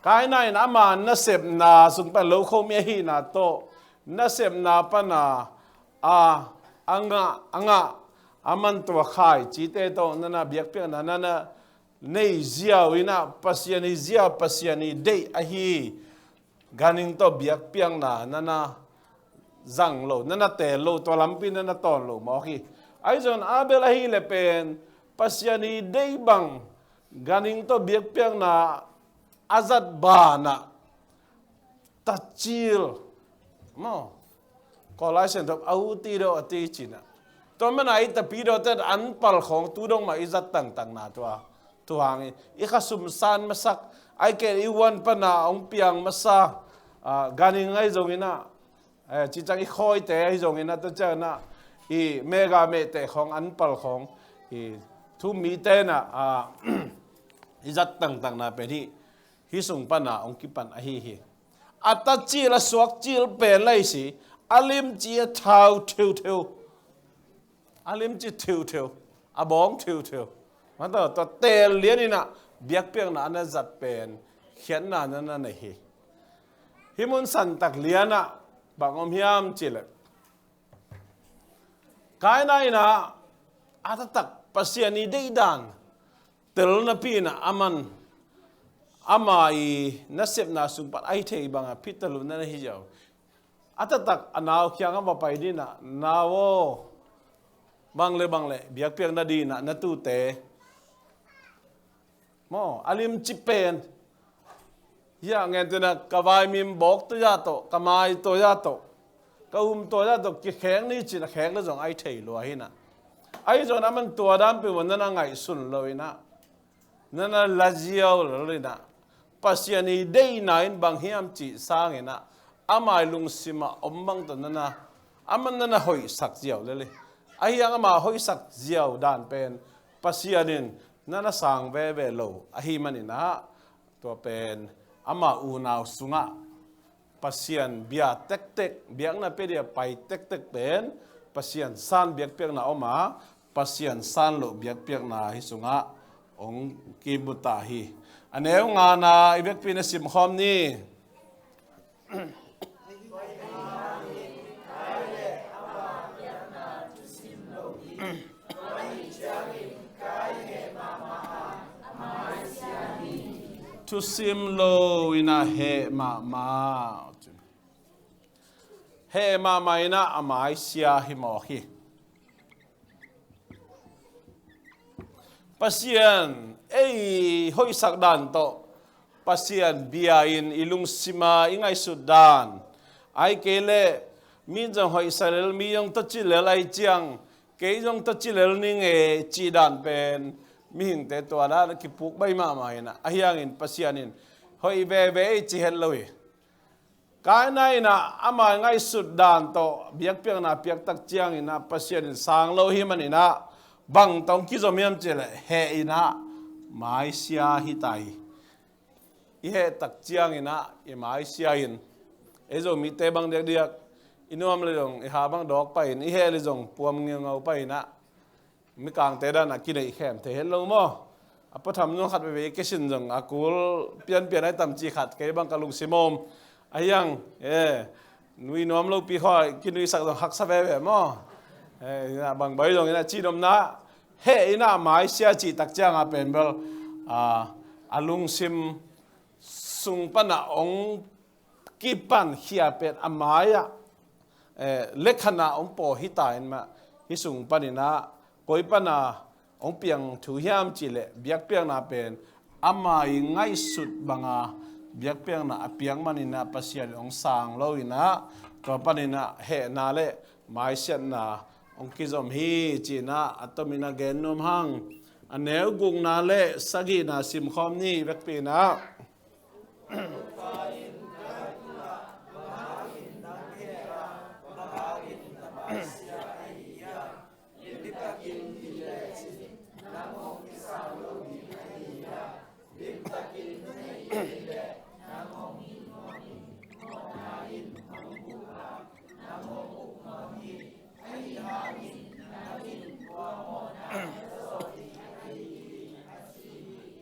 Kaina in ama nasepna sung pan lo khomi ahihna tawh nasepna pan a, a, a ngah, a ngah, a man tua khai cite tawh na na biakpiakna na na nei ziau in ah, Pasian hi ziau, Pasian hi deih ahi ganhing tawh biakpiakna na na zang lo, na na teel lo, tua lampi na na tawn lo mawk hi. Ahi zongin Abel ahih leh pen Pasian hi deih bang ganhing tawh biakpiakna a zat banah tacil maw? Kawlai Siangtho a u ti dawh a ti ci-in ah, tua man a i tapidawte an pal khawng tu dong mah i zat tangtakna tua, tua hang i, i khasum san masak, ahih kei leh i huan pan a hong piang masa, ah, ganhing ahi zongin ah, eh, cih ciang i khawite ahi zongin ah, tua ciangin ah i mega mehteh khawng, an pal khawng, i thu-um mite in ah, ah, i zat tangtakna pen hih, hih sung pan a hong kipan ahi hi. A tacil, a suakcil pen lai si, a limci a thau theutheu, a limci theutheu, a bawng theutheu. Mah tawh, tua teel lian in ah biakpiakna a na zat pen khiatna na na nei hi. Hih mun santak lian ah bang om hiam cih leh, Kaina in ah a taktak Pasian i deih dan tel napi in ah aman, ama i nasepna sung pan a hi thei bang a phit ta lo na na hi ziau. A taktak a nau kiangah va pai ding in ah, "Nau aw, bang le bang le biakpiak nading in ah na tuute," maw, a limci pen. Hih a ngen tu in ah, "Ka vaimim bawk tawh zah tawh, ka mai tawh zah tawh, ka um tawh zah tawh kikhek ni," ci-in a khek leh zong a hi thei lua hi in ah. Ahi zongin aman tua dan pen uh na na ngaihsun lo in ah, na na la ziau lo in ah, Pasian i deihna in bang hiam cih sangin ah, ama i lungsim ah om bang tawh na na, aman na na hoihsak ziau lel hi. Ahi hang ama hoihsak ziau dan pen Pasian in na na sang veve lo ahih manin ah, tua pen ama unau sungah Pasian bia tektek, biakna pia dia pai tektek pen Pasian san biakpiakna om a, Pasian san loh biakpiakna hih sungah hong kimu ta hi. A neu ngana i vekpi-in ah simkhawm ni. Thusim lo in ah heh mahmah. heh mahmah in ah a maisia hi mawk hi. Pasian ei hoihsak dan tawh Pasian bia-in i lungsima i ngaihsut dan, ahih kei leh mi zong hoihsa lel, mi zong tawci lel ahih ciang kei zong tawci lel ning e cih dan pen mihingte tua dan a kipuk baih mahmah in ah, ahi hangin Pasian in hoih veve ei ci het lo hi. Kaina in ah ama ngaihsut dan tawh biakpiakna piak tak ciangin ah Pasian in sang lo hi manin ah bang tawh hong kizom hiam cih leh heh in ah maisia hi ta hi. I heh tak ciangin ah i maisia in, ei Zomite bang diakdiak, i nuam leh zong i ha bang dawk pah in, i heh leh zong puam ngeungau pah in ah mikangte dan a kineih khem thei het lo maw? A patham zong khat veve i kisin zong a kul pianpian ai tam ci khat kei bang ka lungsim om. Ahi hang e, nui nuam lopi khua kinuisak zong haksa veve maw? E, bang bai zong in ah cinomna heh in ah maisia cih tak ciang a pen bel a, a lungsim sung pan a hong kipan khia pen a mai-ah, eh, lekhan ah hong paw hi ta in mah, hih sung panin ah koi pan a hong piang thu hiam cih leh biakpiakna pen ama i ngaihsut bang a biakpiakna a piak manin ah Pasian in hong sang lo in ah, tua panin ah hehna leh maisiatna hong kizom hi ci in ah a tomin a gen nuam hang. A neu gukna leh sagihna simkhawm ni vekpi in ah.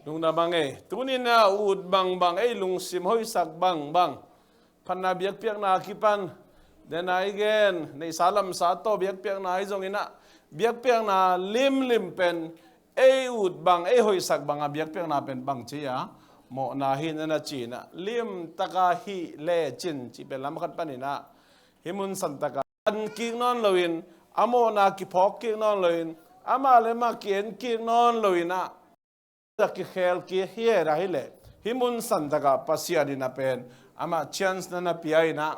Lungdam a ngei. Tuni-in a ut bangbang, ei lungsim hoihsak bangbang, phatna biakpiakna kipan, den a i gen neihsa lamsa tawh biakpiakna ahi zongin ah, biakpiakna limlim pen ei ut bang, ei hoihsak bang a biakpiakna pen bang ci a, mawhna hi na na ci in ah, limtak a hih lecin cih pen lam khat panin ah, hih mun santak a an kik nawn loin, a mawhna kiphawk kik nawn loin, amah le amah ki-en kik nawn loin ah, a kikhel kik hi a hi leh, hih mun santak ah Pasian in a pen amah chance na na pia in ah,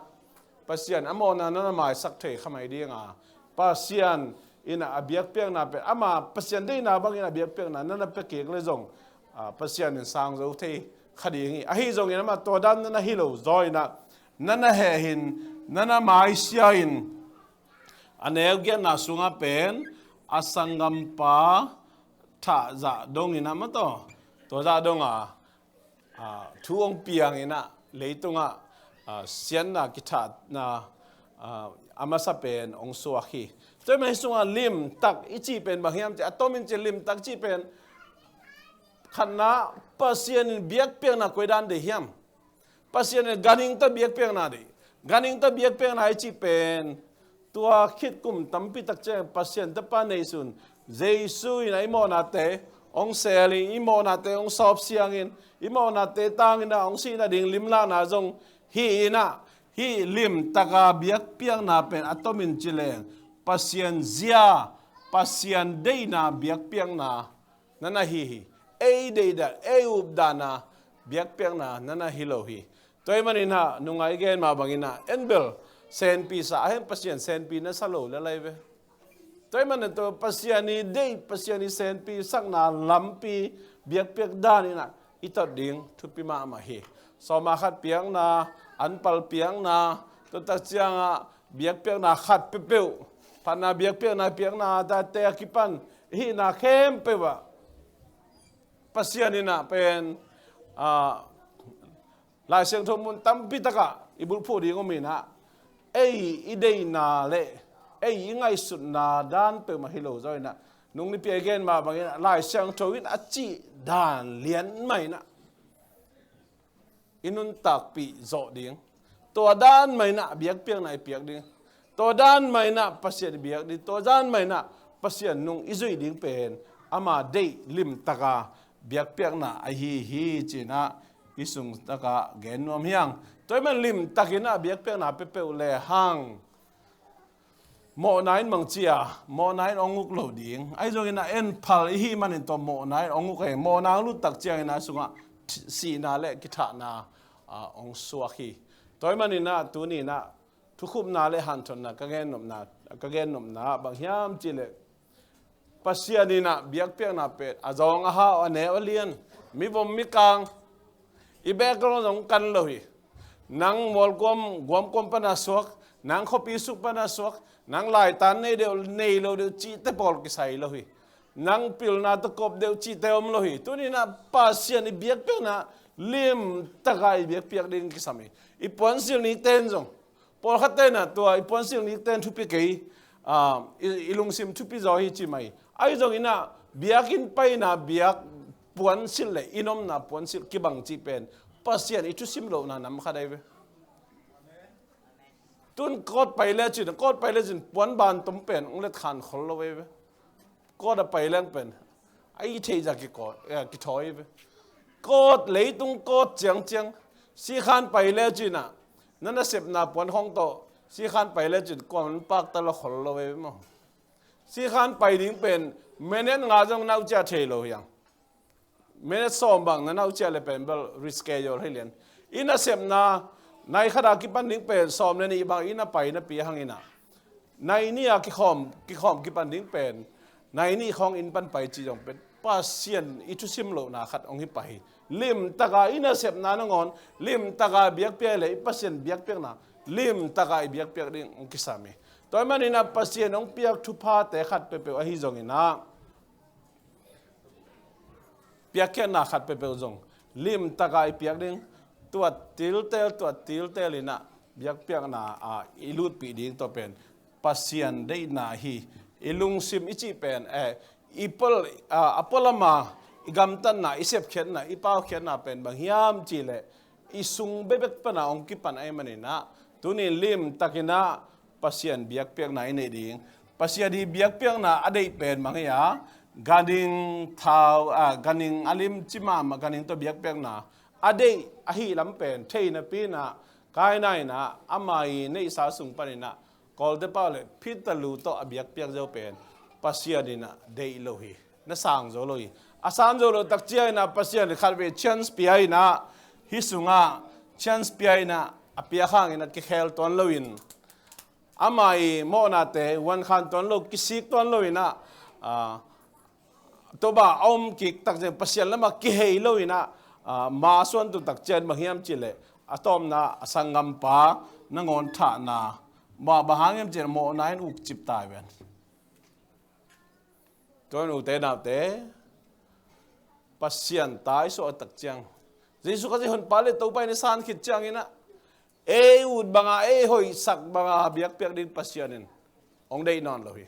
Pasian a mawhna na na maisak thei kha mai ding a, Pasian in ah a biakpiakna pen, ama Pasian deihna bangin a biakpiakna na na pia kik leh zong, a, Pasian in sang zo thei kha ding hi. Ahi zongin amah tua dan na na hi lo zaw in ah, na na heh hi in, na na maisia in, a neu giatna sungah pen a sanggampa thah zah dongin ah, mah tawh tua zah dong a, a, thu hong piang in ah leitungah, a, siatna kithahna, a, a masa pen hong suak hi. Tua ahih manin hih sungah limtak i cih pen bang hiam cih, a tomin cih limtak cih pen, khatna, Pasian in biakpiakna koi dan deih hiam? Pasian in ganhing tawh biakpiakna deih. Ganhing tawh biakpiakna i cih pen, tua khit kum tampi tak ciang Pasian Tapa neihsun, Jesu in a i mawhnate hong sel in, i mawhnate hong sawp siang in, i mawhnate tangin ah hong sih nading limlahna zong hi in ah, hih limtak a biakpiakna pen a tomin ci leng Pasian zia, Pasian deihna biakpiakna na na hi hi. Ei deihdan, ei updan a biakpiakna na na hi lo hi. Tua ahih manin ah, nung a i gen mah bangin ah, en bel senpi sa a, en Pasian senpi na sa lo lel lai ve. Tua ahih manin ah tua Pasian i deih, Pasian i senpi sakna lampi biakpiak dan in ah i tot ding thupi mahmah hi. Sawma khat piakna, anpal piakna, tua tak ciangah biakpiakna khat peuhpeuh, phatna biakpiakna piakna tate a kipan hihna khempeuh ah Pasian in ah pen, ah, Lai Siangtho mun tampi takah i bulphuh ding om in ah, ei i deihna le ei i ngaihsutna dan peuhmah hi lo zaw in ah, nung nipi a i gen mah bangin ah, Lai Siangtho in a cih dan lian mah in ah i nuntakpih zawh ding. Tua dan mah in ah biakpiakna i piak ding. Tua dan mah in ah Pasian i biak ding. Tua dan mah in ah Pasian nung i zuih ding pen ama deih limtak a biakpiakna ahi hi ci in ah hih sung takah gen nuam hi hang. Tua ahih man limtakin a biakpiakna peuhpeuh le hang mawhna in mang cia, mawhna in hong uk lo ding. Ahi zongin a enphal i hih manin tua mawhna in hong uk hi. Mawhna hong lut tak ciangin a sungah sihna le kithahna, ah, hong suak hi. Tua ahih manin a tuni in a thukhupna le hanthotna ka gennopna, ka gennopna bang hiam cih leh Pasian in a biakpiakna pen a zawng a hau, a neu a lian, mi vom mi kang, i background zong kan lo hi. Nang mualkuam guamkuam pana suak, nang khuapi suk pana suak, nang laitan nei deuh nei lo deuh cihte pawl kisai lo hi. Nang pilna tawh kop deuh cihte om lo hi. Tuni in a Pasian i biakpiakna limtaka i biakpiak ding kisam hi. I puansilh nikten zong, pawlkhatte in a tua i puansilh nikten thupi kei, ah, i, i lungsim thupi zaw hi ci mai. Ahi zongin a biakinn paina biak puansilh le i omna puansilh kibang cih pen Pasian i thusim lohna nam khat ahi ve. Tun court pai lecin, court pai lecin puan ban tom pen hong let khan khol lo ahi ve. Court a pai leng pen a i theih zah kikawt, eh, kithawi ve. Court, leitung court ciangciang, sikhan pai lecin a na nasepna puan khawng tawh sikhan pai lecin kuaman pakta lo khol lo ve maw. Sikhan pai ding pen minute nga zong na uk cia thei lo hi hang. Minute sawm bang na uk cia le pen bel reschedule hi lian. I nasepna nai khat a kipan ding pen sawm le nih bang i na pai napi hangin a nai nih a kikhawm, kikhawm kipan ding pen nai nih khawng inn pan pai cih zong pen Pasian i thusim lohna khat hong hi pah hi. Limtaka i nasepna nangawn limtaka biakpiak le i Pasian biakpiakna limtaka i biakpiak ding hong kisam hi. Tua ahih manin a Pasian hong piak thuphate khat peuhpeuh ahi zongin a piakkhiatna khat peuhpeuh zong limtaka i piak ding, tuat tiltel, tuat tiltel in a biakpiakna ah i lutpih ding tua pen Pasian deihna hi. I lungsim i cih pen, eh, i pol, ah, a pualama i gamtatna, i sepkhiatna, i paukhiatna pen bang hiam cih leh i sung bekbek pana hong kipan ahih manin a tuni limtakin a Pasian biakpiakna i neih ding. Pasian i biakpiakna a deih pen bang hi a, ganhing thau, ah, ganhing a lim ci mahmah ganhing tawh biakpiakna a deih ahih lam pen thei napi in a Kaina in a ama i neihsa sung panin a kawlte pau le phit a lu tawh a biakpiak zo pen Pasian in a deih lo hi. Na sang zo lo hi. A sang zo lo tak ciangin a Pasian in khatvei chance pia in a, hih sungah chance pia in a, a piak hangin a kikhel tuan loin, ama i mawhnate huan khan tuan lo, kisik tuan loin a, ah, tua bang a om kik tak ciang Pasian lamah kihei loin a, ah, ma suan tu tak ciang bang hiam cih leh a tawpna a sanggampa nangawn thahna, mah bang hang hiam cih leh mawhna in uk cip tai ven. Tua in ute naute, Pasian ta i suah tak ciang, Jesu Khazih honpa le Topa in i san khit ciangin a, ei ut banga, ei hoihsak banga biakpiak ding Pasian in hong deih nawn lo hi.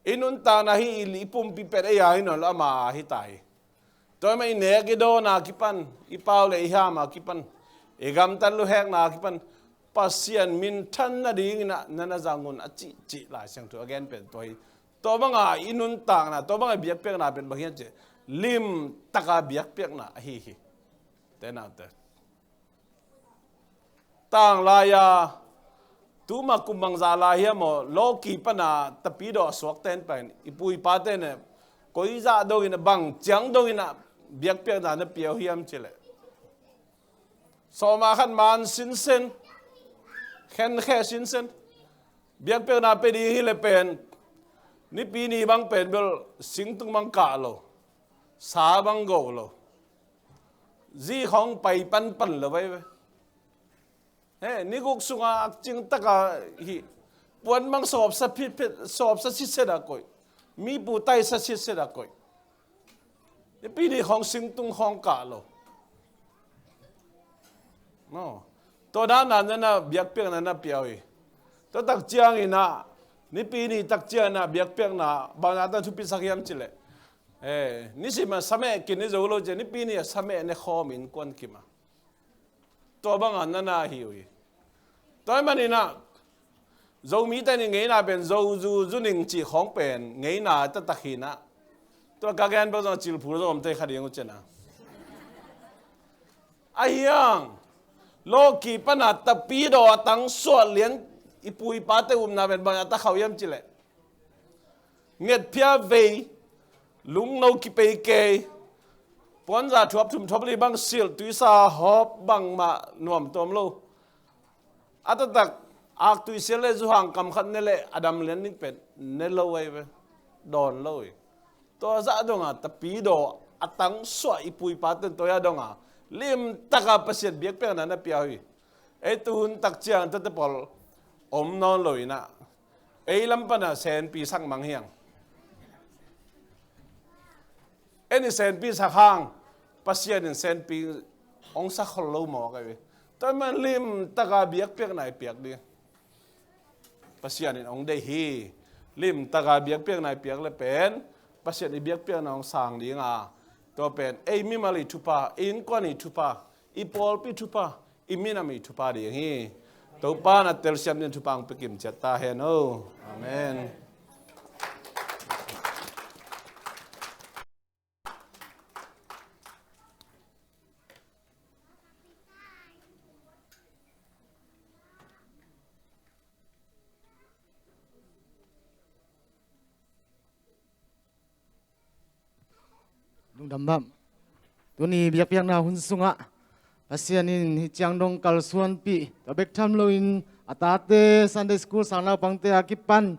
I nuntakna hi, i pumpi pet ei a hi nawn lo, ama a hi ta hi. Tua ahih manin i nek i dawn a kipan, i pau le i hiam a kipan, i gamtat luhekna a kipan Pasian minthan nadingin a na na zang un a cihcih Lai Siangtho a gen pen tua hi. Tua banga i nuntakna, tua banga i biakpiakna pen bang hiam cih leh limtaka biakpiakna ahi hi. Ute naute, tanglai-a tuma kum bangzah lai hiam aw, lawki pana tapidaw a suakte in pen i pu i pate in koi zah dongin a, bang ciang dongin a biakpiakna na pia uh hiam cih leh, sawma khat man sinsen, khenkhe sinsen, biakpiakna pia ding hi leh pen Nipi ni bang pen bel singtung bang kah lo, sa bang go lo, zi khawng pai panpan lo vai ve. He, ni guk sunga akcing taka hi, puan bang sawpsa phitphit, sawpsa sitset a koih, mipu taisa sitset a koih. Nipi ni khawng singtung khawng kah lo. No. Tua dan a na na biakpiakna na pia uh hi. Tua tak ciangin a, Nipi ni tak ciangin a biakpiakna bang na tan thupisak hiam cih leh, eh, nisim a sameh kin i zo lo ciang, Nipi ni a sameh ne khawm innkuan kim a, tua banga na na hi uh hi. Tua ahih manin a, Zomite in ngeina pen zo zu zu ning cih khawng pen ngeina taktak hi in a, tua ka gen bang zong a cilphul zong om thei kha ding uh ciang a, Ahi hang, lawhki pana tapidaw a tangsuah lian i pu i pate upna pen bang a ta khauh hiam cih leh, ngetphia vei, lungno kipei kei, puanza thuap thum thuap li bang silh, tuisa hawp bangmah nuam tuam lo. A taktak aktui sial le zuhang kam khat ne leh a dam lian ding pen ne lo ahi ve. Dawn lo hi. Tua zah donga tapidaw a tangsuah i pu i paten tua zah donga limtaka Pasian biakpiakna na pia uh hi. Ei tu hun tak ciang tuate pawl om nawn lo inah, ei lam pana senpi sak mang hiang. En i senpi sak hang, Pasian in senpi hong sak khol lo mawk ahi ve. Tua man limtaka biakpiakna i piak ding. Pasian in hong deih hi. Limtaka biakpiakna i piak le pen Pasian i biakpiakna hong sang dinga, tua pen ei mimal i thupha, i innkuan i thupha, i pawlpi thupha, i minam i thupha ding hi. Topa na telsiam ding thupha hong pia kim ciat ta hen o. Amen. Lungdam bam. Tuni biakpiakna hun sungah Pasian in hih ciang dong kalsuanpih, tua bek tham loin a tate Sunday school sang naupangte a kipan,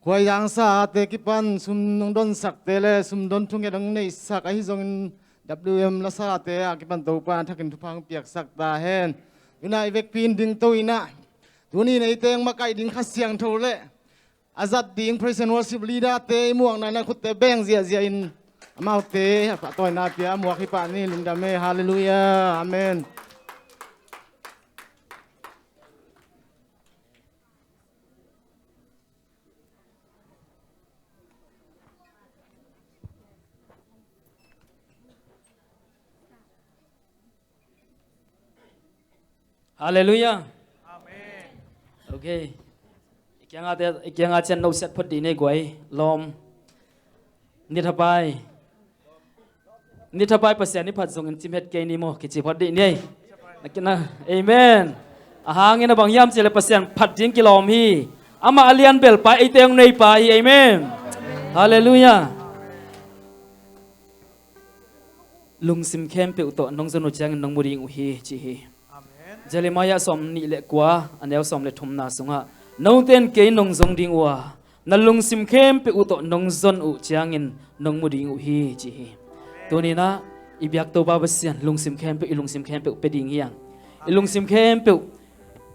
khuaizangsa ate kipan, sum nong donsakte le sum don thunget nong neihsak ahi zongin W M lasate a kipan Topa thakin thupha hong piaksak ta hen. Tuna i vekpi in dingto inah, tuni in eite hong makaih ding Kha Siangtho le a zat ding praise and worship leader te i muakna na khutte beng ziahziah in amaute a pahtawina pia muak hi pah ni. Lungdam e. Halleluiah. Amen. Halleluiah. Amen. Okay. I kiangah te, i kiangah cian no siat phot dih nei guai lawm. Nithapai. Nithapai Pasian i phat zongin cimhet kei ni maw, kici phot dih nei. Na kina. Amen. A hangin a bang hiam cih leh Pasian phat ding kilawm hi. Amah a lian belpa eite hong neipa hi. Amen. Halleluiah. Lungsim khempeuh tawh nong zon uh ciangin nong mu ding uh hi, ci hi. Amen. Jeremiah sawm nih le kua, a neu sawm le thumna sungah, note in kei nong zong ding uh a, na lungsim khempeuh uh tawh nong zon uh ciangin nong mu ding uh hi, ci hi. Tuninah i biak Topa Pasian lungsim khempeuh, i lungsim khempeuh pia ding hiang. I lungsim khempeuh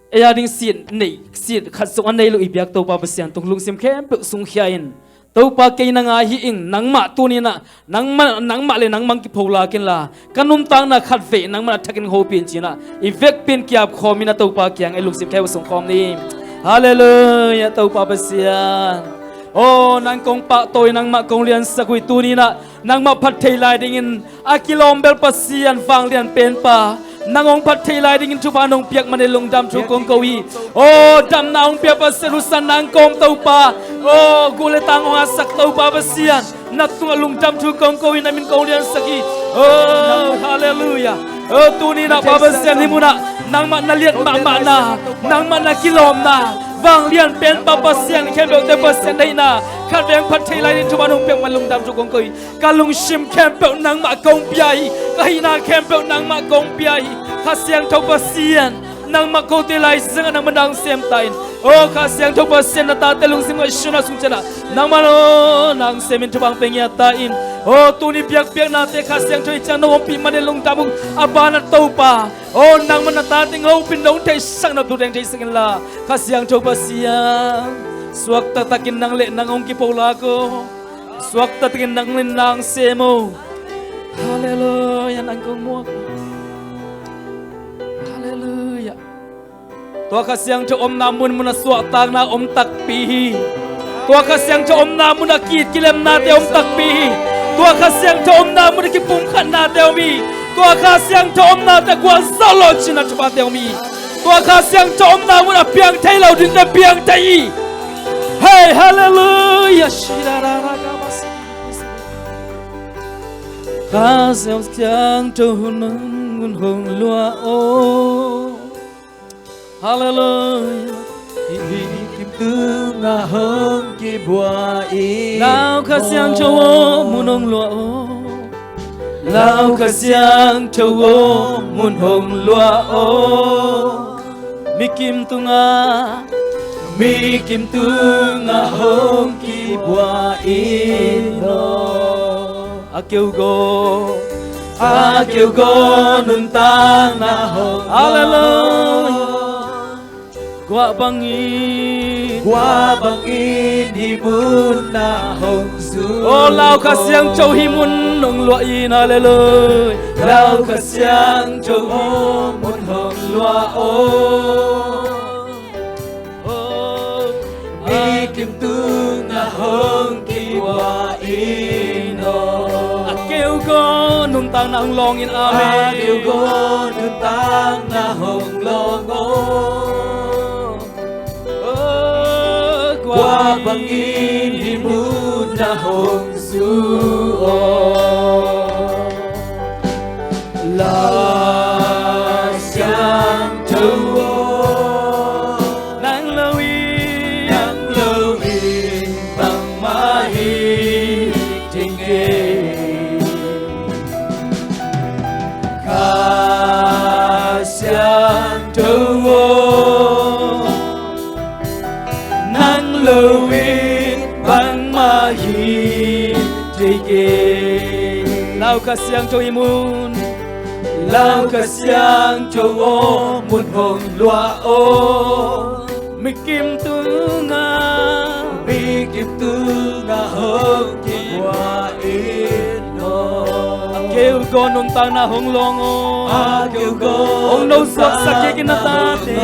ei a ding sit neih, sit khat zong a nei lo i biak Topa Pasian tung lungsim khempeuh sungkhia in, Topa, kei na ngai hi ing, nangmah tuninah nangmah, nangmah le nangmah kipho lak inla, ka nuntakna khat vei nangmah na thakin hopih in, cinah i vekpi in kiap khawm inah Topa kiang ei lungsim khempeuh sungkhawm ni. Halleluiah, Topa Pasian. Aw, nang kong pahtawi, nangmah kong liansak uh hi. Tuninah nangmah phat thei lai dingin a kilawm bel Pasian vanglian penpa, nang hong phat thei lai dingin thupha nong piak man hi, lungdam thu kong ko hi. Aw, damna hong pia Pasian, husan nang kawm Topa. Aw, gu le tang hong hatsak Topa Pasian, na tungah lungdam thu kong ko hi, na min kong liansak hi. Aw, halleluiah. Aw, tuninah Pa Pasian, hih munah nangmah na liat mahmahna, nangmah na kilawmna, vanglian penpa Pasian, khempeuhte Pasian deihna khat veng phat thei lai dingin thupha nong piak man, lungdam thu kong ko hi. Ka lungsim khempeuh nangmah kong pia hi. Ka hihna khempeuh nangmah kong pia hi. Kha Siangtho Pasian, nangmah kote lai zangah nangmah nang sem ta in. Aw Kha Siangtho Pasian, na tate lungsim ngaihsutna sung ciangah nangmah aw nang sem in thupha hong pia ngiat ta in. Aw tuni biakpiaknate Kha Siangtho i ciang nong ompih man in lungdam ung. A banah Topa, aw nangmah na tate hong hopih in, nong theihsakna thu teng theisak inla, Kha Siangtho Pasian, suak taktakin nang le nang hong kipho lak aw. Suak taktakin nang le nang sem aw. Halleluiah, nang kong muak. Halleluiah. Tua Kha Siangtho omna munmunah suahtakna om takpi hi. Tua Kha Siangtho omna munah ki-it kilemnate om takpi hi. Tua Kha Siangtho omna munah kipumkhatnate om hi. Tua Kha Siangtho omnate gualzo lo cihna thuphate om hi. Tua Kha Siangtho omna munah piang thei lo dingte piang thei hi. Hei, halleluiah. Kha Siangtho nong hun hong luah aw. Halleluiah. Mikim tungah hong kibuak in. Lau Kha Siangtho aw, mun hong luah aw. Lau Kha Siangtho aw, mun hong luah aw. Mikim tungah, mikim tungah hong kibuak in aw. A keu go, a keu go nuntakna hong, halleluiah. Guah bangin, guah bangin hih munah hong zu. Oh, Lau Kha Siangtho hih mun hong luah in, halleluiah. Lau Kha Siangtho hih mun hong luah aw. Oh, mikim tungah hong kibuak in aw. A keu go nuntakna hong lawng in, amen. A keu go nuntakna hong lawng aw. Oh, guah bangin hih munah hong zu aw. Lau Siangtho aw, nang lo in, nang lo in bangmah hi thei kei. Kha Siangtho aw, nang lo in bangmah hi thei kei. Lau Kha Siangtho hih mun, Lau Kha Siangtho aw, mun hong luah aw. Mikim tungah, mikim tungah hong kibuak in aw. A keu go nuntakna hong lawng aw. A keu go hong nosuaksak kik in, a tate.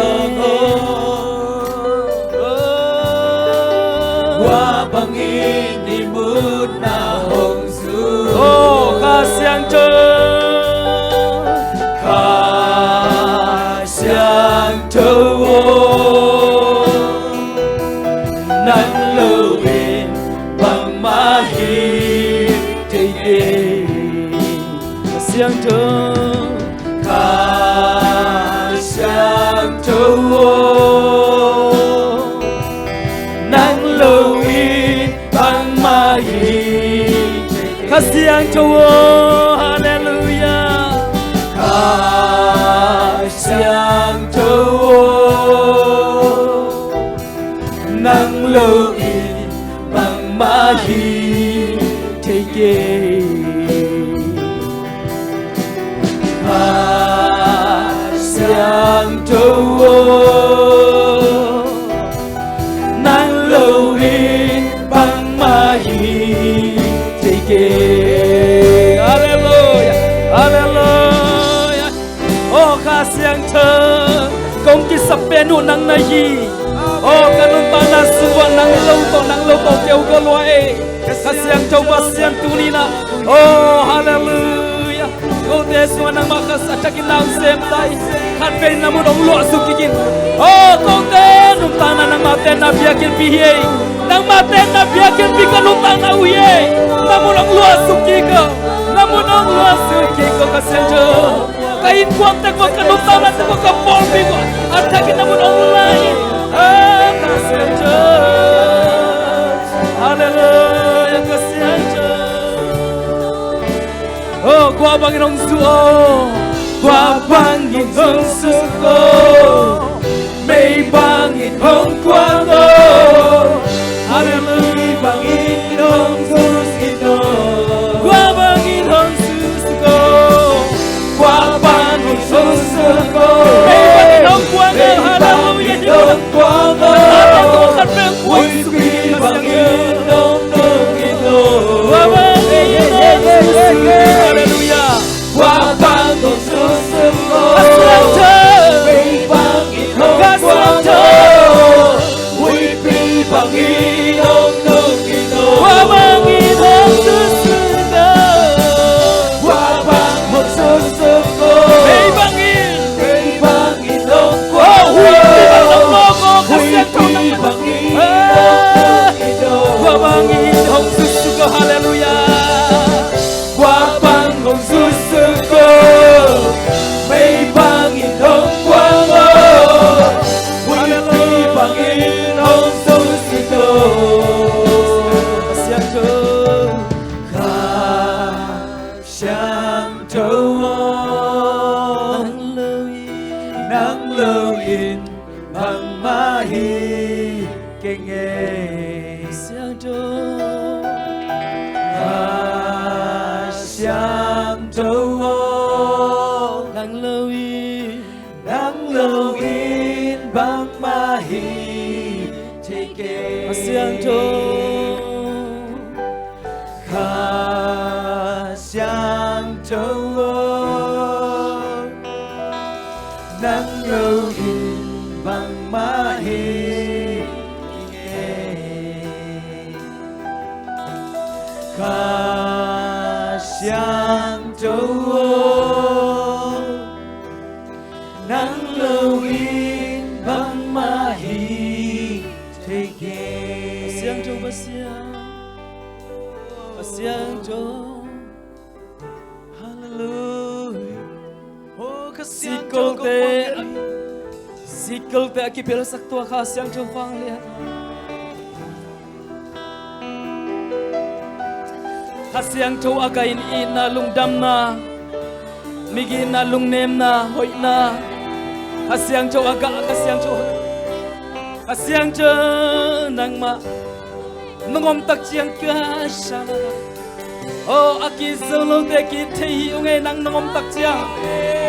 Guah bangin hih munah hong zu. Oh, Kha Siangtho, Kha Siangtho aw, nang lo in bangmah hi thei kei. Kha Siangtho, Kha Siangtho aw, nang lo in bangmah hi. Kha Siangtho aw, halleluiah. Kha Siangtho aw, nang lo in bangmah hi thei kei. Kha Siangtho aw, nang lo in bangmah hi thei kei. Halleluiah, halleluiah. Oh, Kha Siangtho, kong kisap pen uh nang na hi. Oh, ka nuntakna sung uah nang lo tawh, nang lo tawh keu go lua ei. Kha Siangtho Pasian tuni-in ah, oh, halleluiah, kote sungah nangmah khat a thakin na hong sem ta hi. Khatvei na mun hong luahsuk kik in. Oh, kote nuntakna nangmah tenna biakinnpi hi ei. Nangmah tenna biakinnpi ka nuntakna uh hi ei. Na mun hong luahsuk kik o. Na mun hong luahsuk kik o, Kha Siangtho. Ka innkuan teng uah, ka nuntakna teng uah, ka pawlpi uah a thakin na mun hong la in. Ah, Kha Siangtho. Halleluiah, Kha Siangtho. Oh, guah bangin hong zu aw. Guah bangin hong zu aw. Mei bangin hong kuang aw. Halleluiah. Bangin hong zu suk aw. Guah bangin hong zu suk aw. Guah bangin hong zu suk aw. Mei bangin hong kuang aw. Halleluiah. Hong kuang aw. Huipi bangin hong nung in aw. Guah bangin hong zu suk aw. Halleluiah. Guah bangin hong zu suk aw. Kha Siangtho. Mei bangin hong kuang aw. Huipi bangin hong Kha Siangtho aw, nang lo in bangmah hi kei. Kha Siangtho aw, nang lo in bangmah hi thei kei. Kha Siangtho, Kha Siang, Kha Siangtho. Halleluia. Oh, Kha Siangtho, sikolte, sikolte a kipelsak tua Kha Siangtho vang lian. Kha Siangtho a gah in itna, lungdamna, migitna, lungnemna, hoihna. Kha Siangtho a gah, Kha Siangtho, Kha Siangtho nangmah nong om tak ciang ka sha na. Oh, a kizol lote kithei hi ung ei, nang nong om tak ciang.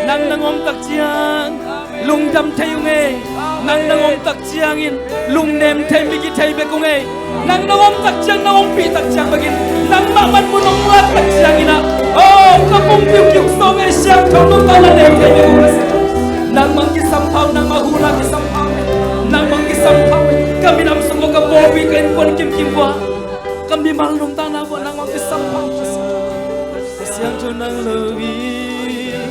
Nang nong om tak ciang lungdam thei ung ei. Nang nong om tak ciangin lungnem thei, mi kithei bek ung ei. Nang nong om tak ciang, nong ompih tak ciang bekin, nangmah man mun hong muat tak ciangin ah, oh, ka pum kiukiu sawng ei, siangtho nong ka la nei thei bek ung ei. Nangmah kisampha, nangmah hula kisampha, nangmah kisampha. Ka minam sung ka pawlpi, ka innkuan kimkim uh ah, ka mimal nuntakna uh ah nangmah kisampha. Kha Siangtho, nang lo in,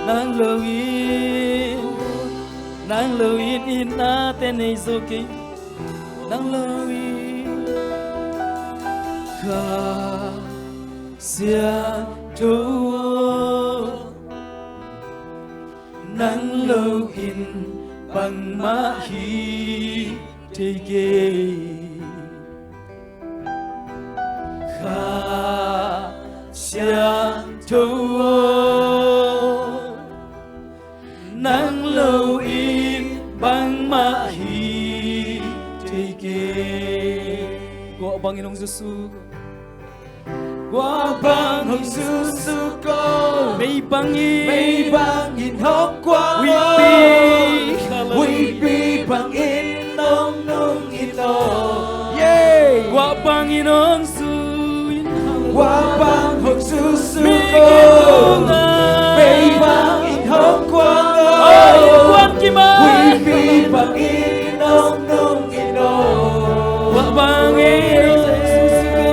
nang lo in, nang lo in itnate nei zo kei. Nang lo in, Kha Siangtho aw, nang lo in bangmah hi thei kei. Kha Siangtho aw, nang lo in bangmah hi thei kei. Guah bangin hong zusu. Guah bang hong zusu ko. Mei bangin, mei bangin hong kuang, huihpi, huihpi bangin hong nung in aw. Guah bangin hong zu in, guah bang hong zusu ko. Mei bangin hong kuang, huihpi bangin hong nung in aw. Guah bangin hong zusu ko.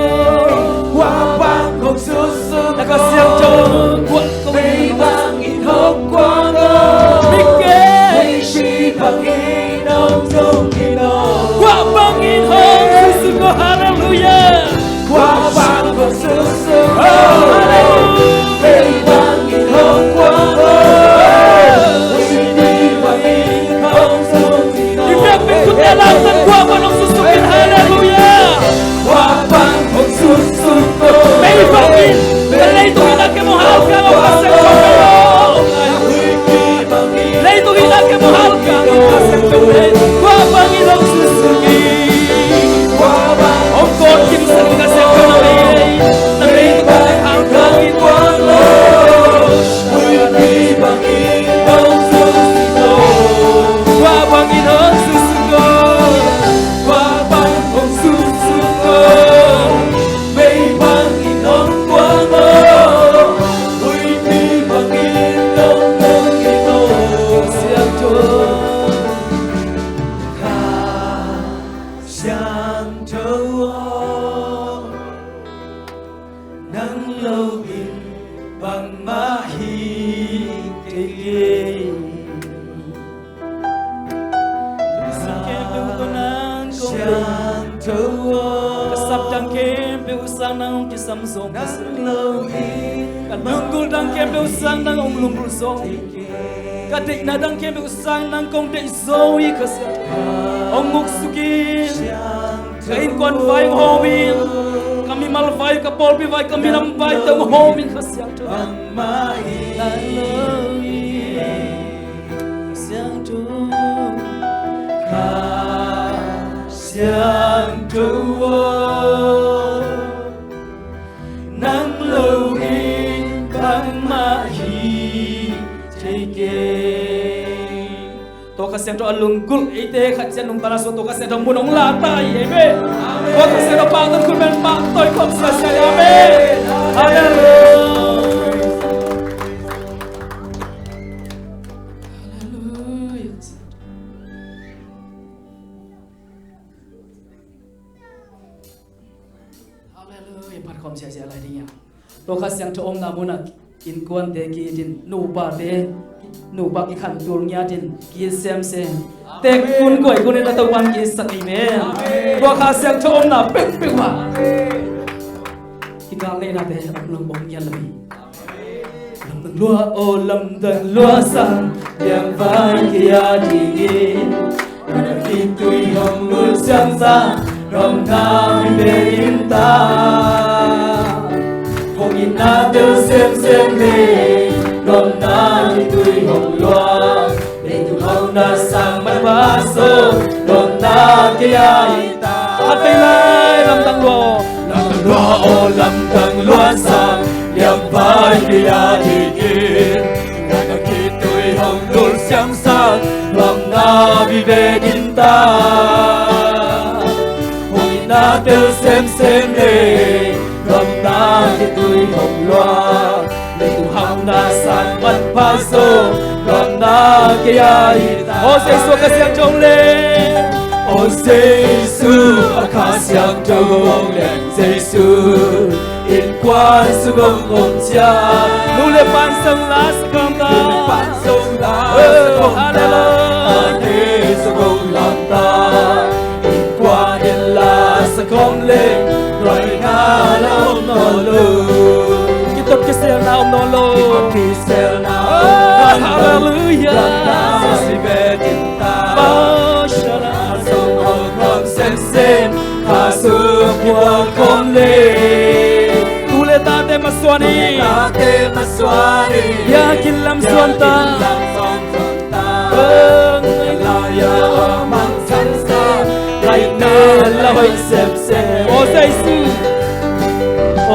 Guah bang hong zusu ko. Kha Siangtho, guah ko. Mei bangin hong kuang aw. Mei bangin hong nung in aw. Guah bangin hong zusu ko. Halleluia. Guah bang hong zusu ko. Halleluia. Mei bangin hong kuang aw. Huihpi bangin hong nung in aw. I biakpiak khut te lamsan, guah bang hong zusu in. Halleluia. Guah bang hong zusu ko. Mei bangin. Ka leitung in a kem hong halkang aw, Kha Siangtho. Leitung in a kem hong halkang aw, Kha Siangtho. Guah bangin hong zusu in. Hong kawt kimsan, Kha Siangtho, na mei, na mei bangin hong halkang in. Guah bangin hong zusu ko. Guah bang hong zusu ko. Mei bangin hong kuang aw. Huihpi bangin hong nung in aw. Siangtho. Kha Siangtho aw, nang lo in bangmah hi kei kei. Lungsim khempeuh tawh nang kong deih. Ka sap dang khempeuh uh sang nang hong kisam zawng ka sa. Ka lunggulh dang khempeuh uh sang nang hong lunggulh zawng. Ka deihna dang khempeuh uh sang nang kong deih zawng hi, Kha Siangtho. Hong muksuk in. Ka innkuan vai hong hawm in, ka mimal vai, ka pawlpi vai, ka minam vai tawh hong hawm in, Kha Siangtho. Nang lo in, Kha Siangtho. Kha Siangtho aw, nang lo in bangmah hi thei kei. Tua Kha Siangtho a lunggulh eite khat ciat nungta na sung Topa Kha Siangtho mun hong la ta hi. Amen. Topa Kha Siangtho pahtawi khut beng pahtawi khawm sia sia. Amen. Halleluia. Halleluia. Halleluia. Phat khawm sia sia lai ding hi a. Topa Kha Siangtho omna munah innkuante ki-it in, nupate, nupa kikhan tul ngiat in ki-it semsem. Tek kun guai kun in a Topa'n ki-itsak hi ve. Topa Kha Siangtho omna peuhpeuh ah kikal neihnate om lo, om ngiat lo hi. Lamdang lua, aw lamdang lua sang, liangvai kei a dingin, na khitui hong lul siang sang, lawmna mi ve ding ta. Hong itna tel semsem le, lawmna khitui hong luang, leitung hong na sang man pha sung, lawmna kei a hi ta. A tei lai, lamdang lua. Lamdang lua, aw lamdang lua sang, liangvai kei a dingin, na khitui hong lul siang sang, lawmna mi ve ding ta. Hong itna tel semsem le, lawmna khitui hong luang, leitung hong na sang man pha sung, lawmna kei a hi ta. Aw Jesu a Kha Siangtho hong leng. Aw Jesu a Kha Siangtho hong leng. Jesu innkuan sung hong om ciang, nu le pa'n song la sak khawm ta. Nu le pa'n song la sak khawm ta. Halleluia. Tate sung hong lam ta. Innkuan in la sak khawm leng, luaina la om nawn lo. Kitot kiselna om nawn lo. Kitot kiselna om nawn lo. Halleluia. Lawmna mi ve ding ta. Kha sung hong om semsem, Kha sung kibual khawm leng, tu le tate masuan hi. Tu le tate masuan hi. Biakinn lam suan ta. Biakinn lam suan ta. Ka lai-ah a mangthang sa, laina la hoih semsem. Aw Jesu.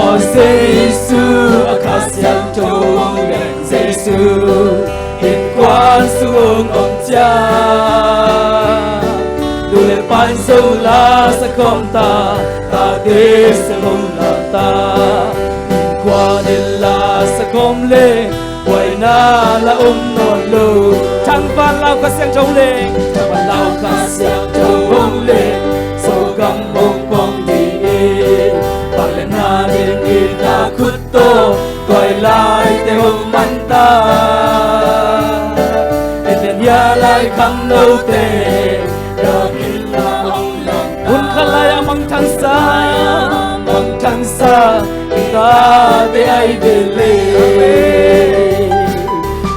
Aw Jesu a Kha Siangtho hong leng. Jesu innkuan sung hong om ciang, nu le pa'n song la sak khawm ta. Tate song hong la ta. Innkuan in la sak khawm leng, buaina la om nawn lo. Thangvahna Kha Siangtho hong leng. Thangvahna Kha Siangtho hong leng. Zogam hong pong dingin, vangliatna dingin na khut tawh, tuailaite hong man ta. Eden hia lai khangnote, biakinn lam hong lam ta. Hun khat lai-ah mangthang sa, mangthang sa, tate ahi ve leh.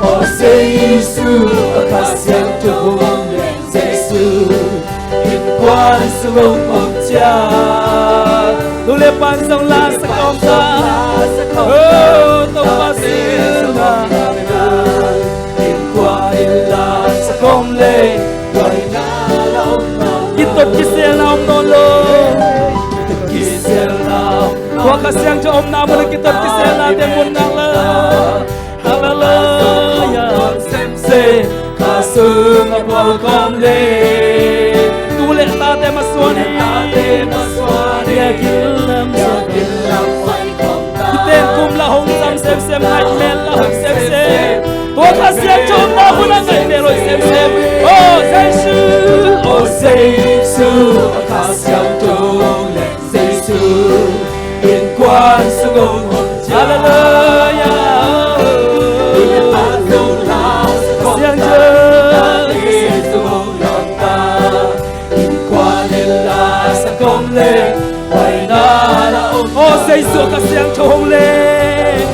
Aw Jesu a Kha Siangtho hong leng. Jesu innkuan sung hong om ciang, nu le pa'n song la sak khawm ta. Oh Topa sin na. Innkuan in la sak khawm leng, luaina la om nawn lo. Kitot kiselna om nawn lo. Kitot kiselna om nawn lo. Tua Kha Siangtho omna mun ah kitot kiselnate mun nak la. Halleluia. Semsem, Kha sung a bual khawm leng. Tu le tate masuan hi. Tu le tate masuan hi. Biakinn lam suan. Biakinn lam suan khawm ta. Kiten kum la hong sam semsem, ngaihmel la hoih semsem. Tua Kha Siangtho omna mun ah ngaihmel hoih semsem. Aw Jesu. Aw Jesu a Kha Siangtho hong leng. Jesu innkuan sung hong om ciang. Halleluia. Innkuan in la sak khawm leng, buaina la om. Aw Jesu a Kha Siangtho hong leng.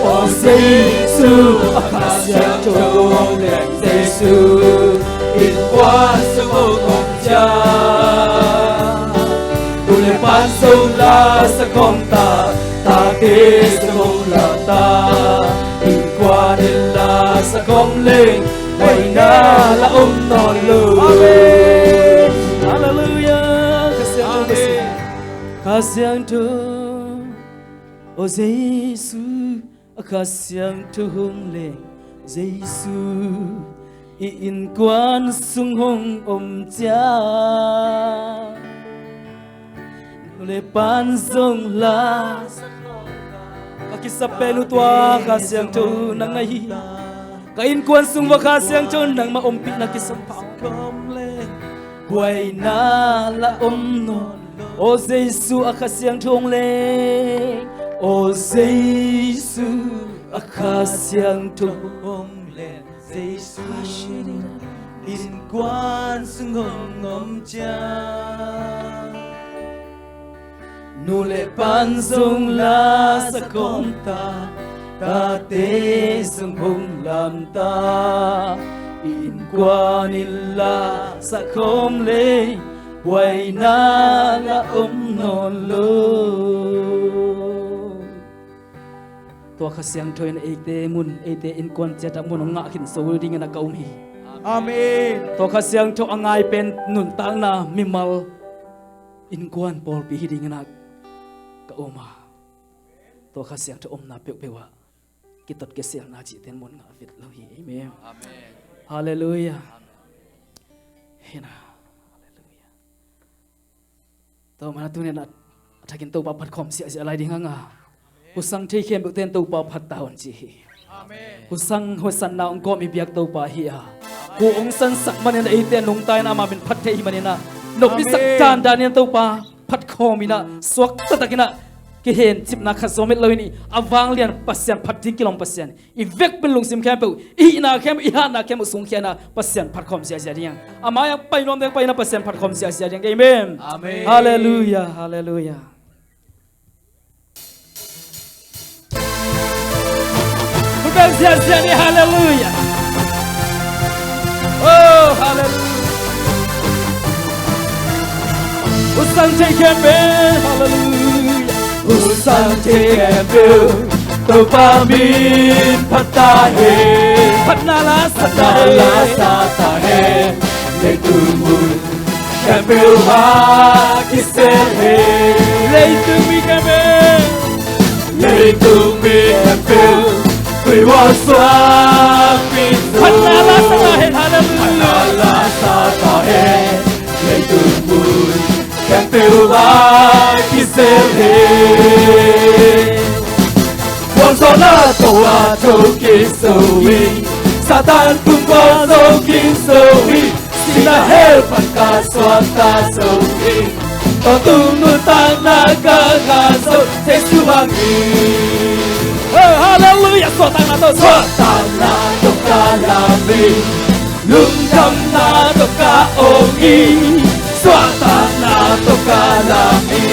Aw Jesu a Kha Siangtho hong leng. Jesu innkuan sung hong om ciang, nu le pa'n song la sak khawm ta. Tate sung hong la ta. Innkuan in la sak khawm leng, buaina la om nawn lo. Amen. Halleluia. Kha Siangtho. Amen. Kha Siangtho. Aw Jesu a Kha Siangtho hong leng. Jesu Innkuan sung hong om ciang nu le pan zong la ka kisap pen uh tua Kha Siangtho nang na hi. Ka innkuan sung va Kha Siangtho nangmah ompihna kisam pah. Buaina la om nawn lo. Aw Jesu a Kha Siangtho hong leng. Aw Jesu a Kha Siangtho hong leng. Jesu innkuan sung hong om ciang nu le pan zong la sa khawm ta, tate zong hong lam ta. Innkuan in la sa khawm lei buaina la om nawn lo. Tua Kha Siangtho in eite mun, eite innkuan ciatah mun hong ngah khin zo dingin a ka um hi. Amen. Tua Kha Siangtho a ngai pen nuntakna mimal innkuan pawlpi hi dingin a ka um a. Tua Kha Siangtho omna peuhpeuh ah kitot kiselna cihte in mun ngah vet lo hi. Amen. Amen. Halleluiah. Amen. Hina. Halleluiah. Tua mana tunin a thakin Topa phat khawm siahsiah lai ding hanga. Husang thei khempeuhte in Topa phat ta un ci hi. Amen. Husang hosanna hong kawm i biak Topa hi a. Hu hong sansak manin a eite a nungta in amah min phat thei hi manin a. Nop i sak dandan in Topa phat khawm in a suak taktak in a kihencipna khat zong om het lo in i a vanglian Pasian phat ding kilawm Pasian. I vekpi in lungsim khempeuh, i hihna khempeuh, i hatna khempeuh sungkhia in a Pasian phat khawm siahsiah ding. A mai-ah pai nuam ding pai in a Pasian phat khawm siahsiah ding. Amen. Amen. Halleluiah, halleluiah. Khut beng siahsiah ni, halleluiah. Oh, halleluiah. Husang thei khempeuh, halleluiah. Husang thei khempeuh Topa min phat ta hen. Phatna la sa ta hen. Phatna la sa ta hen. Leitung mun khempeuh ah kisel hen. Leitung mi khempeuh. Leitung mi khempeuh Khrih huan suak mi zo. Phatna la sa ta hen, halleluiah. Phatna la sa ta hen. Leitung mun khempeuh ah kisel hen. Vuangzawhna tawh a thokik zo hi. Satan pumkhat zong kik zo hi. Sihna hell pan ka suakta zo hi. Tawntung nuntakna ka ngah zo Jesu hang hi. Oh, halleluiah. Suahtakna tawh, suahtakna tawh ka lam hi. Lungdamna tawh ka awng hi. Suahtakna tawh ka lam hi.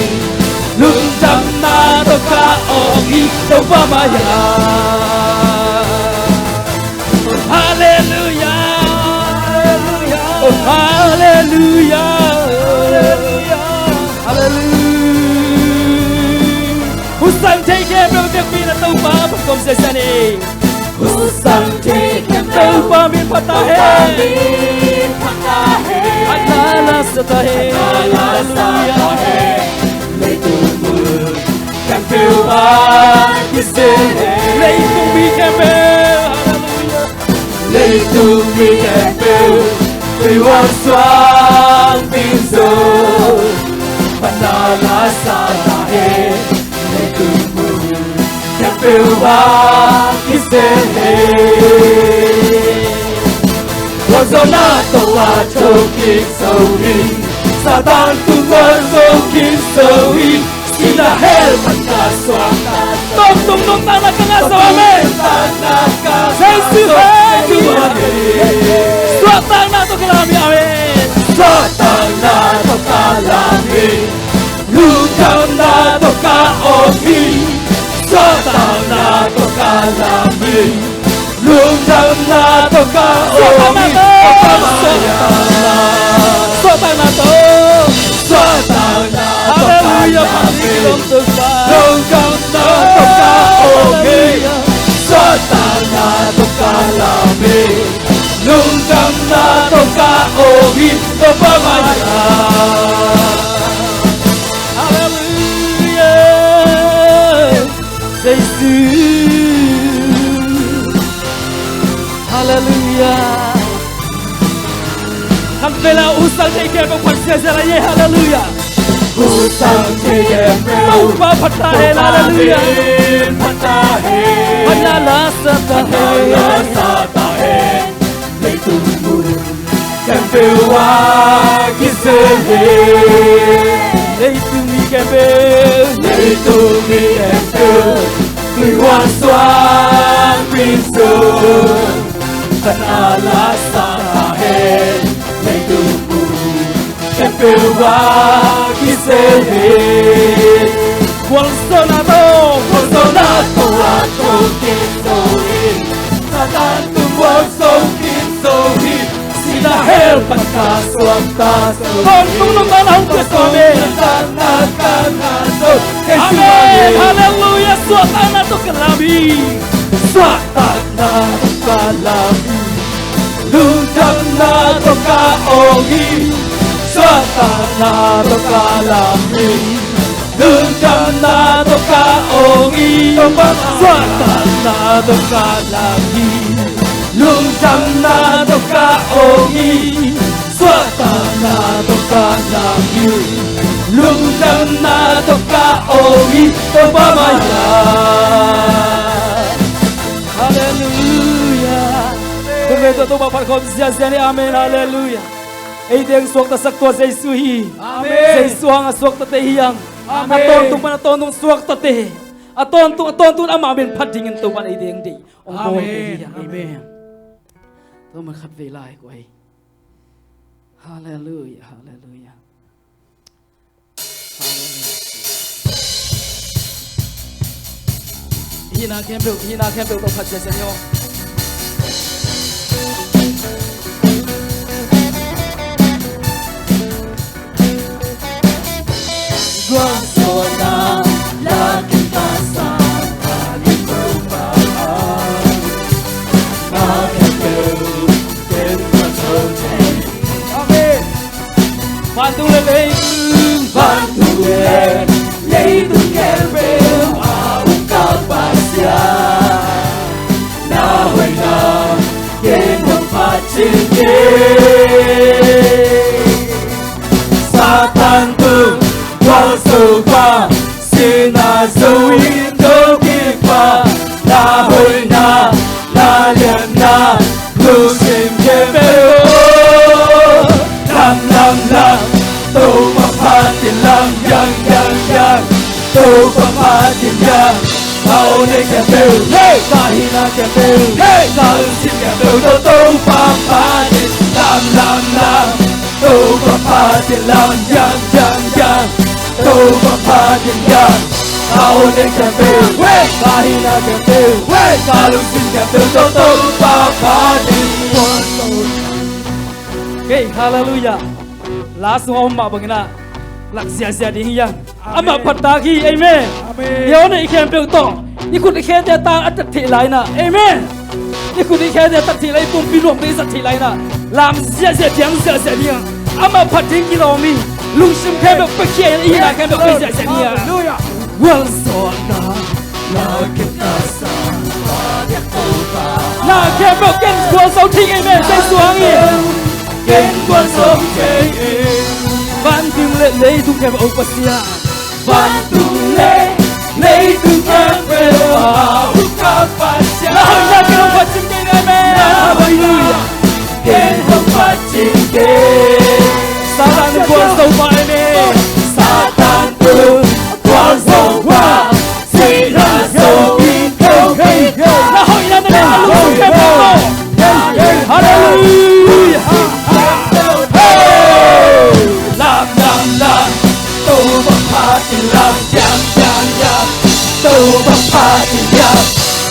Lungdamna tawh ka awng hi. Topa mai-ah. Halleluiah. Oh, halleluiah. Halleluiah. Husang thei khempeuh vekpi in a Topa phat khawm siahsiah ni. Husang thei khempeuh Topa min phat ta hen. Phatna la sa ta hen. Halleluiah. Leitung mun khempeuh ah kisel hen. Leitung mi khempeuh. Halleluiah. Leitung mi khempeuh Khrih huan suak mi zo. Phatna la sa ta hen. Leitung mun khempeuh ah kisel hen. Vuangzawhna tawh a thokik zo hi. Satan pumkhat zong kik zo hi. Sihna hell pan ka suakta. Tawntung nuntakna ka ngah zo, amen. Jesu hang hi. Suahtakna tawh ka lam hi, amen. Suahtakna tawh ka lam hi. Lungdamna tawh ka awng hi. Suahtakna tawh ka lam hi. Lungdamna tawh ka awng hi. Suahtakna tawh. Suahtakna tawh. Suahtakna tawh ka lam hi. Halleluiah. Lungdamna tawh ka awng hi. Suahtakna tawh ka lam hi. Lungdamna tawh ka awng hi. Topa mai-ah. Halleluiah. Jesu. Halleluiah. Halleluia. Topa phat ta hen, halleluia. Phatna la sa ta hen. Leitung mi khempeuh, leitung mi khempeuh, tuihuan suang pin sung, phatna la sa ta hen. Leitung khempeuh ah kisel hi. Gualzawhna tawh, gualzawhna tawh a tawh kizo hi. Satan tung gualzo kizo hi. Sihna hell pan ka suakta zo hi. Tawntung nong dan a hong pia suak hi. Tawntung nong dan a ka na zo. Amen. Halleluia. Suahtakna tawh ka lam hi. Suahtakna tawh ka lam hi. Lungdamna tawh ka awng hi. Suahtakna tawh ka lam hi. Lungdamna tawh ka awng hi. Suahtakna tawh ka lam hi. Lungdamna tawh ka awng hi. Suahtakna tawh ka lam hi. Lungdamna tawh ka awng hi. Topa mai-ah. Halleluia. Tung ve tawh Topa phat khawm ziahziah ni. Amen. Halleluia. Ei teng suaktasak tua Jesu hi. Amen. Jesu hang a suaktate hi hang. Amen. A tawntung pan a tawntung suaktate. A tawntung, a tawntung amah min phat dingin Topa in ei teng deih. Hong bawl hi hang. Amen. Amen. Tua man khat vei lai kua hi. Halleluia. Halleluia. Hihna khempeuh, hihna khempeuh tawh phat ziahziah ni aw. Gualzawhna la kin ka sa, a ni Topa, na khempeuh ken ka zo thei. Amen. Vantung le leitung, vantung le leitung khempeuh a uk ka Pasian, na hoihna ken hong phat cing kei. Satan tung gualzo pa, sihna zo in do kik pa, na hoihna, na lianna, lungsim khempeuh aw. Lam, lam, lam, Topa phat in lam, yang, yang, yang, Topa phat in yang. Ka awng khempeuh, hey, ka hihna khempeuh, hey, ka lungsim khempeuh tawh Topa phat in lam, lam, lam, Topa phat in lam, yang, yang, yang, Topa phat in yang. Ka awng khempeuh, hey, ka hihna khempeuh, hey, ka lungsim khempeuh tawh Topa phat in. Hey, halleluia. La sung a om mah bangin ah lak ziahziah ding hi hang. Amen. Amah phat tak hi. Amen. Amen. Hih aw, i khempeuh tawh i khut i khete a tat theih lai-in ah. Amen. I khut i khete a tat theih lai, i pumpi nuamte i zat theih lai-in ah lam ziahziah, piang ziahziah ding hi hang. Amah phat ding kilawm hi. Lungsim khempeuh piakhia in, i hihna khempeuh pia ziahziah ding hi hang. Halleluia. Gualzawhna la kin ka sa, na khempeuh ken gualzo thei ing. Amen. Ken gualzo thei ing. Ken gualzo thei ing. Vantung le leitung khempeuh a uk Pasian, vantung le leitung khempeuh a uk ka Pasian, na hoihna ken hong phat cing kei. Amen. Na hoihna ken hong phat cing kei. Satan gualzo pa, amen. Satan tung gualzo pa, sihna zo in do kik. Na hoihna, na lianna, lungsim khempeuh aw. Halleluia. Hey! Lam, lam, lam, Topa phat in lam, yang, yang, yang, Topa phat in yang.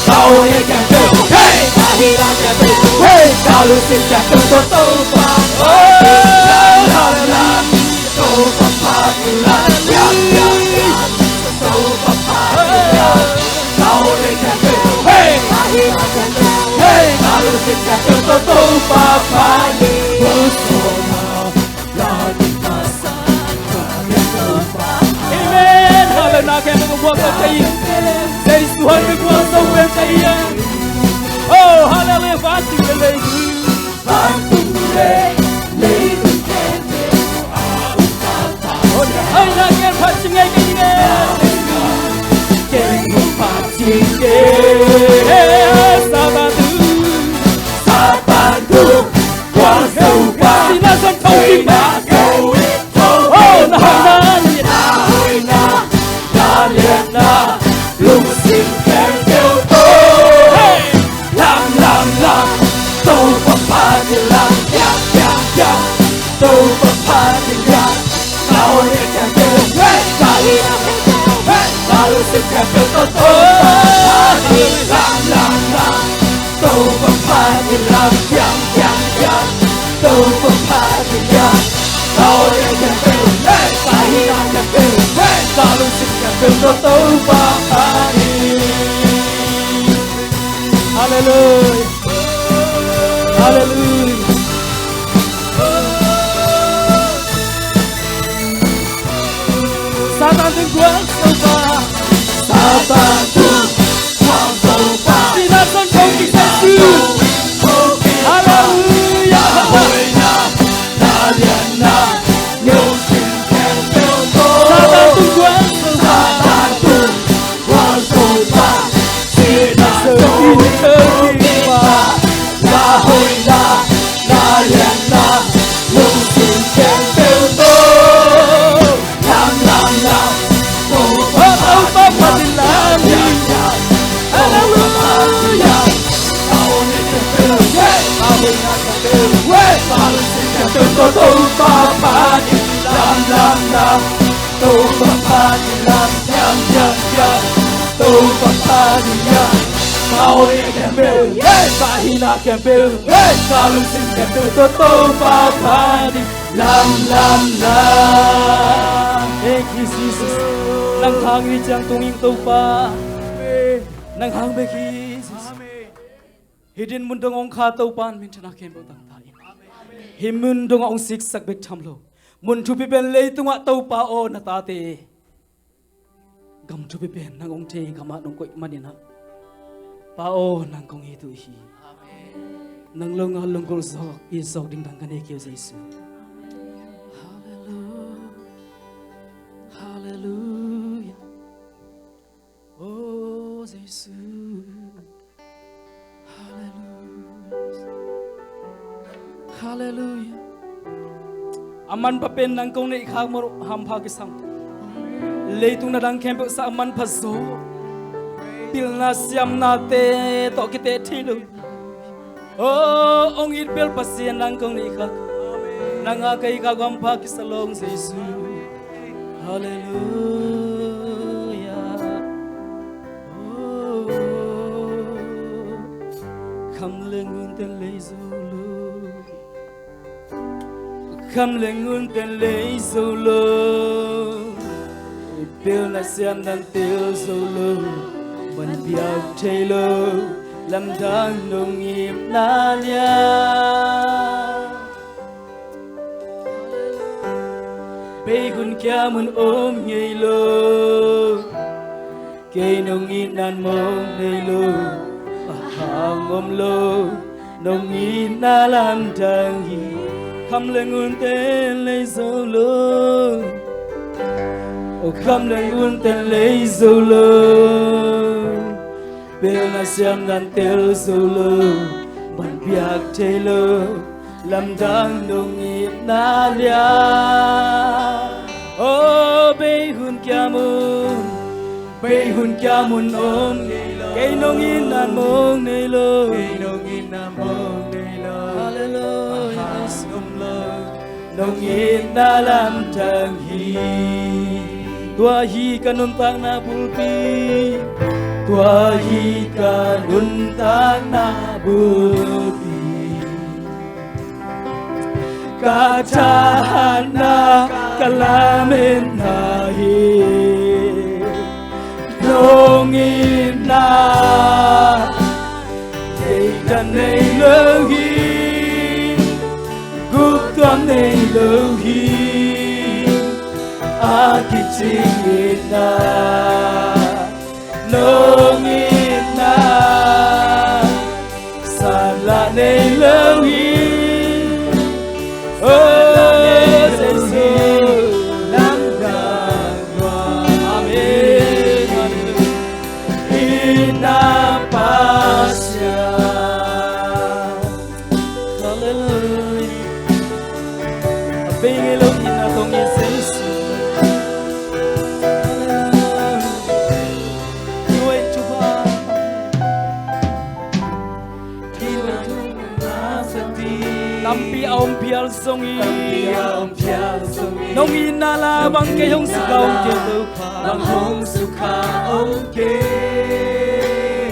Ka awng khempeuh, hey, ka hihna khempeuh, hey, ka lungsim khempeuh tawh Topa phat in lam, lam, lam, Topa phat in lam, yang, yang, yang, Topa phat in lam. Ka awng khempeuh, hey, ka hihna khempeuh, hey, ka lungsim khempeuh tawh Topa phat in. Amen. Halleluia. Khempeuh gualzo thei hi. Jesu hang gualzo thei hi. Oh, halleluia. Vantung le leitung, vantung le leitung khempeuh Sing ngei kei ni ngei. Kei hong phat ding kei. Satan tung, Satan tung, kuang Topa. Sinah zong tho ding. Hoihna, na hoihna, na liatna, lungsim khempeuh tawh. Lam, lam, lam, Topa phat in lam, piang, piang, piang, Topa phat in lam. Ka hoihna khempeuh, hey, ka hihna khempeuh, hey, ka lungsim khempeuh tawh Topa phat in lam, lam, lam. Topa phat in lam, piang, piang, piang, Topa phat in lam. Ka hoihna khempeuh, hey, ka hihna khempeuh, hey, ka lungsim khempeuh tawh Topa phat in. Halleluiah. Halleluiah. Satan tung, kuang Topa. Satan tung, kuang Topa. Sinah zong tho ding Jesu. Halleluiah. Satan tung, kuang Topa. Satan tung, kuang Topa. Sinah zong tho ding Topa. Na hoihna, na liatna, lungsim khempeuh tawh. Lam, lam, lam, Topa phat in lam. Halleluiah. Ka hoihna khempeuh, hey, ka lungsim khempeuh tawh Topa phat in lam, lam, lam. Topa phat in lam, piang, piang, piang. Topa phat in lam. Ka hoihna khempeuh, hey, ka hihna khempeuh, hey, ka lungsim khempeuh tawh Topa phat in lam, lam, lam. Thank you, Jesus. Nang hang hi ciang tung ing Topa. Nang hang bek hi, Jesus. Hih dinmun dong hong kha Topa in minthanna khempeuh tang ta in. Hih mun dong hong siksak bek tham lo. Mun thupi pen leitungah Topa aw na tate. Gam thupi pen nang hong thei gamah nong koih maninah. Pa aw nang kong it uh hi. Nang lo nga lunggulh zawk it zawk ding dang ka nei kei uh Jesu. Halleluiah. Halleluiah. Oh Jesu. Halleluiah. Halleluiah. A manpha pen nang kong neih khak mawh hampha kisam. Leitung na dang khempeuh sa a manpha zaw. Pilna siamnate tawh kiteh thei lo. Oh, hong it bel Pasian nang kong neih khak. Nang a kei khak hampha kisa lawng Jesu. Halleluiah. Oh, kham le ngun ten lei zo lo. Kham le ngun ten lei zo lo. Pilna siamdan tel zo lo. Man biak thei lo. Lamdang nong itna lian. Bei hun kiam un om ngei lo. Kei nong itna mawk nei lo. A hang om lo. Nong itna lamdang hi. Kham le ngun ten lei zo lo. O kham le ngun ten lei zo lo. Pilna siamdan tel zo lo. Man biak thei lo. Lamdang nong itna lian. Oh, bei hun kiam un. Bei hun kiam un om. Kei nong itna mawk nei lo. Kei nong itna mawk nei lo. Halleluiah. Nong itna lamdang hi. Tua hi ka nuntakna bulpi. Tua hi ka nuntakna bulpi. Ka thahatna ka lametna hi. Nong itna deidan nei lo hi. Guptuam nei lo hi. A kicing itna nong itna sanlah nei lo hi. Oh Jesu, lamdang tua Itna Pasian. Halleluia. A bei ngei lo itna tawh hong it Jesu. Halleluia. Thu hoih thupha. Tampi a om phial zongin, nong itna la bang kei hong sukha om kei Topa. Bang hong sukha om kei.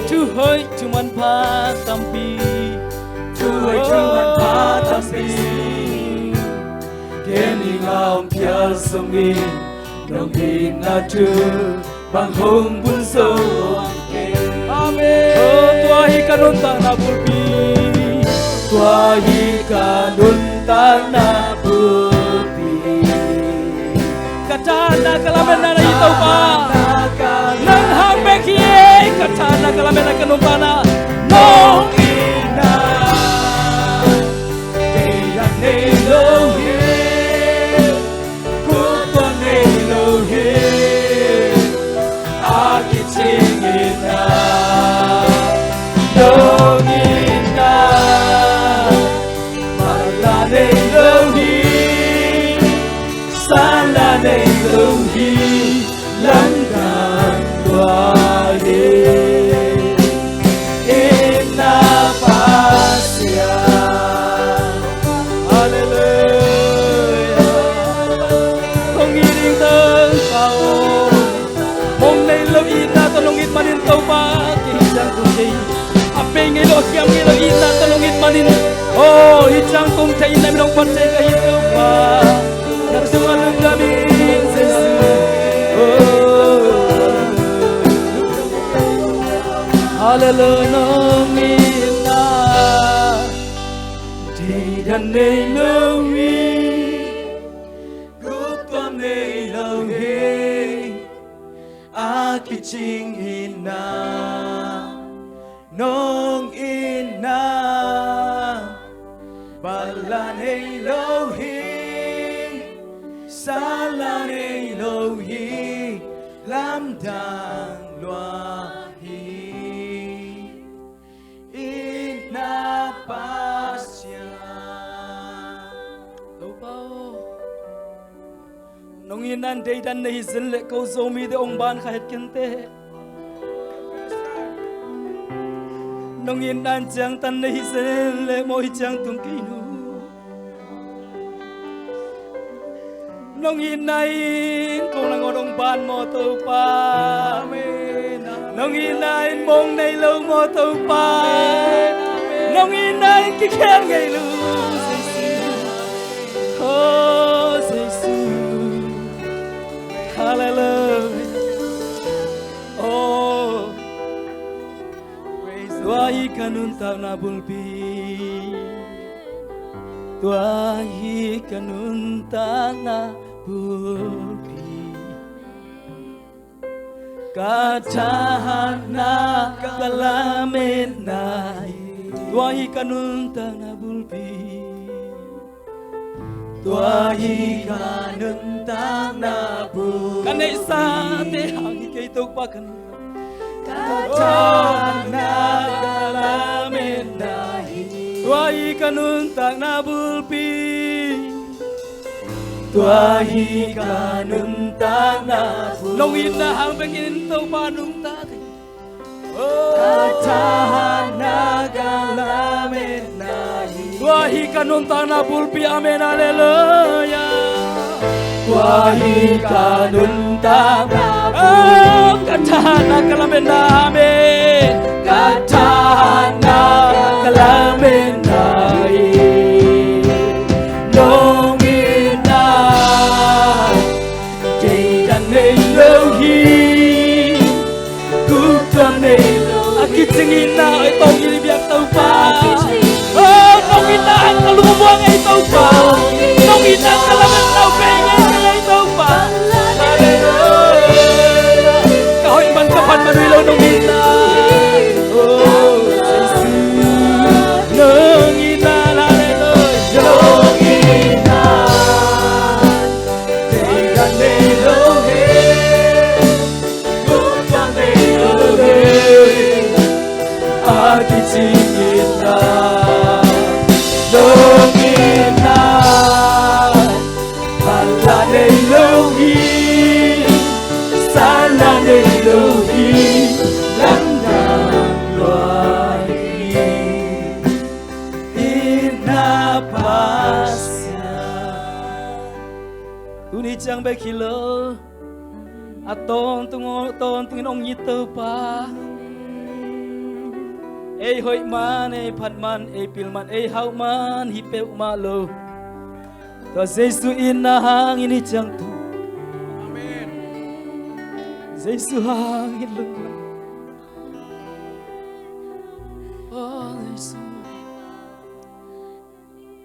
Thu hoih thu manpha tampi. Thu hoih thu manpha tampi. Ken ing a om phial zongin, nong itna thu bang hong bun zo om kei. Amen. Oh, tua hi ka nuntakna bulpi. Tua hi ka nuntakna bulpi. Ka thahatna ka lametna na hi Topa. Nang hang bek hi. Ka thahatna ka lametna ka nuntakna nong itna. Deidan nei lo hi. Kuttuam nei lo hi. A kicing itna. Nong itna. Mala nei lo hi. Sala nei lo hi. Lamdang lua hi. Itna Pasian. Halleluia. Hong it ing Topa aw. Mong nei lo itna tawh nong it manin Topa, kei hi ciang tung kei. A bei ngei lo, a kiam ngei lo itna tawh nong it manin. Oh, hi ciang tung kei itna min hong phat thei ka hi Topa. Na tungah lungdam ing Jesu. Oh. Halleluia, nong itna. Deidan nei lo hi. Kuttuam nei lo hi. A kicing itna. Nong itna. Bala nei lo hi. Sala nei lo hi. Lamdang lua hi. Itna Pasian. Topa aw. Nong itna in deidan nei hi zen leh ko Zomite hong ban kha het kei inteh. Nong itna in ciangtan nei hi zen leh mawh hi ciang tung kei nu. Nong itna in ko nangawn hong ban maw Topa. Amen. Nong itna in mong nei lo maw Topa. Amen. Nong itna in kikhel ngei lo Jesu. Oh, Jesu. Halleluia. Oh. Tua hi ka nuntakna bulpi. Tua hi ka nuntakna bulpi. Ka thahatna ka lametna hi. Tua hi ka nuntakna bulpi. Tua hi ka nuntakna bulpi. Ka neihsate hang hi kei Topa ka nuntakna. Ka thahatna ka lametna hi. Tua hi ka nuntakna bulpi. Tua hi ka nuntakna bulpi. Nong itna hang bekin Topa nungta kei. Ka thahatna ka lametna hi. Tua hi ka nuntakna bulpi, amen, halleluia. Tua hi ka nuntakna bulpi. Oh, ka thahatna ka lametna, amen. Ka thahatna ka lametna hi. Nong itna. Deidan nei lo hi. Kuttuam nei lo. A kicing itna, oi tawng i biak Topa. Oh, nong itna in ka lungmuang ei Topa. Nong itna in ka lametna bei ngei ei Topa. Halleluia. Ka hoih man ka phat man uh hi lo nong itna. Oh, Jesu. Nong itna, halleluia. Nong itna. Deidan nei lo hi. Kuttuam nei lo hi. Kicing itna, nong itna, phat la nei lo hi, san la nei lo hi, lamdang lua hi, itna Pasian. Tuni ciang bek hi lo, a tawntung, tawntungin hong it Topa. Ei hoih man, ei phat man, ei pil man, ei hauh man hi peuhmah lo. Tua Jesu itna hangin hi ciang tu. Amen. Jesu hangin lungdam. Oh, Jesu.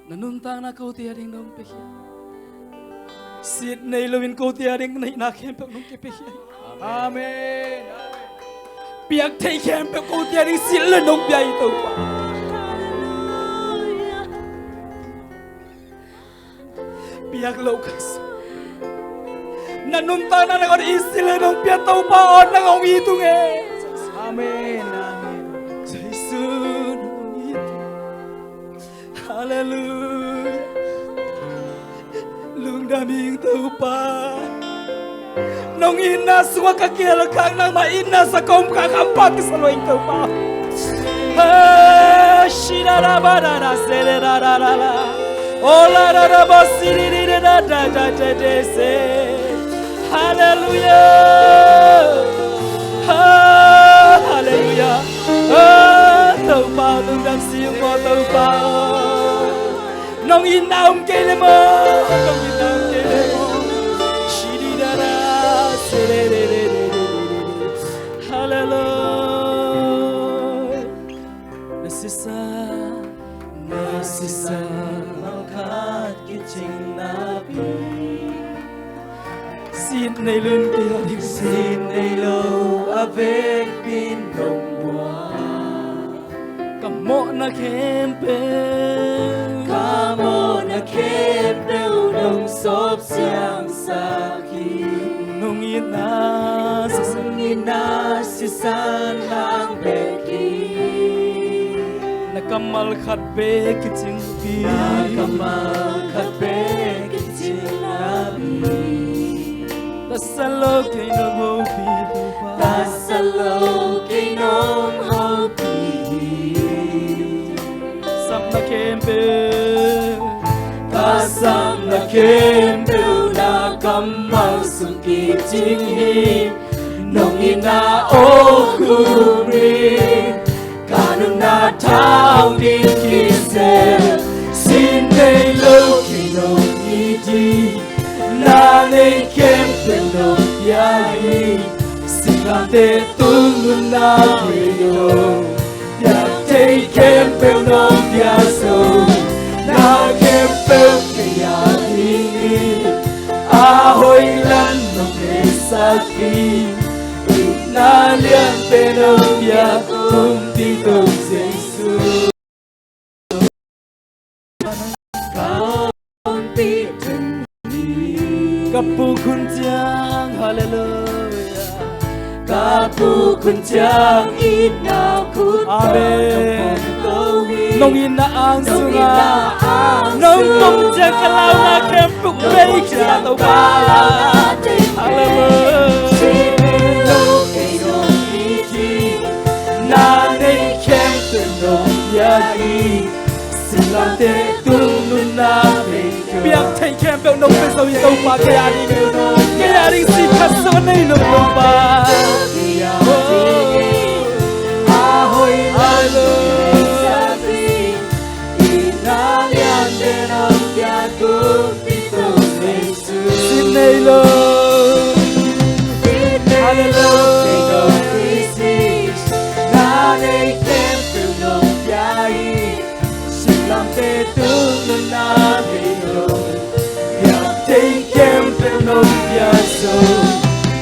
Na nuntakna kote ading nong pia hi. Sit nei loin kote ading neihna khempeuh nong kipia hi. Amen. Piak thei khempeuh kote ading sit lo nong pia hi Topa. Piak lo ka sa. Na nuntakna na kote sit lo nong pia Topa aw, nang hong it ung e. Amen. Amen. Jesu nong it ung. Halleluia. Lungdam ing Topa. Nong itna sungah ka kial khak, nangmah itna sa kong khak, hampha kisa lo ing Topa. Ha, shi da da ba da da se de da da da da. O la da da ba si di di da da da da da da se. Halleluia. Ha, halleluia. Ha, Topa, lungdam si ung maw Topa. Nong itna om kei le maw. Nong itna om kei le maw. Shi di da da, se de de de de de de. Halleluia. Na sisan, na sisan, malkhat kicing napi. Sit nei loin kei ading, sit nei lo a vekpi-in nong buang. Ka mawhna khempeuh, ka mawhna khempeuh nong sawp siangsak hi. Nong itna sisan, nong itna sisan hang bek hi. Na kammal khat bek kicing hi. Na kammal khat bek kicing napi. Tasat lo kei nong hopih Topa. Tasat lo kei nong hopih hi. Sapna khempeuh, ka sapna khempeuh na kammal sung kicing hi. Nong itna aw khum in ka nunna thaung ding kisem. Sit nei lo kei nong it hi. Na neih khempeuh nong pia hi. Singlamteh tung nunna vei dong. Piak thei khempeuh nong pia zo. Na khempeuh kei a ding hi. A hoih lam nong neihsak hi. Itna liante nong piak, Kumpipa Topa Jesu. Ka puk hun ciang, halleluia. Ka puk hun ciang itna khut, amen, nong itna ang sungah nong pom ciang ka launa khempeuh bei khia Topa. Halleluia. Na neih khempeuh nong pia hi. Singlamteh tung nunna vei dong. Piak theih khempeuh nong pia zo hi Topa, kei a ding, kei a ding si khat zong nei lo Topa. A hoih lam nong neihsak hi. Itna liante nong pia, Kumpipa Topa Jesu. Sit nei lo. Halleluia. Na neih khempeuh nong pia hi. Singlamteh tung nunna vei dong. Piak theih khempeuh nong pia zo.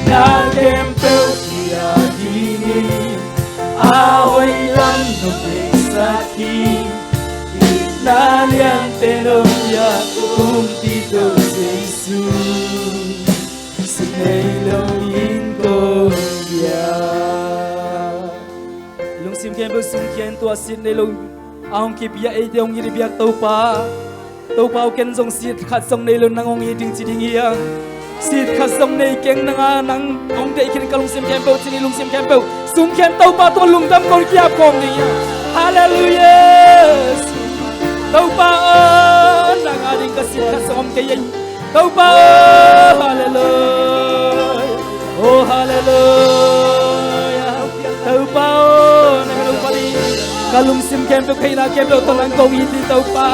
Na khempeuh kei a ding hi. A hoih lam nong neihsak hi. Itna liante nong pia, Kumpipa Topa Jesu. Sit nei lo in kong pia. Lungsim khempeuh sungkhia in, tua sit nei lo a hong kipia eite hong it i biak Topa. Topa aw, ken zong sit khat zong nei lo nang hong it ding ci ding hi a. Sit khat zong nei keng, nang a nang hong deih khin ka lungsim khempeuh ci ni. Lungsim khempeuh sungkhia in, Topa tungah lungdam kong ki-ap khawm ding hi a. Halleluiah. Topa aw, nang a ding ka sit khat zong om kei a. Topa aw, halleluiah. Oh, halleluiah. Topa aw, nang hong pali. Ka lungsim khempeuh, ka hihna khempeuh tawh nang kong it hi, Topa.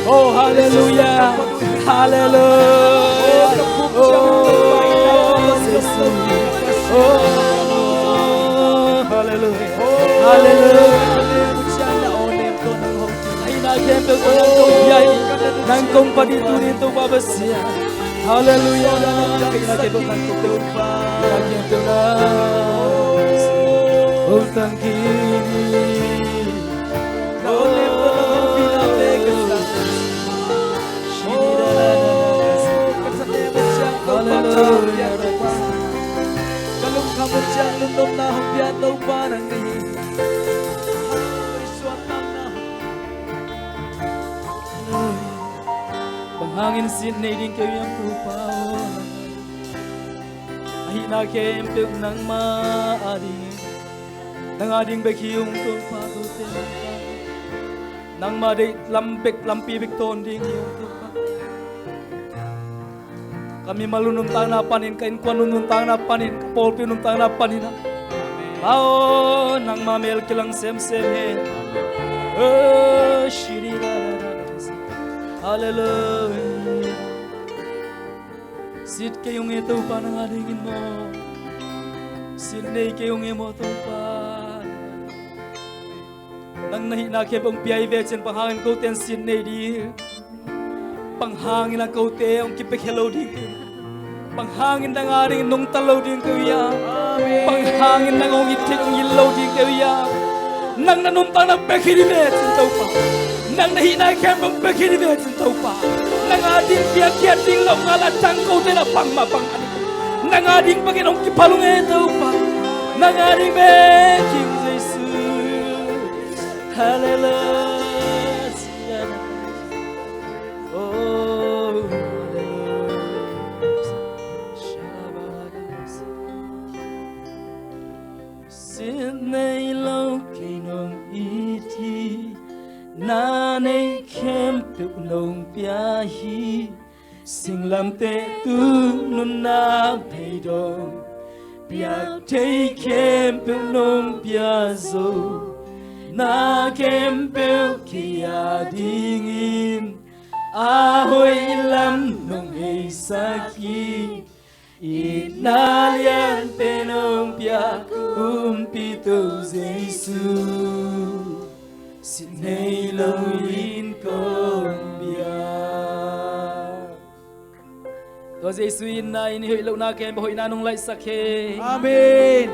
Oh, halleluiah. Halleluiah. Oh, Jesus. Oh, halleluiah. Halleluiah. Ka hihna khempeuh tawh nang kong biak hi. Nang kong phat hi tuni-in, Topa Pasian. Halleluiah. Ka hihna khempeuh nang kong, Topa. Ka hihna khempeuh nang kong tangkhin hi. Halleluiah. Ka lungkham uh ciang lungdamna hong pia Topa nang hi. Bang hangin sit nei ding ka hi hiam, Topa aw? A hihna khempeuh nangmah a ding, nang a ding bek hi ung, Topa, kote. Nangmah deih lam bek, lampi bek tawn ding hi ung, Topa. Ka mimal uh nuntakna panin, ka innkuan uh nuntakna panin, ka pawlpi uh nuntakna panin ah, aw, nangmah mel kilang semsem hen. Oh, shiri da da da da. Halleluiah. Sit kei ung e, Topa, nang a dingin maw. Sit nei kei ung e maw, Topa. Nang na hihna khempeuh hong pia hi ve cin, bang hangin kote in sit nei ding? Bang hangin a kote hong kipiakhia lo ding kei? Bang hangin nang a dingin nungta lo ding kei uh hiam? Bang hangin nang hong it thei, hong it lo ding kei uh hiam? Nang na nuntakna pia khin hi ve cin, Topa. Nang na hihna khempeuh pia khin hi ve cin, Topa. Nang a ding piakkhiat ding lo ngal a tang kote na bangmah bang a ding. Nang a ding bangin hong kiphal ung e, Topa. Nang a ding bek hi ung, Jesu. Halleluiah. Oh, halleluiah. Sit nei lo kei nong it hi, na neih khempeuh nong pia hi. Singlamteh tung nunna phei dong, piak thei khempeuh nong pia zo. Na khempeuh kei a dingin a hoih lam nong heisak hi. Itna lianpen hong pia kumpitu Jesu, sit nei loin kong biak. Tua Jesu itna in i hoih lohna khempeuh hoihna nong laihsak hi. Amen.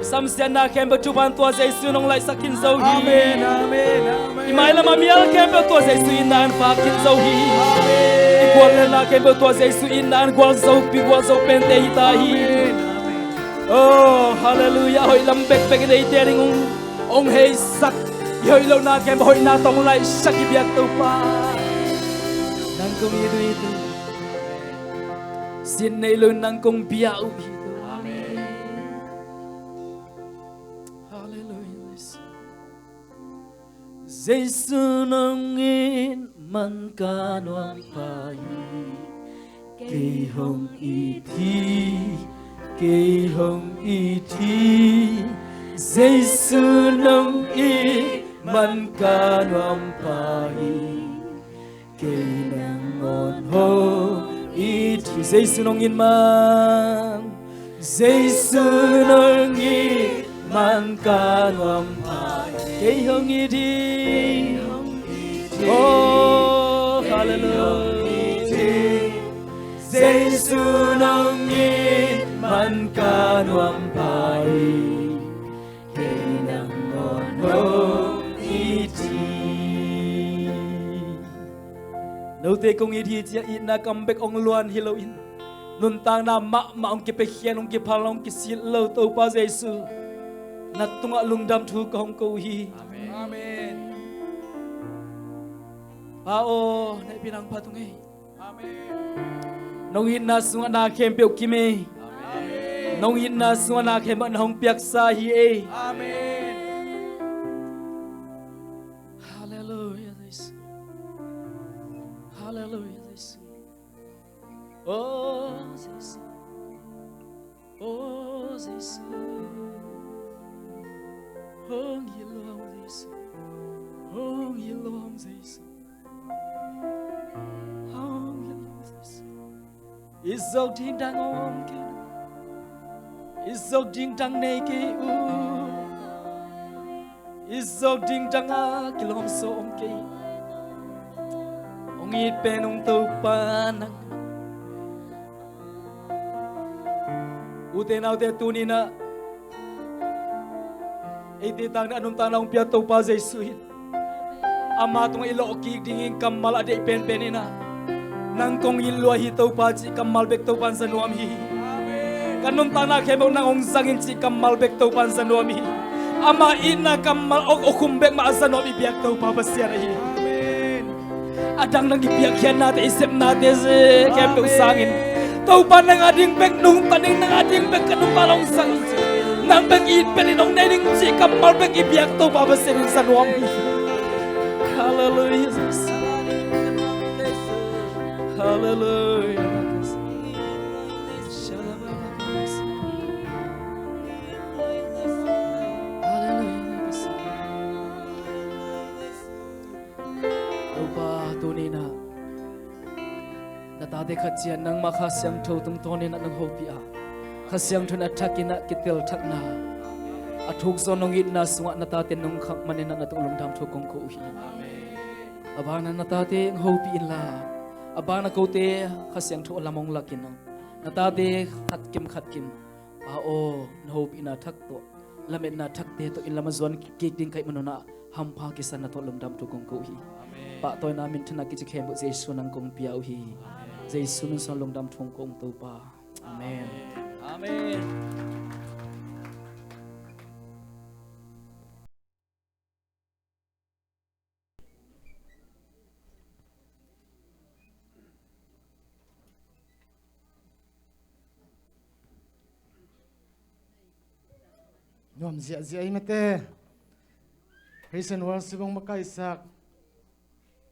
Samsiatna khempeuh thupha in tua Jesu in hong laihsak khin zo hi. Amen, amen, amen. I mailam a mial khempeuh tua Jesu itna in pha khin zo hi. Amen. I guallelhna khempeuh tua Jesu itna in gualzo pi, gualzo pente hi ta hi. Amen, amen. Oh, halleluiah. Hoih lam bekbek in eite ding hong, hong heisak. I hoih lohna khempeuh hoihna tawh hong laihsak i biak Topa. Nang kong it uh hi. Sit nei loin nang kong biak uh hi. Amen. Halleluiah. Jesu nong it man ka nuam pha hi. Kei hong it hi, kei hong it hi. Jesu nong it man ka nuam pha hi. Kei nang hong it hi. Jesu nong it man, Jesu nong it man ka nuam pha hi. Kei hong it hi. Oh, halleluiah. Jesu nong it man ka nuam pha hi. Kei nang hong it hi. Note kong it hi ci-a itna kam bek hong luan hi loin, nuntakna mahmah hong kipiakhia in, hong kiphal, hong kisit lo Topa Jesu. na tungah lungdam thu ka hong ko uh hi. Amen. Pa aw, na itpi nang phat ung ei. Amen. Nong itna sungah na khempeuh kim ei. Amen. Nong itna sungah na khempeuh na hong piaksa hi ei. Amen. Halleluia, Jesu. Halleluia, Jesu. Oh, Jesu. Oh, Jesu. Hong hi lo, Jesu. Hong hi lo, Jesu. Hong hi lo, Jesu. I zok ding dang om kei. I zok ding dang nei kei uh. I zok ding dang a kilawm so om kei. Hong it pen hong Topa nang. Ute naute, tuni-in ah eite tangin a nuntakna hong pia Topa Jesu in ama tungah i lawh kik dingin kammal a deih penpen in ah, nang kong it lua hi Topa cih kammal bek Topa in za nuam hi. Ka nuntakna khempeuh nang hong zang in cih kammal bek Topa in za nuam hi. Ama itna kammal awk awkhum bek mah a za nuam i biak Topa Pasian ahi. A dang nang i piakkhiatnate, i sepnate khempeuh sangin Topa nang a ding bek nungta ning, nang a ding bek ka nuntakna hong zang in cih, nang bek it pen in hong nei ning cih kammal bek i biak Topa Pasian in za nuam hi. Halleluia. Halleluia. Halleluia. Topa, tuni-in ah na tate khat ciat nangmah Kha Siangtho tungtawnin ah nang hopih a, Kha Siangtho in a thakin ah kitelthakna, a thuk zaw nong itna sungah na tate nong khak manin ah na tung lungdam thu kong ko uh hi. A banah na tate hong hopih inla, a banah kote Kha Siangtho a lam hong lakin ah, na tate khat kim khat kim, Pa aw, na hopihna thak tawh, lametna thakte tawh inn lam a zuan kik ding ka hih manun ah hampha kisan na tawh lungdam thu kong ko uh hi. Amen. Pahtawina, minthanna, kici khempeuh Jesu nang kong pia uh hi. Amen. Jesu min suang lungdam thu kong ko ung Topa. Amen. Amen. Nuam ziahziah hi mate. Praise and worship hong makaisak,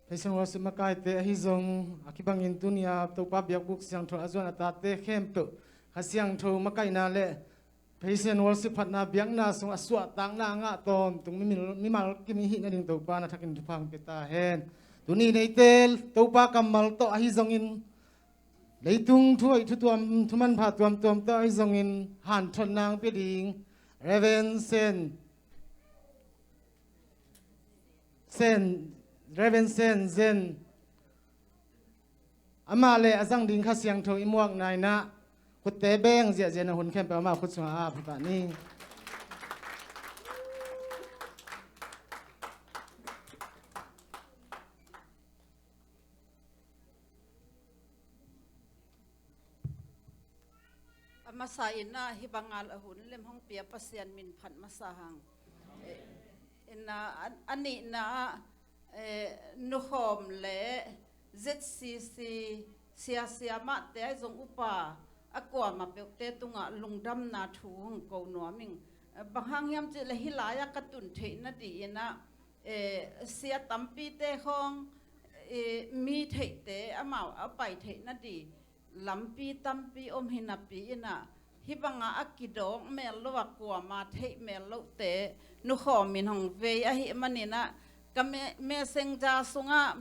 praise and worship makaite ahi zong, a kibangin tuni-a Topa biakbuk siangtho a zuan a tate khempeuh Kha Siangtho makaihna le Praise and worship phatna biakna sungah suahtakna a ngah tawntung mimal, mimal kim i hih nading Topa na thakin thupha hong pia ta hen. Tuni neite Topa kammal tawh ahi zongin leitung thuhoih thutuam, thumanpha tuamtuam tawh ahi zongin hanthotna hong pia ding Reverend Sen, Sen, Reverend Sen Zen, amah le a zang ding Kha Siangtho i muakna in ah khutte beng ziahziah in a hun khempeuh amah khut sungah a pha ta ni. A masa in ah hih banga la hun lem hong pia Pasian min phat masa hang. Eh, in ah, a, a nihna ah, eh, Nukhawm le Z C C sia sia mahte ahi zong upa a kuamah peuhte tungah lungdamna thu hong ko nuam ing. Eh, bang hang hiam cih leh hih lai-ah ka tun theih nading in ah, eh, sia tampite khawng, eh, mi theihte amau a pai theih nading lampi tampi om hi napi in ah, hih bangah a kidawk mel lo a kuama theih mel lohte Nukhawm in hong vei ahih manin ah, ka me-, messenger sungah,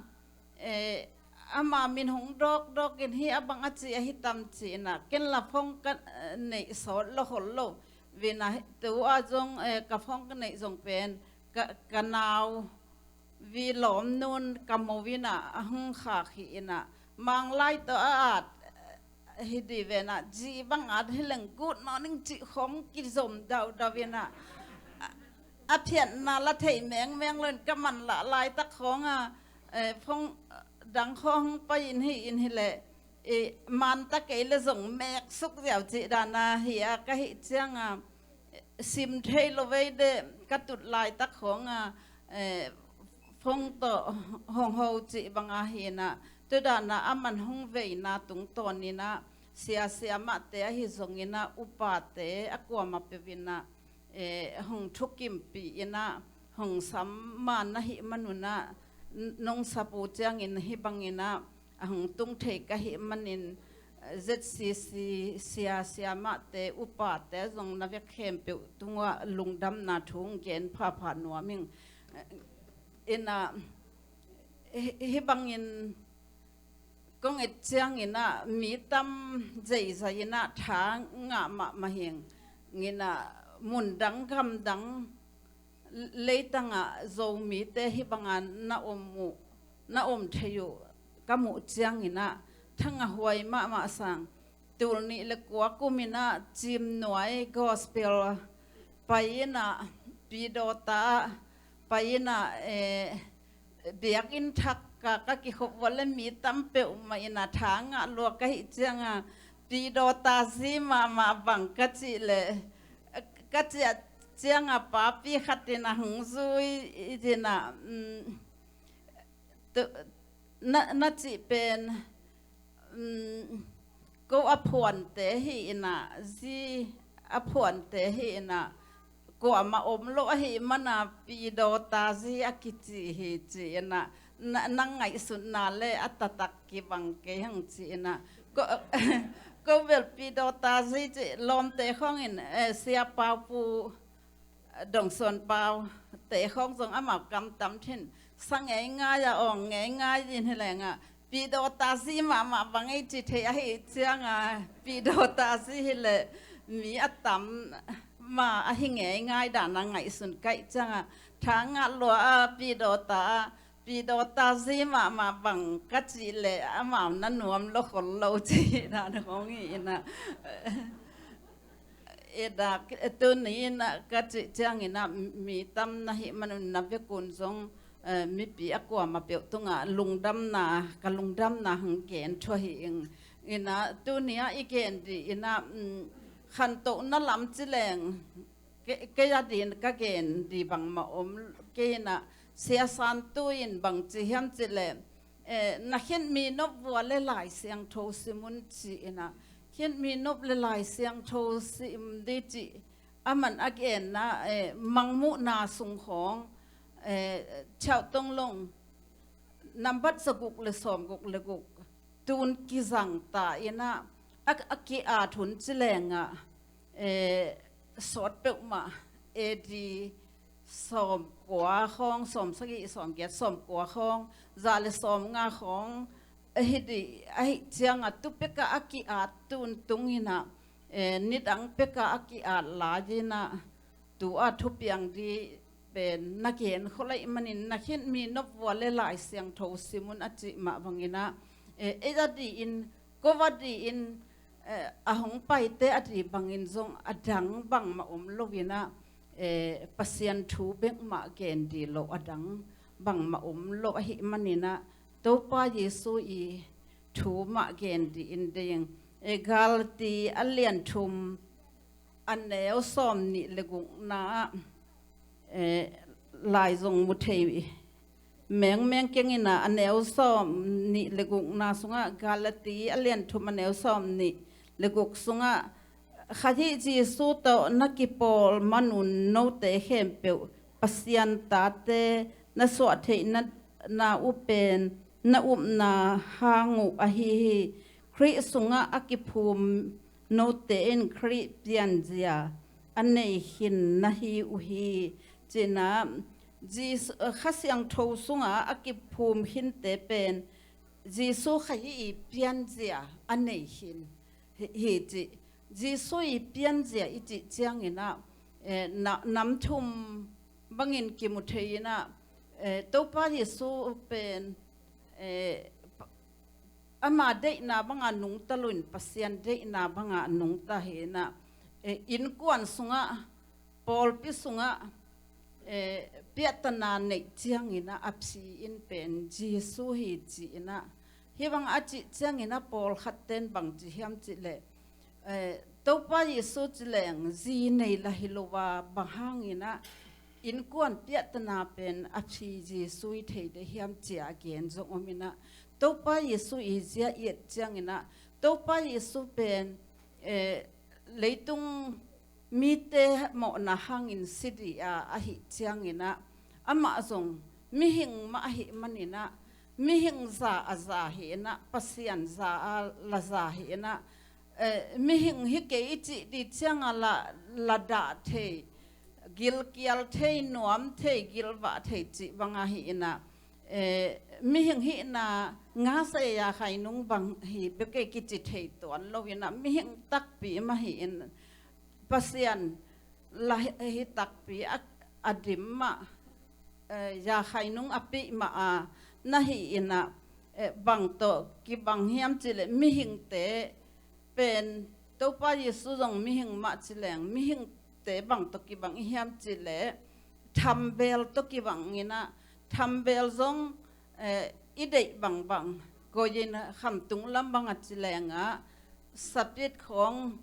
eh, ama min hong dawkdawk in hih a bang a ci ahi tam ci in ah, ken la phone ka, eh, neih sawt lo khol lo. Vin ah tu ah zong, eh, ka phone ka neih zong pen ka, ka nau Vi Lawm Nun ka mo in ah, a hong khak hi in ah, Manglai tawh a at hi di ven ah, zi bang at hi leng good morning cih khawng kizom daudau in ah, a, a phiatna la thei mengmeng lo in ka manlah laitak khawng ah, eh, phone dang khawng hong pai in hi in hi leh, eh, man ta kei le zong mek suk ziau cih dan a hi a ka hih ciang a, sim thei lo vei de, ka tut laitak khawng a, eh, phone tawh hong ho cih bang a hi in ah, tu dan a aman hong veina tungtawn in ah, sia siamahte ahi zongin ah, upate a kuamah peuh in ah, eh, hong thukimpih in ah, hong sam man ahih manun ah, n-, nong sap uh ciangin hih bangin ah, a hong tung thei ka hih manin, eh, Z C C sia siamahte, upate zong na vek khempeuh tungah lungdamna thu hong gen phapha nuam ing. Eh, in ah, hi, hih bangin kong et ciangin ah, mi tam zeizai in ah tha ngah mahmah hi ing. In ah, mundang gamdang leitangah Zomite hih banga na om uh, na om thei uh ka muh ciangin ah, thangah huai mahmah sang. Tul nih le kua kum in ah Cimnuai Gospel pai in ah, Pidawta ah pai in ah, eh, biakinn thak ka, ka kikhop uh a le mi tam peuhmah in ah tha ngah lua ka hih ciangah, Pidawta zi mahmah bang ka cih leh, ka ciah ciangah papi khat in ah hong zui in ah, mm, tu, na, na cih pen, mm, ko a phuante hi in ah, zi a phuante hi in ah, kuamah om lo ahih mana Pidawta zi a kici hi ci in ah, na, na ngaihsutna le a taktak kibang kei hang ci in ah, ko, ko bel Pidawta zi ci lawmte khawng in, eh, Sia Pau Pu, Dongsuan Pau te khawng zong amau kam tam thin, sa ngeingai a, awng ngeingai in hi leng ah, Pidawta zi mahmah bang ei ci thei ahih ciangah, Pidawta zi hi leh mi a tam mah ahi ngeingai dan a ngaihsun ka hih ciangah, tha ngah lua a, Pidawta ah, Pidawta zi mahmah bang ka cih leh amau na nuam lo khol lo ci dan khawng hi in ah. I dak, tuni in ah ka cih ciangin ah, mi tam na hih manun na vekun zong, eh, mipi a kuamah peuh tungah lungdamna, ka lungdamna hong gen thuah hi ing. In ah, tuni ah i gen dih in ah, mm, khantohna lam ci leng, ke, kei a din ka gen dih bangmah om kei in ah, Sia Santu in bang ci hiam cih leh, eh, na khin mi nop vua le Lai Siangtho sim un ci in ah, khin mi nop le Lai Siangtho sim dih cih, aman a genna, eh, Mangmuhna sung khawng, eh, Chiau Tong Lung, nambat zaguk le sawmguk le guk, tun kizang ta in ah, a, a ki-at hun ci leng ah, eh, sawt peuhmah, A D sawmkua khawng, sawmsagih, sawmgiat, sawmkua khawng, za le sawmnga khawng, ahi dih, ahih ciangah tu pekah a ki-at tun tung in ah, eh, nidang pekah a ki-at lai in ah, tu a thupiang dih pen na gen khol ahih manin na khin mi nop vua le Lai Siangtho sim un a cih mah bangin ah, eh, ei a dih in, ko a dih in, eh, a hong paite a dih bangin zong a dang bangmah om lo in ah, eh, Pasian thu bek mah gen dih lo, a dang bangmah om lo ahih manin ah, Topa Jesu i thu mah gen dih in ding. Eh, Galati a lian thum, a neu sawmnih le gukna ah, eh, lai zong mu thei mengmeng keng in ah, a neu sawmnih le gukna sungah, Galati a lian thum a neu sawmnih le guk sungah, Khrih Jesu tawh na kipawl manun note khempeuh Pasian tate na suah theihna, na uh pen na upna hang uh ahi hi. Khrih sungah a kiphum note in Khrih pianzia a nei khin na hi uh hi. Ci in ah, Jesu, Kha Siangtho sungah a kiphum khinte pen Jesu Khrih i pianzia a nei khin hi, hi ci. Jesu i pianzia i cih ciangin ah, eh, na, nam thum bangin kimu thei in ah, eh, Topa Jesu pen, eh, pa-, ama deihna banga nungta lo in Pasian deihna banga nungta hi in ah, eh, innkuan sungah, pawlpi sungah, eh, piahtana neih ciangin ah, a phi in pen Jesu hi ci in ah, hih bang a cih ciangin ah pawlkhat ten bang ci hiam cih leh, eh, Topa Jesu ci leng zi nei la hi lo a, bang hangin ah innkuan piahtana pen a phi Jesu i thei deuh hiam ci a gen zong om in ah, Topa Jesu i zia i et ciangin ah, Topa Jesu pen, eh, leitung mite mawhna hangin si dih a, ahih ciangin ah, amah zong mihing mah ahih manin ah, mihing za a za hi in ah, Pasian za a la za hi in ah, eh, mihing hi kei i cih dih ciang a la, la dah thei, gilkial thei, nuam thei, gilvah thei cih bang ahi in ah, eh, mihing hihna ngasa ei a khainung bang hi bek ei kici thei tuan lo in ah, mihing takpi mah hi in, Pasian la hi, hi takpi a, a dim mah, eh, ya khainung a pih mah a na hi in ah, eh, bang tawh kibang hiam cih leh mihingte pen Topa Jesu zong mihing mah ci leng mihingte bang tawh kibang i hiam cih leh thambel tawh kibang in ah, thambel zong, eh, i deih bangbang koih in, khamtung lam bang a ci leng ah sapit khawng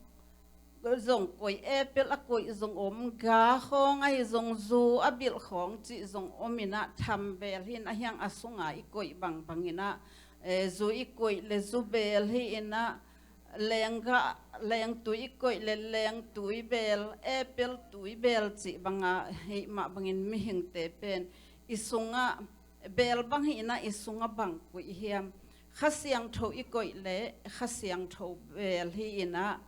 zong koih, apple a koih zong om, ga khawng ahi zong, zu a bilh khawng cih zong om in ah, thambel hi in ah, hiang a sung a i koih bangbang in ah, eh, zu i koih leh zu bel hi in ah, lengga, lengtui i koih leh lengtui bel, apple tui bel cih bang ahih mah bangin mihingte pen i sung ah bel bang hi in ah, i sung ah bang koih hiam? Kha Siangtho i koih leh Kha Siangtho bel hi in ah,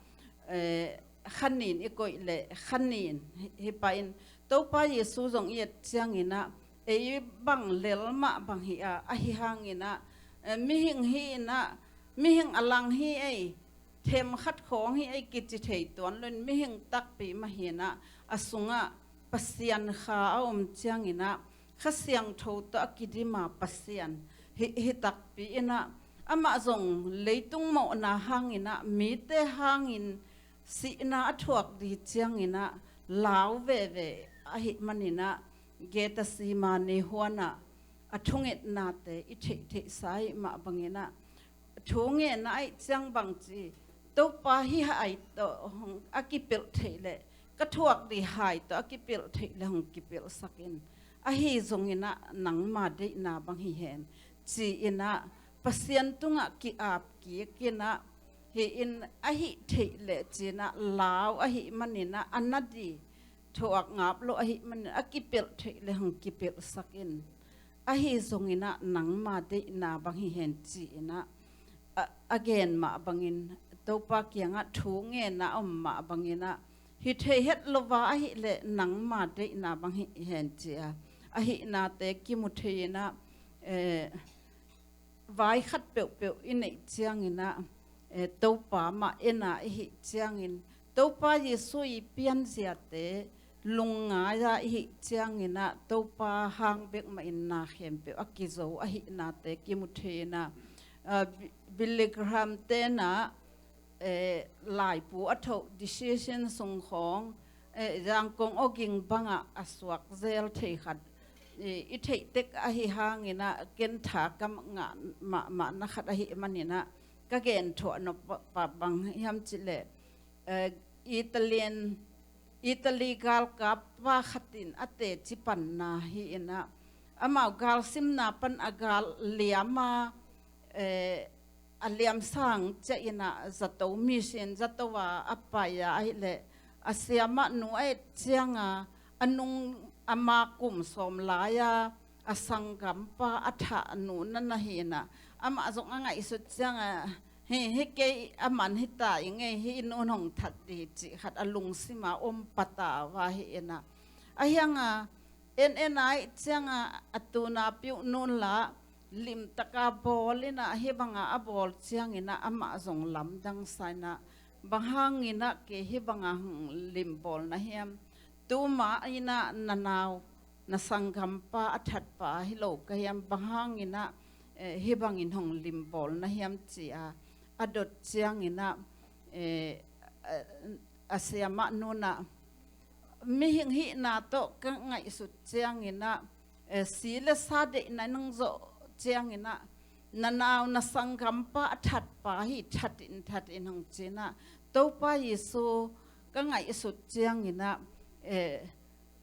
eh, kha nin i koih leh kha nin hi, hi pah in, Topa Jesu zong i et ciangin ah, ei bang lel mah bang hi a, ahi hangin ah, eh, mihing hi in ah, mihing a lang hi ei, them khat khawng hi ei kici thei tuan lo in, mihing takpi mah hi in ah, a sung ah Pasian Kha a om ciangin ah, Kha Siangtho tawh a kidim a Pasian hi, hi takpi in ah, amah zong leitung mawhna hangin ah, mite hangin sihna a thuak dih ciangin ah lau veve ahih manin ah, Gethsemane huan ah a thungetnate i theihtheihsa ahih mah bangin ah, thu ngenna ahih ciang bang ci, Topa, hih hai tawh hong a kipelh theih leh, ka thuak dih hai tawh a kipelh theih leh hong kipelhsak in, ahi zongin ah nangma deihna bang hi hen, ci-in ah Pasian tungah ki-ap kik in ah, hi in, ahih theih leh ci-in ah lau ahih manin ah, a na dih thuak ngap lo ahih manin a kipelh theih leh hong kipelhsak in, ahi zongin ah nangma deihna bang hi hen, ci-in ah a, a gen mah bangin, Topa kiangah thu ngenna a om mah bangin ah, hi thei het lo a ahih leh nangma deihna bang hi hen ci a, ahihnate kimu thei in ah, eh, vai khat peuhpeuh i neih ciangin ah, eh, Topa mah en a i hih ciangin, Topa Jesu i pianziate lungngai a i hih ciangin ah, Topa hang bek mah in na khempeuh a kizo ahihnate kimu thei in ah, ah, Bi-, Billy Graham ten ah, eh, laipu a thoh decision sung khawng, eh, Zangkong awging bangah a suak zel thei khat, eh, i theih tek ahi hangin ah, ken tha ka ngah mahmahna khat ahih manin ah, ka gen thuah nop pa, pa bang hiam cih leh, eh, Italian, Italy galkap pa khat in a teci panna hi in ah, amau galsimna pan a gal liam a, eh, a liamsang ciah in ah zato, mission zato a a pai a, ahih leh a siamah nu a et ciang a, a nung, ama kum sawm lai a, a sanggampa a thah nu na na hi in ah, amah zong a ngaihsut ciang a, hi, hi kei a man hi ta i ngei, hih nu in hong that dih cih khat a lungsim a om pah ta uh a hi in ah, ahi hang a, en en a ahih ciang a, a tuna piuh nu in lah limtak a bawl in ah, hih bang a a bawl ciangin ah amah zong lamdang sa in ah, bang hangin ah kei hih bang a hong limbawl na hiam? Tuma in ah na nau, na sanggampa a thatpa hi lo ka hiam? Bang hangin ah, eh, hih bangin hong limbawl na hiam? Ci a a dot ciangin ah, eh, a, a siamah nu in ah, mihing hihna tawh ka ngaihsut ciangin ah, eh, si le sa deihna in hong zawh ciangin ah, na nau, na sanggampa a thatpa hi, that in, that in hong ci in ah, Topa Jesu ka ngaihsut cianginah, eh,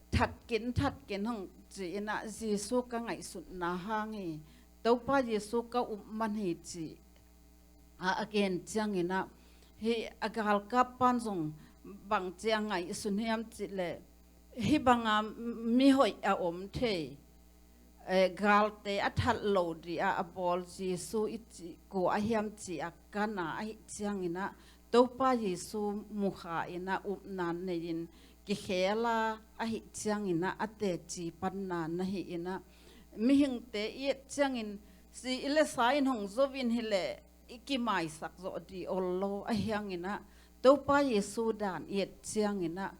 thatkin, thatkin hong ci-inah Jesu ka ngaihsutna hang hi. Topa Jesu ka upman hi ci a, a gen cianginah, hih a galkap pan zong bang ci a ngaihsun hiam cihleh, hih banga mihoih a om thei, eh, galte a that lo dih a, a bawl Jesu i cih kua a hiam ci a kana ahih cianginah, Topa Jesu mukha inah upna nei-in kikhela ahih cianginah a teci panna na hi inah, mihingte i et ciangin si i le sa in hong zo in hileh i kimaisak zawh dih ol lo, ahi hanginah Topa Jesu dan i et cianginah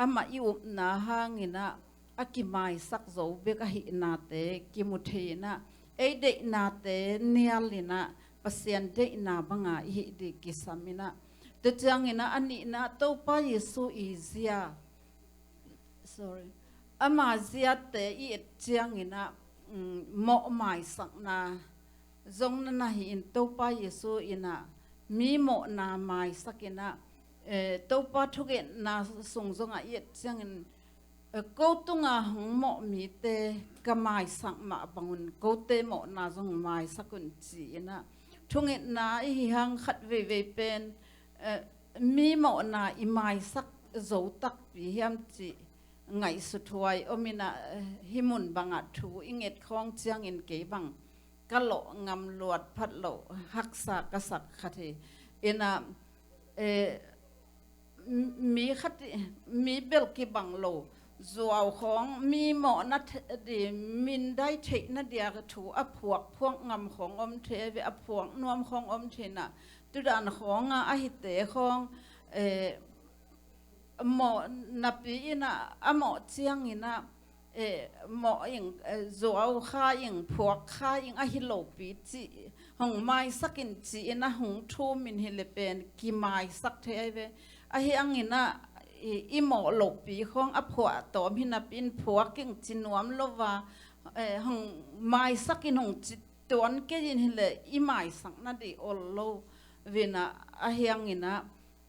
amah i upna hanginah a kimaisak zo bek ahihnate kimu thei inah, ei deihnate nial inah Pasian deihna banga i hih dih kisam inah, tua cianginah a nihna Topa Jesu i zia, sorry, ama ziate i et cianginah, mm, mawh maisakna zong na na hi in, Topa Jesu inah mi mawhna maisak inah, eh, Topa thungetna sung zongah i et ciangin, eh, ko tunga hong mawh mite ka maisak mah bangun kote mawhna zong maisak un ci inah, thungetna i hi hang khat veivei pen, eh, mi mawhna i maisak zo takpi hiam cih ngaihsuthuai om inah, eh, hih mun bangah thu i nget khawng ciangin kei bang ka lawh ngam luat phat loh haksa ka sak khat hi. Inah, eh, mi khat i, mi bel kibang lo, zuau khawng mi mawhna dih, mindai theihna dia thu a phuak, phuak ngam khawng om thei ve, a phuak nuam khawng om thei inah, tudan khawngah a hite khawng, eh, mawh napi inah, a mawh cianginah, eh, mawh ing, eh, zuau kha ing, phuak kha ing ahi lopi cih hong maisak in ci inah hong thum in hileh pen kimaisak thei ahi ve. Ahi hanginah i, i mawh lopi khawng a phuah tawm hi napi in phuak ing ci nuam lo va, eh, hong maisak in hong ci tuan kei in hileh i maisak nadih ol lo vinah, ahi hanginah,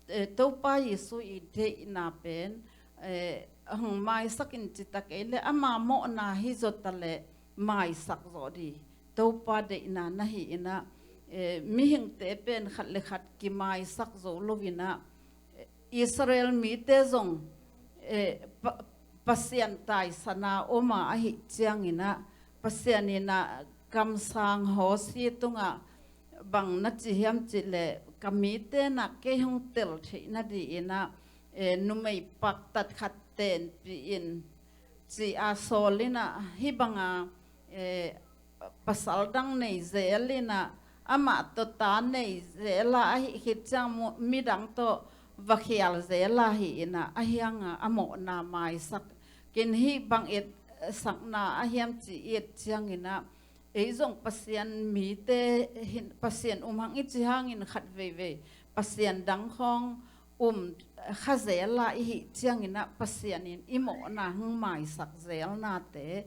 eh, Topa Jesu i deihna pen, eh, hong maisak in citak ei le ama mawhna hi zawta le maisak zawh dih Topa deihna na hi inah, eh, mihingte pen khat le khat kimaisak zo lo inah, eh, Israel mite zong, eh, pa, Pasian taisana oma ahih cianginah, Pasian inah kamsang Hosea tungah bang na ci hiam cihleh, ka mite nah kei hong tel theih nadih inah, eh, numei paktat khat tenpih in ci a sawl inah, hih banga, eh, pasal dang nei zel inah, amah tawh ta nei zel a, ahih khit ciang mu, midang tawh va khial zel a hi inah, ahi hanga a mawhna maisak kin, hih bang etsakna ahi hiam ci i et cianginah, ei zong Pasian mite hin, Pasian um hang i ci hangin khat veivei Pasian dang khawng um kha zel a i hih cianginah, Pasian in i mawhna hong maisak zelnate,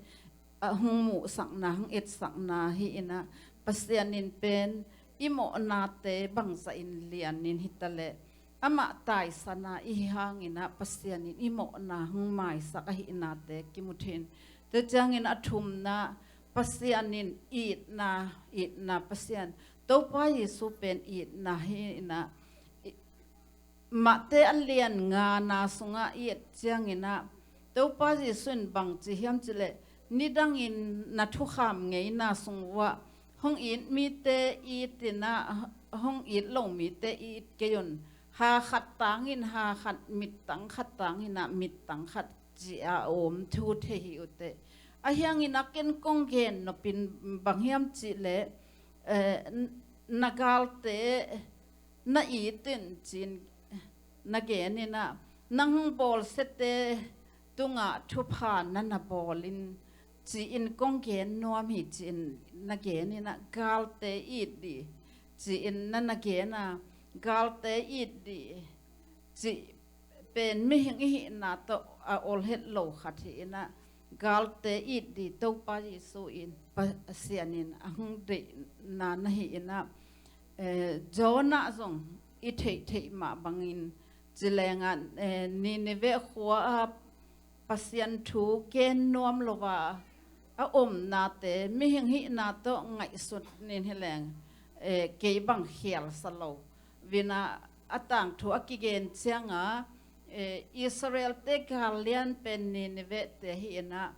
a hong muhsakna, hong etsakna hi inah, Pasian in pen i mawhnate bangzah in lian in hitaleh, amah taisana i hi hanginah Pasian in i mawhna hong maisak ahihnate kimu thei in. Tua ciangin a thumna, Pasian in itna, itna Pasian, Topa Jesu pen itna hi inah, i, Mate a lian ngana sungah i et cianginah, Topa Jesu in bang ci hiam cihleh, nidangin na thukham ngeina sung uah hong it mite it inah, hong it lo mite it kei un. Ha khat tangin ha khat, mittang khat tanginah mittang khat ci a om thu thei hi uh teh. Ahi hanginah ken kong gen nopin bang hiam cihleh, eh, n-, na galte na it in ci-in na gen inah, nang hong bawlsiate tungah thupha na na bawl in ci-in kong gen nuam hi ci-in na gen inah, galte it dih ci-in na na gen a, galte it dih cih pen mihing i hihna tawh a ol het lo khat hi inah, galte it dih Topa Jesu in, Pasian in a hong deihna na hi inah, eh, Jonah zong i theihtheih mah bangin, ci lengah, eh, Nineveh khua-ah Pasian thu gen nuam lo a, a omnate, mihing hihna tawh ngaihsut nin hi leng, eh, kei bang khialsa lo. Vinah a tangthu a kigen ciangah, eh, Israel-te gal lian pen Nineveh-te hi inah,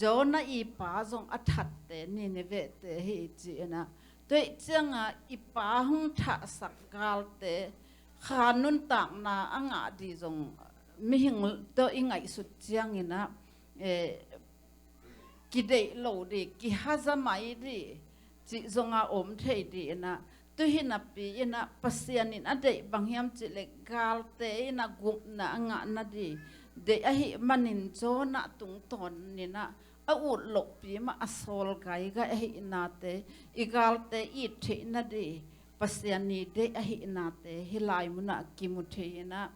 Jonah i pa zong a thatte Nineveh-te hi ci inah, tua ciangah i pa hong thahsak galte kha nuntakna a ngah dih zong mihing tawh i ngaihsut cianginah, eh, kideih lo dih, kihazamai dih, cih zonga om thei dih inah, tu hi napi inah Pasian in a deih bang hiam cih leh galte inah gupna a ngah nadih deih ahih manin Jonah tungtawn inah a ut lohpi mah a sawl gaigai ahihnate, i galte it theih nadih Pasian i deih ahihnate hih lai munah kimu thei inah,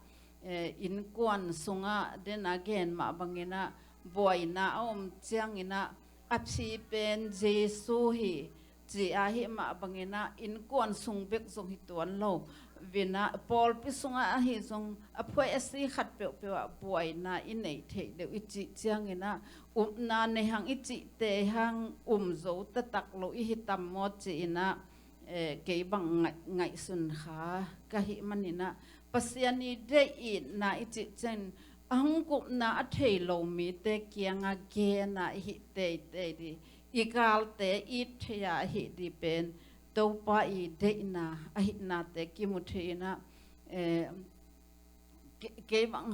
eh, innkuan sungah dena gen mah banginah buaina a om cianginah a phi pen Jesu hi ci-a hih mah banginah innkuan sung bek zong hi tuan lo. Vinah pawlpi sungah ahi zong a phuai a si khat peuhpeuh ah buaina i neih theih deuh i cih cianginah upna nei hang i cihte hang um zo taktak lo i hi tam maw ci inah, eh, kei bang ngaih, ngaihsun kha ka hih maninah Pasian i deih itna i cih ciangin a hong gupna a thei lo mite kiangah gena i hih teitei dih, i galte it thei-a ahi dih pen Topa i deihna ahihnate kimu thei inah, eh, ke-, kei bang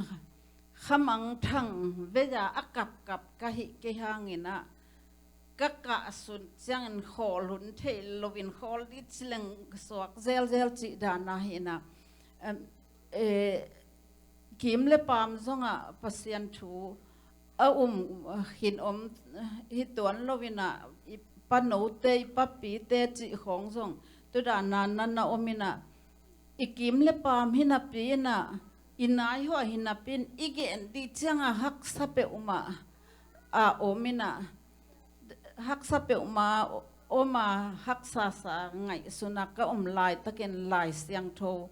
khamangthang vei-a a kapkap ka hih kei hanginah ka kahsun ciangin khawl hun theih loin khawl dih ci leng suak zelzel cih dana hi inah, em, eh, kim le paam zongah Pasian thu a um, khin om hi tuan lo inah, i panote, i papite cih khawng zong tu dana na na om inah, i kim le paam hi napi inah, i naihuai hi napi in i gen dih ciangah haksa peuhmah a om inah, haksa peuhmah om a, haksasa ngaihsuna ka om laitakin Lai Siangtho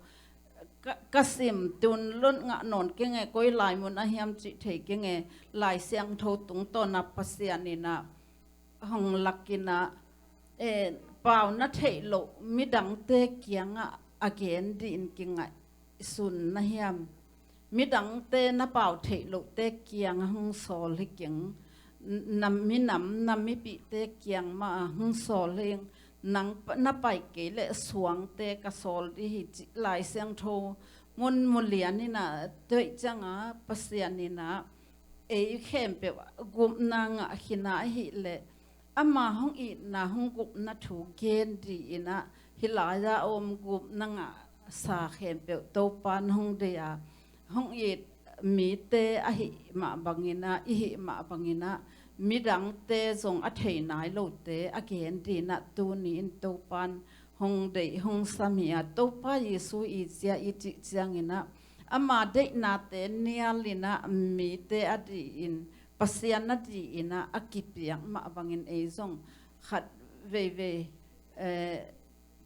ka, ka sim, tun lon ngah nawn keng e, koi lai mun a hiam cih thei keng e, Lai Siangtho tungtawna Pasian inah hong lak inah, eh, pau na theih loh midangte kiangah a gen dih in kingaihsun na hiam? Midangte na pau theih lohte kiangah hong sawl hi keng, na minam na mipihte kiang mah ah hong sawl hi ing, nang pa-, na pai kei leh suangte ka sawl dih hi cih Lai Siangtho mun mu lian inah, tua ciangah Pasian inah ei khempeuh gupna ngah khin a ahih leh ama hong itna hong gupna thu gen dih inah, hih lai-a om gupna ngahsa khempeuh Topa in hong deih a, hong it mite ahih mah banginah, i hih mah banginah midangte zong a thei nai lote a gen dih inah tuni in Topa in hong deih hong sam hi a, Topa Jesu i zia i cih cianginah ama deihnate nial inah mite a dih in, Pasian a dih inah a kipiak mah bangin ei zong khat veivei, eh,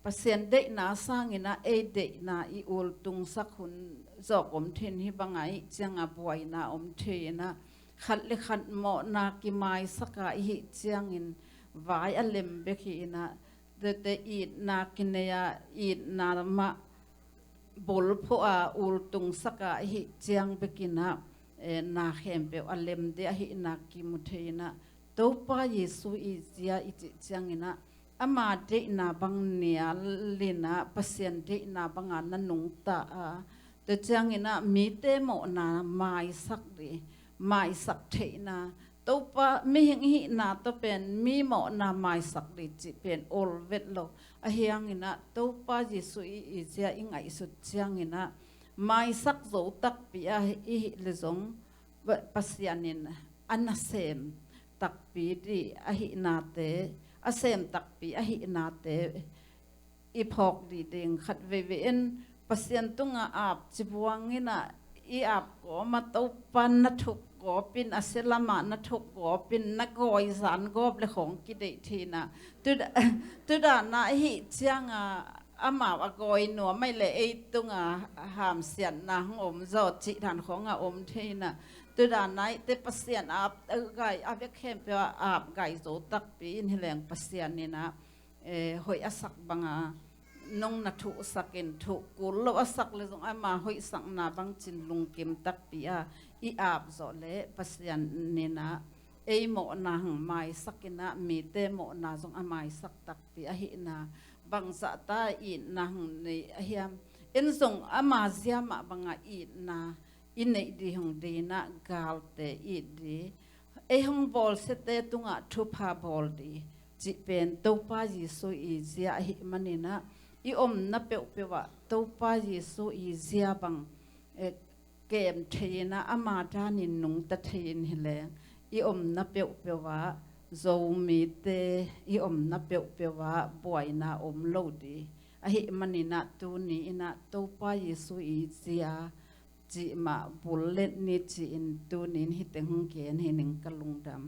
Pasian deihna sanginah ei deihna i ultungsak hun zawk om thei in, hih banga i cianga buaina om thei inah, khat le khat mawhna kimaisaka i hih ciangin vai a lem bek hi inah, tete itna kinei a, itna mah bulphuh a ultungsaka i hih ciang bekinah, eh, na khempeuh a lem dih ahihna kimu thei inah, Topa Jesu i zia i cih cianginah ama deihna bang nial inah Pasian deihna banga na nungta a, tua cianginah mite mawhna maisak dih, maisak theihna, Topa, mihing hihna tawh pen mi mawhna maisak dih cih pen ol vet lo. Ahi hanginah Topa Jesu i, i zia i ngaihsut cianginah maisak zo takpi a i hih le zong, Pa-, Pasian in a nasem takpi dih ahihnate, a sem takpi ahihnate i phawk dih ding. Khat veivei in Pasian tungah ap cibuang inah i ap kawma Topa na thuk gawpin, a sia lamah na thuk gawpin, na gawi zan gawp le khawng kideih thei inah, tuda-, tudana i hih cianga amau a gawi nuam ahih leh ei tungah hamsiatna hong om zaw cih dan khawngah om thei in ah, tu dan a eite Pasian ap, a gai a vek khempeuh ah ap gai zo takpi in hi leng Pasian in ah, eh, hoih a sak banga nong na thuhsak in, thuh kul lo a sak leh zong ama hoihsakna bangci in lungkim takpi a i ap zawh leh Pasian in ah ei mawhna hong maisak in ah mite mawhna zong a maisak takpi ahihna, bangzah ta itna hong nei a hiam? En zong ama zia mah banga itna i neih ding hong deih in ah galte it ding, ei hong bawlsiate tungah thupha bawl ding cih pen Topa Jesu i zia ahih manin ah, i omna peuhpeuh ah Topa Jesu i zia bang, eh, kem thei in ah ama danin nungta thei in hi leng i omna peuhpeuh ah Zomite i omna peuhpeuh ah buaina om lo ding. Ahih manin ah tuni in ah Topa Jesu i zia cih mah bul let ni ci-in tuni in hih teng hong gen hi ning ka lungdam.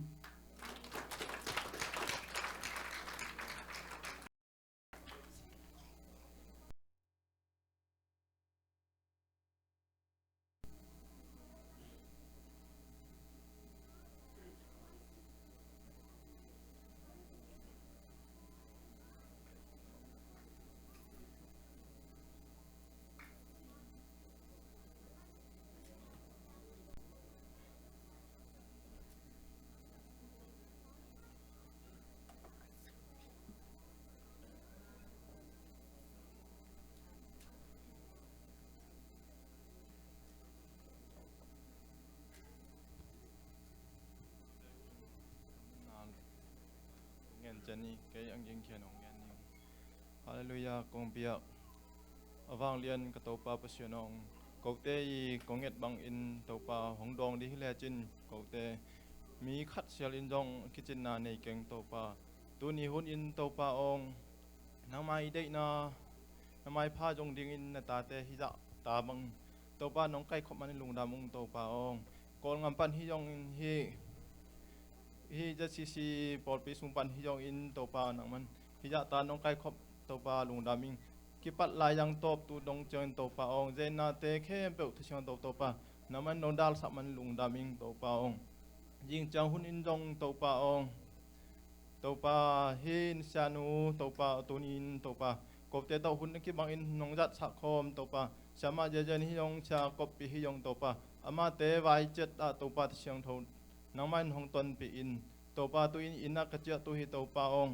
Ngen cian hi, kei ang ging khian hong ngen ning. Halleluiah, kong biak a vanglian ka Topa Pasian aw, kote i kong et bangin Topa hong dawng ding hi lecin kote mi khat sial in zong kicinna nei keng Topa. Tuni hun in Topa aw, nangmah i deihna, nangmah i pha zong dingin na tate hih zah ta bang Topa nong kaikhop manin lungdam ung Topa aw. Kawlgam pan hi zongin hih, hih Z C C pawlpi sung pan hi zongin Topa nangman hih zah ta nong kaikhop Topa lungdam ing. Kipat lai zang tawp tu dong ciangin Topa aw, zenate khempeuh Kha Siangtho Topa nangman nong dalsak manin lungdam ing Topa aw. Zing ciang hun in zong Topa aw, Topa, hih sianu Topa, tuni in Topa, kote tawh hun a kibangin nong zatsak khawm Topa, siamah Zezen hi zong, sia Kawppih hi zong Topa, amate vai ciat ah Topa Kha Siangtho nangmah in hong tonpih in Topa, tu in inn ah ka ciah tu hi Topa aw,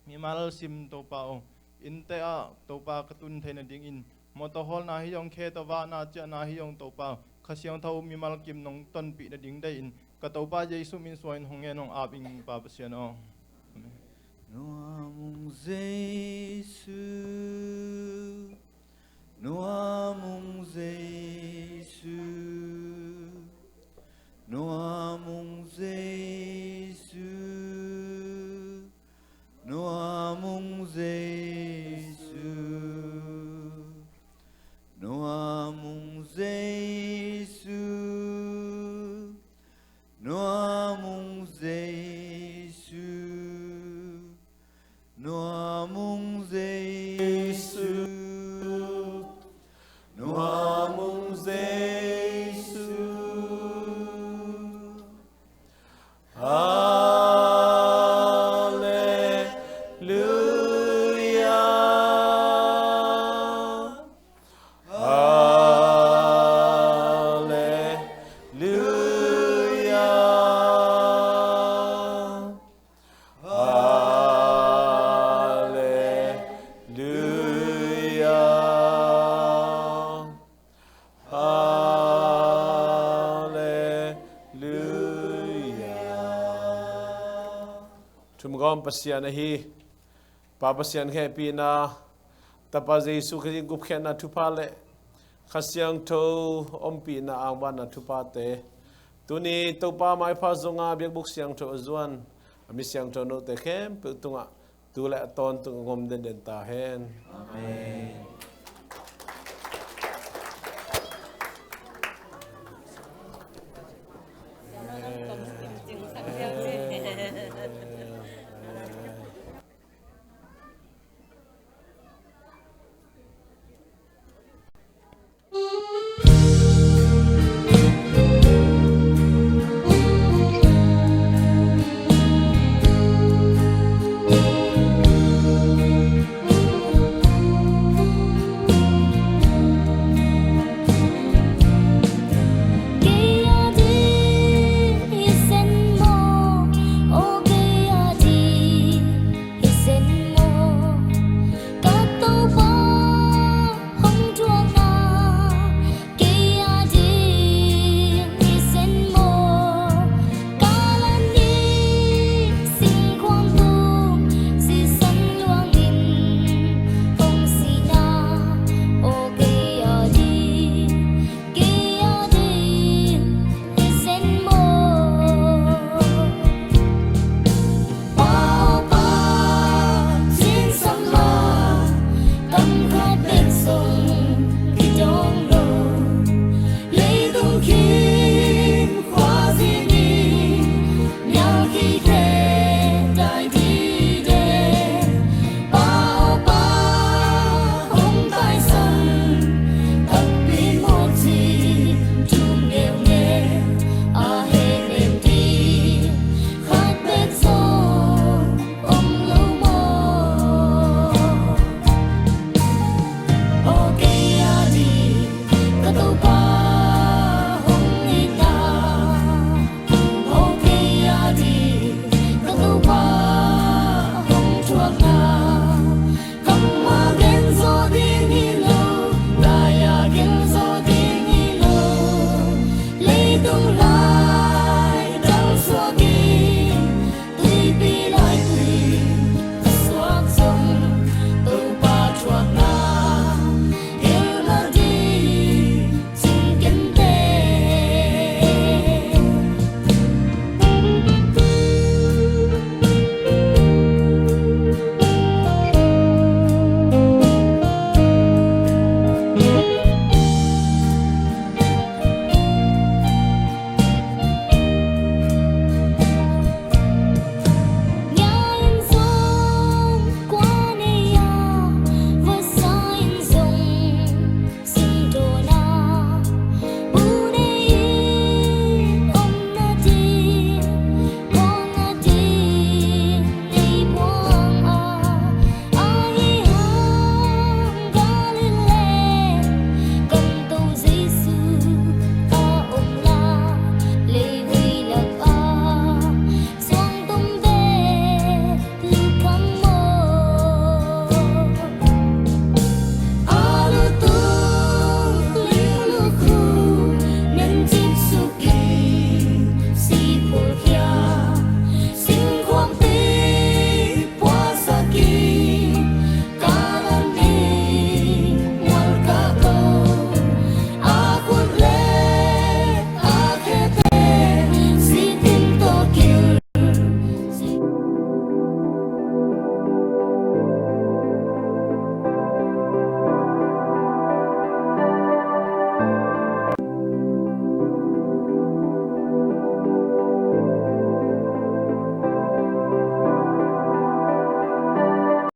mimal sim Topa aw, innte ah Topa ka tun theih nadingin mawtaw hawlna hi zong, khe tawh vahna ciahna hi zong Topa, Kha Siangtho mimal kim nong tonpih nading deihin ka Topa Jesu min suangin hong ngen hong ap ing Pa Pasian aw. Amen. Nuam ung Jesu, nuam ung Jesu, nuam ung Jesu, nuam ung Jesu, nuam ung Jesu, nuam ung Jesu, nuam ung Jesu, nuam ung Jesu. Halleluiah. Halleluiah. Halleluiah. Halleluiah. Thumgawm Pasian ahi Pa Pasian hehpihna, Tapa Jesu Khazih gupkhiatna thupha le Kha Siangtho ompihna angvanna thuphate, tuni Topa maipha zonga biakbuk siangtho a zuan a mi siangtho note khempeuh tungah tu le a tawntung a ngom denden ta hen. Amen.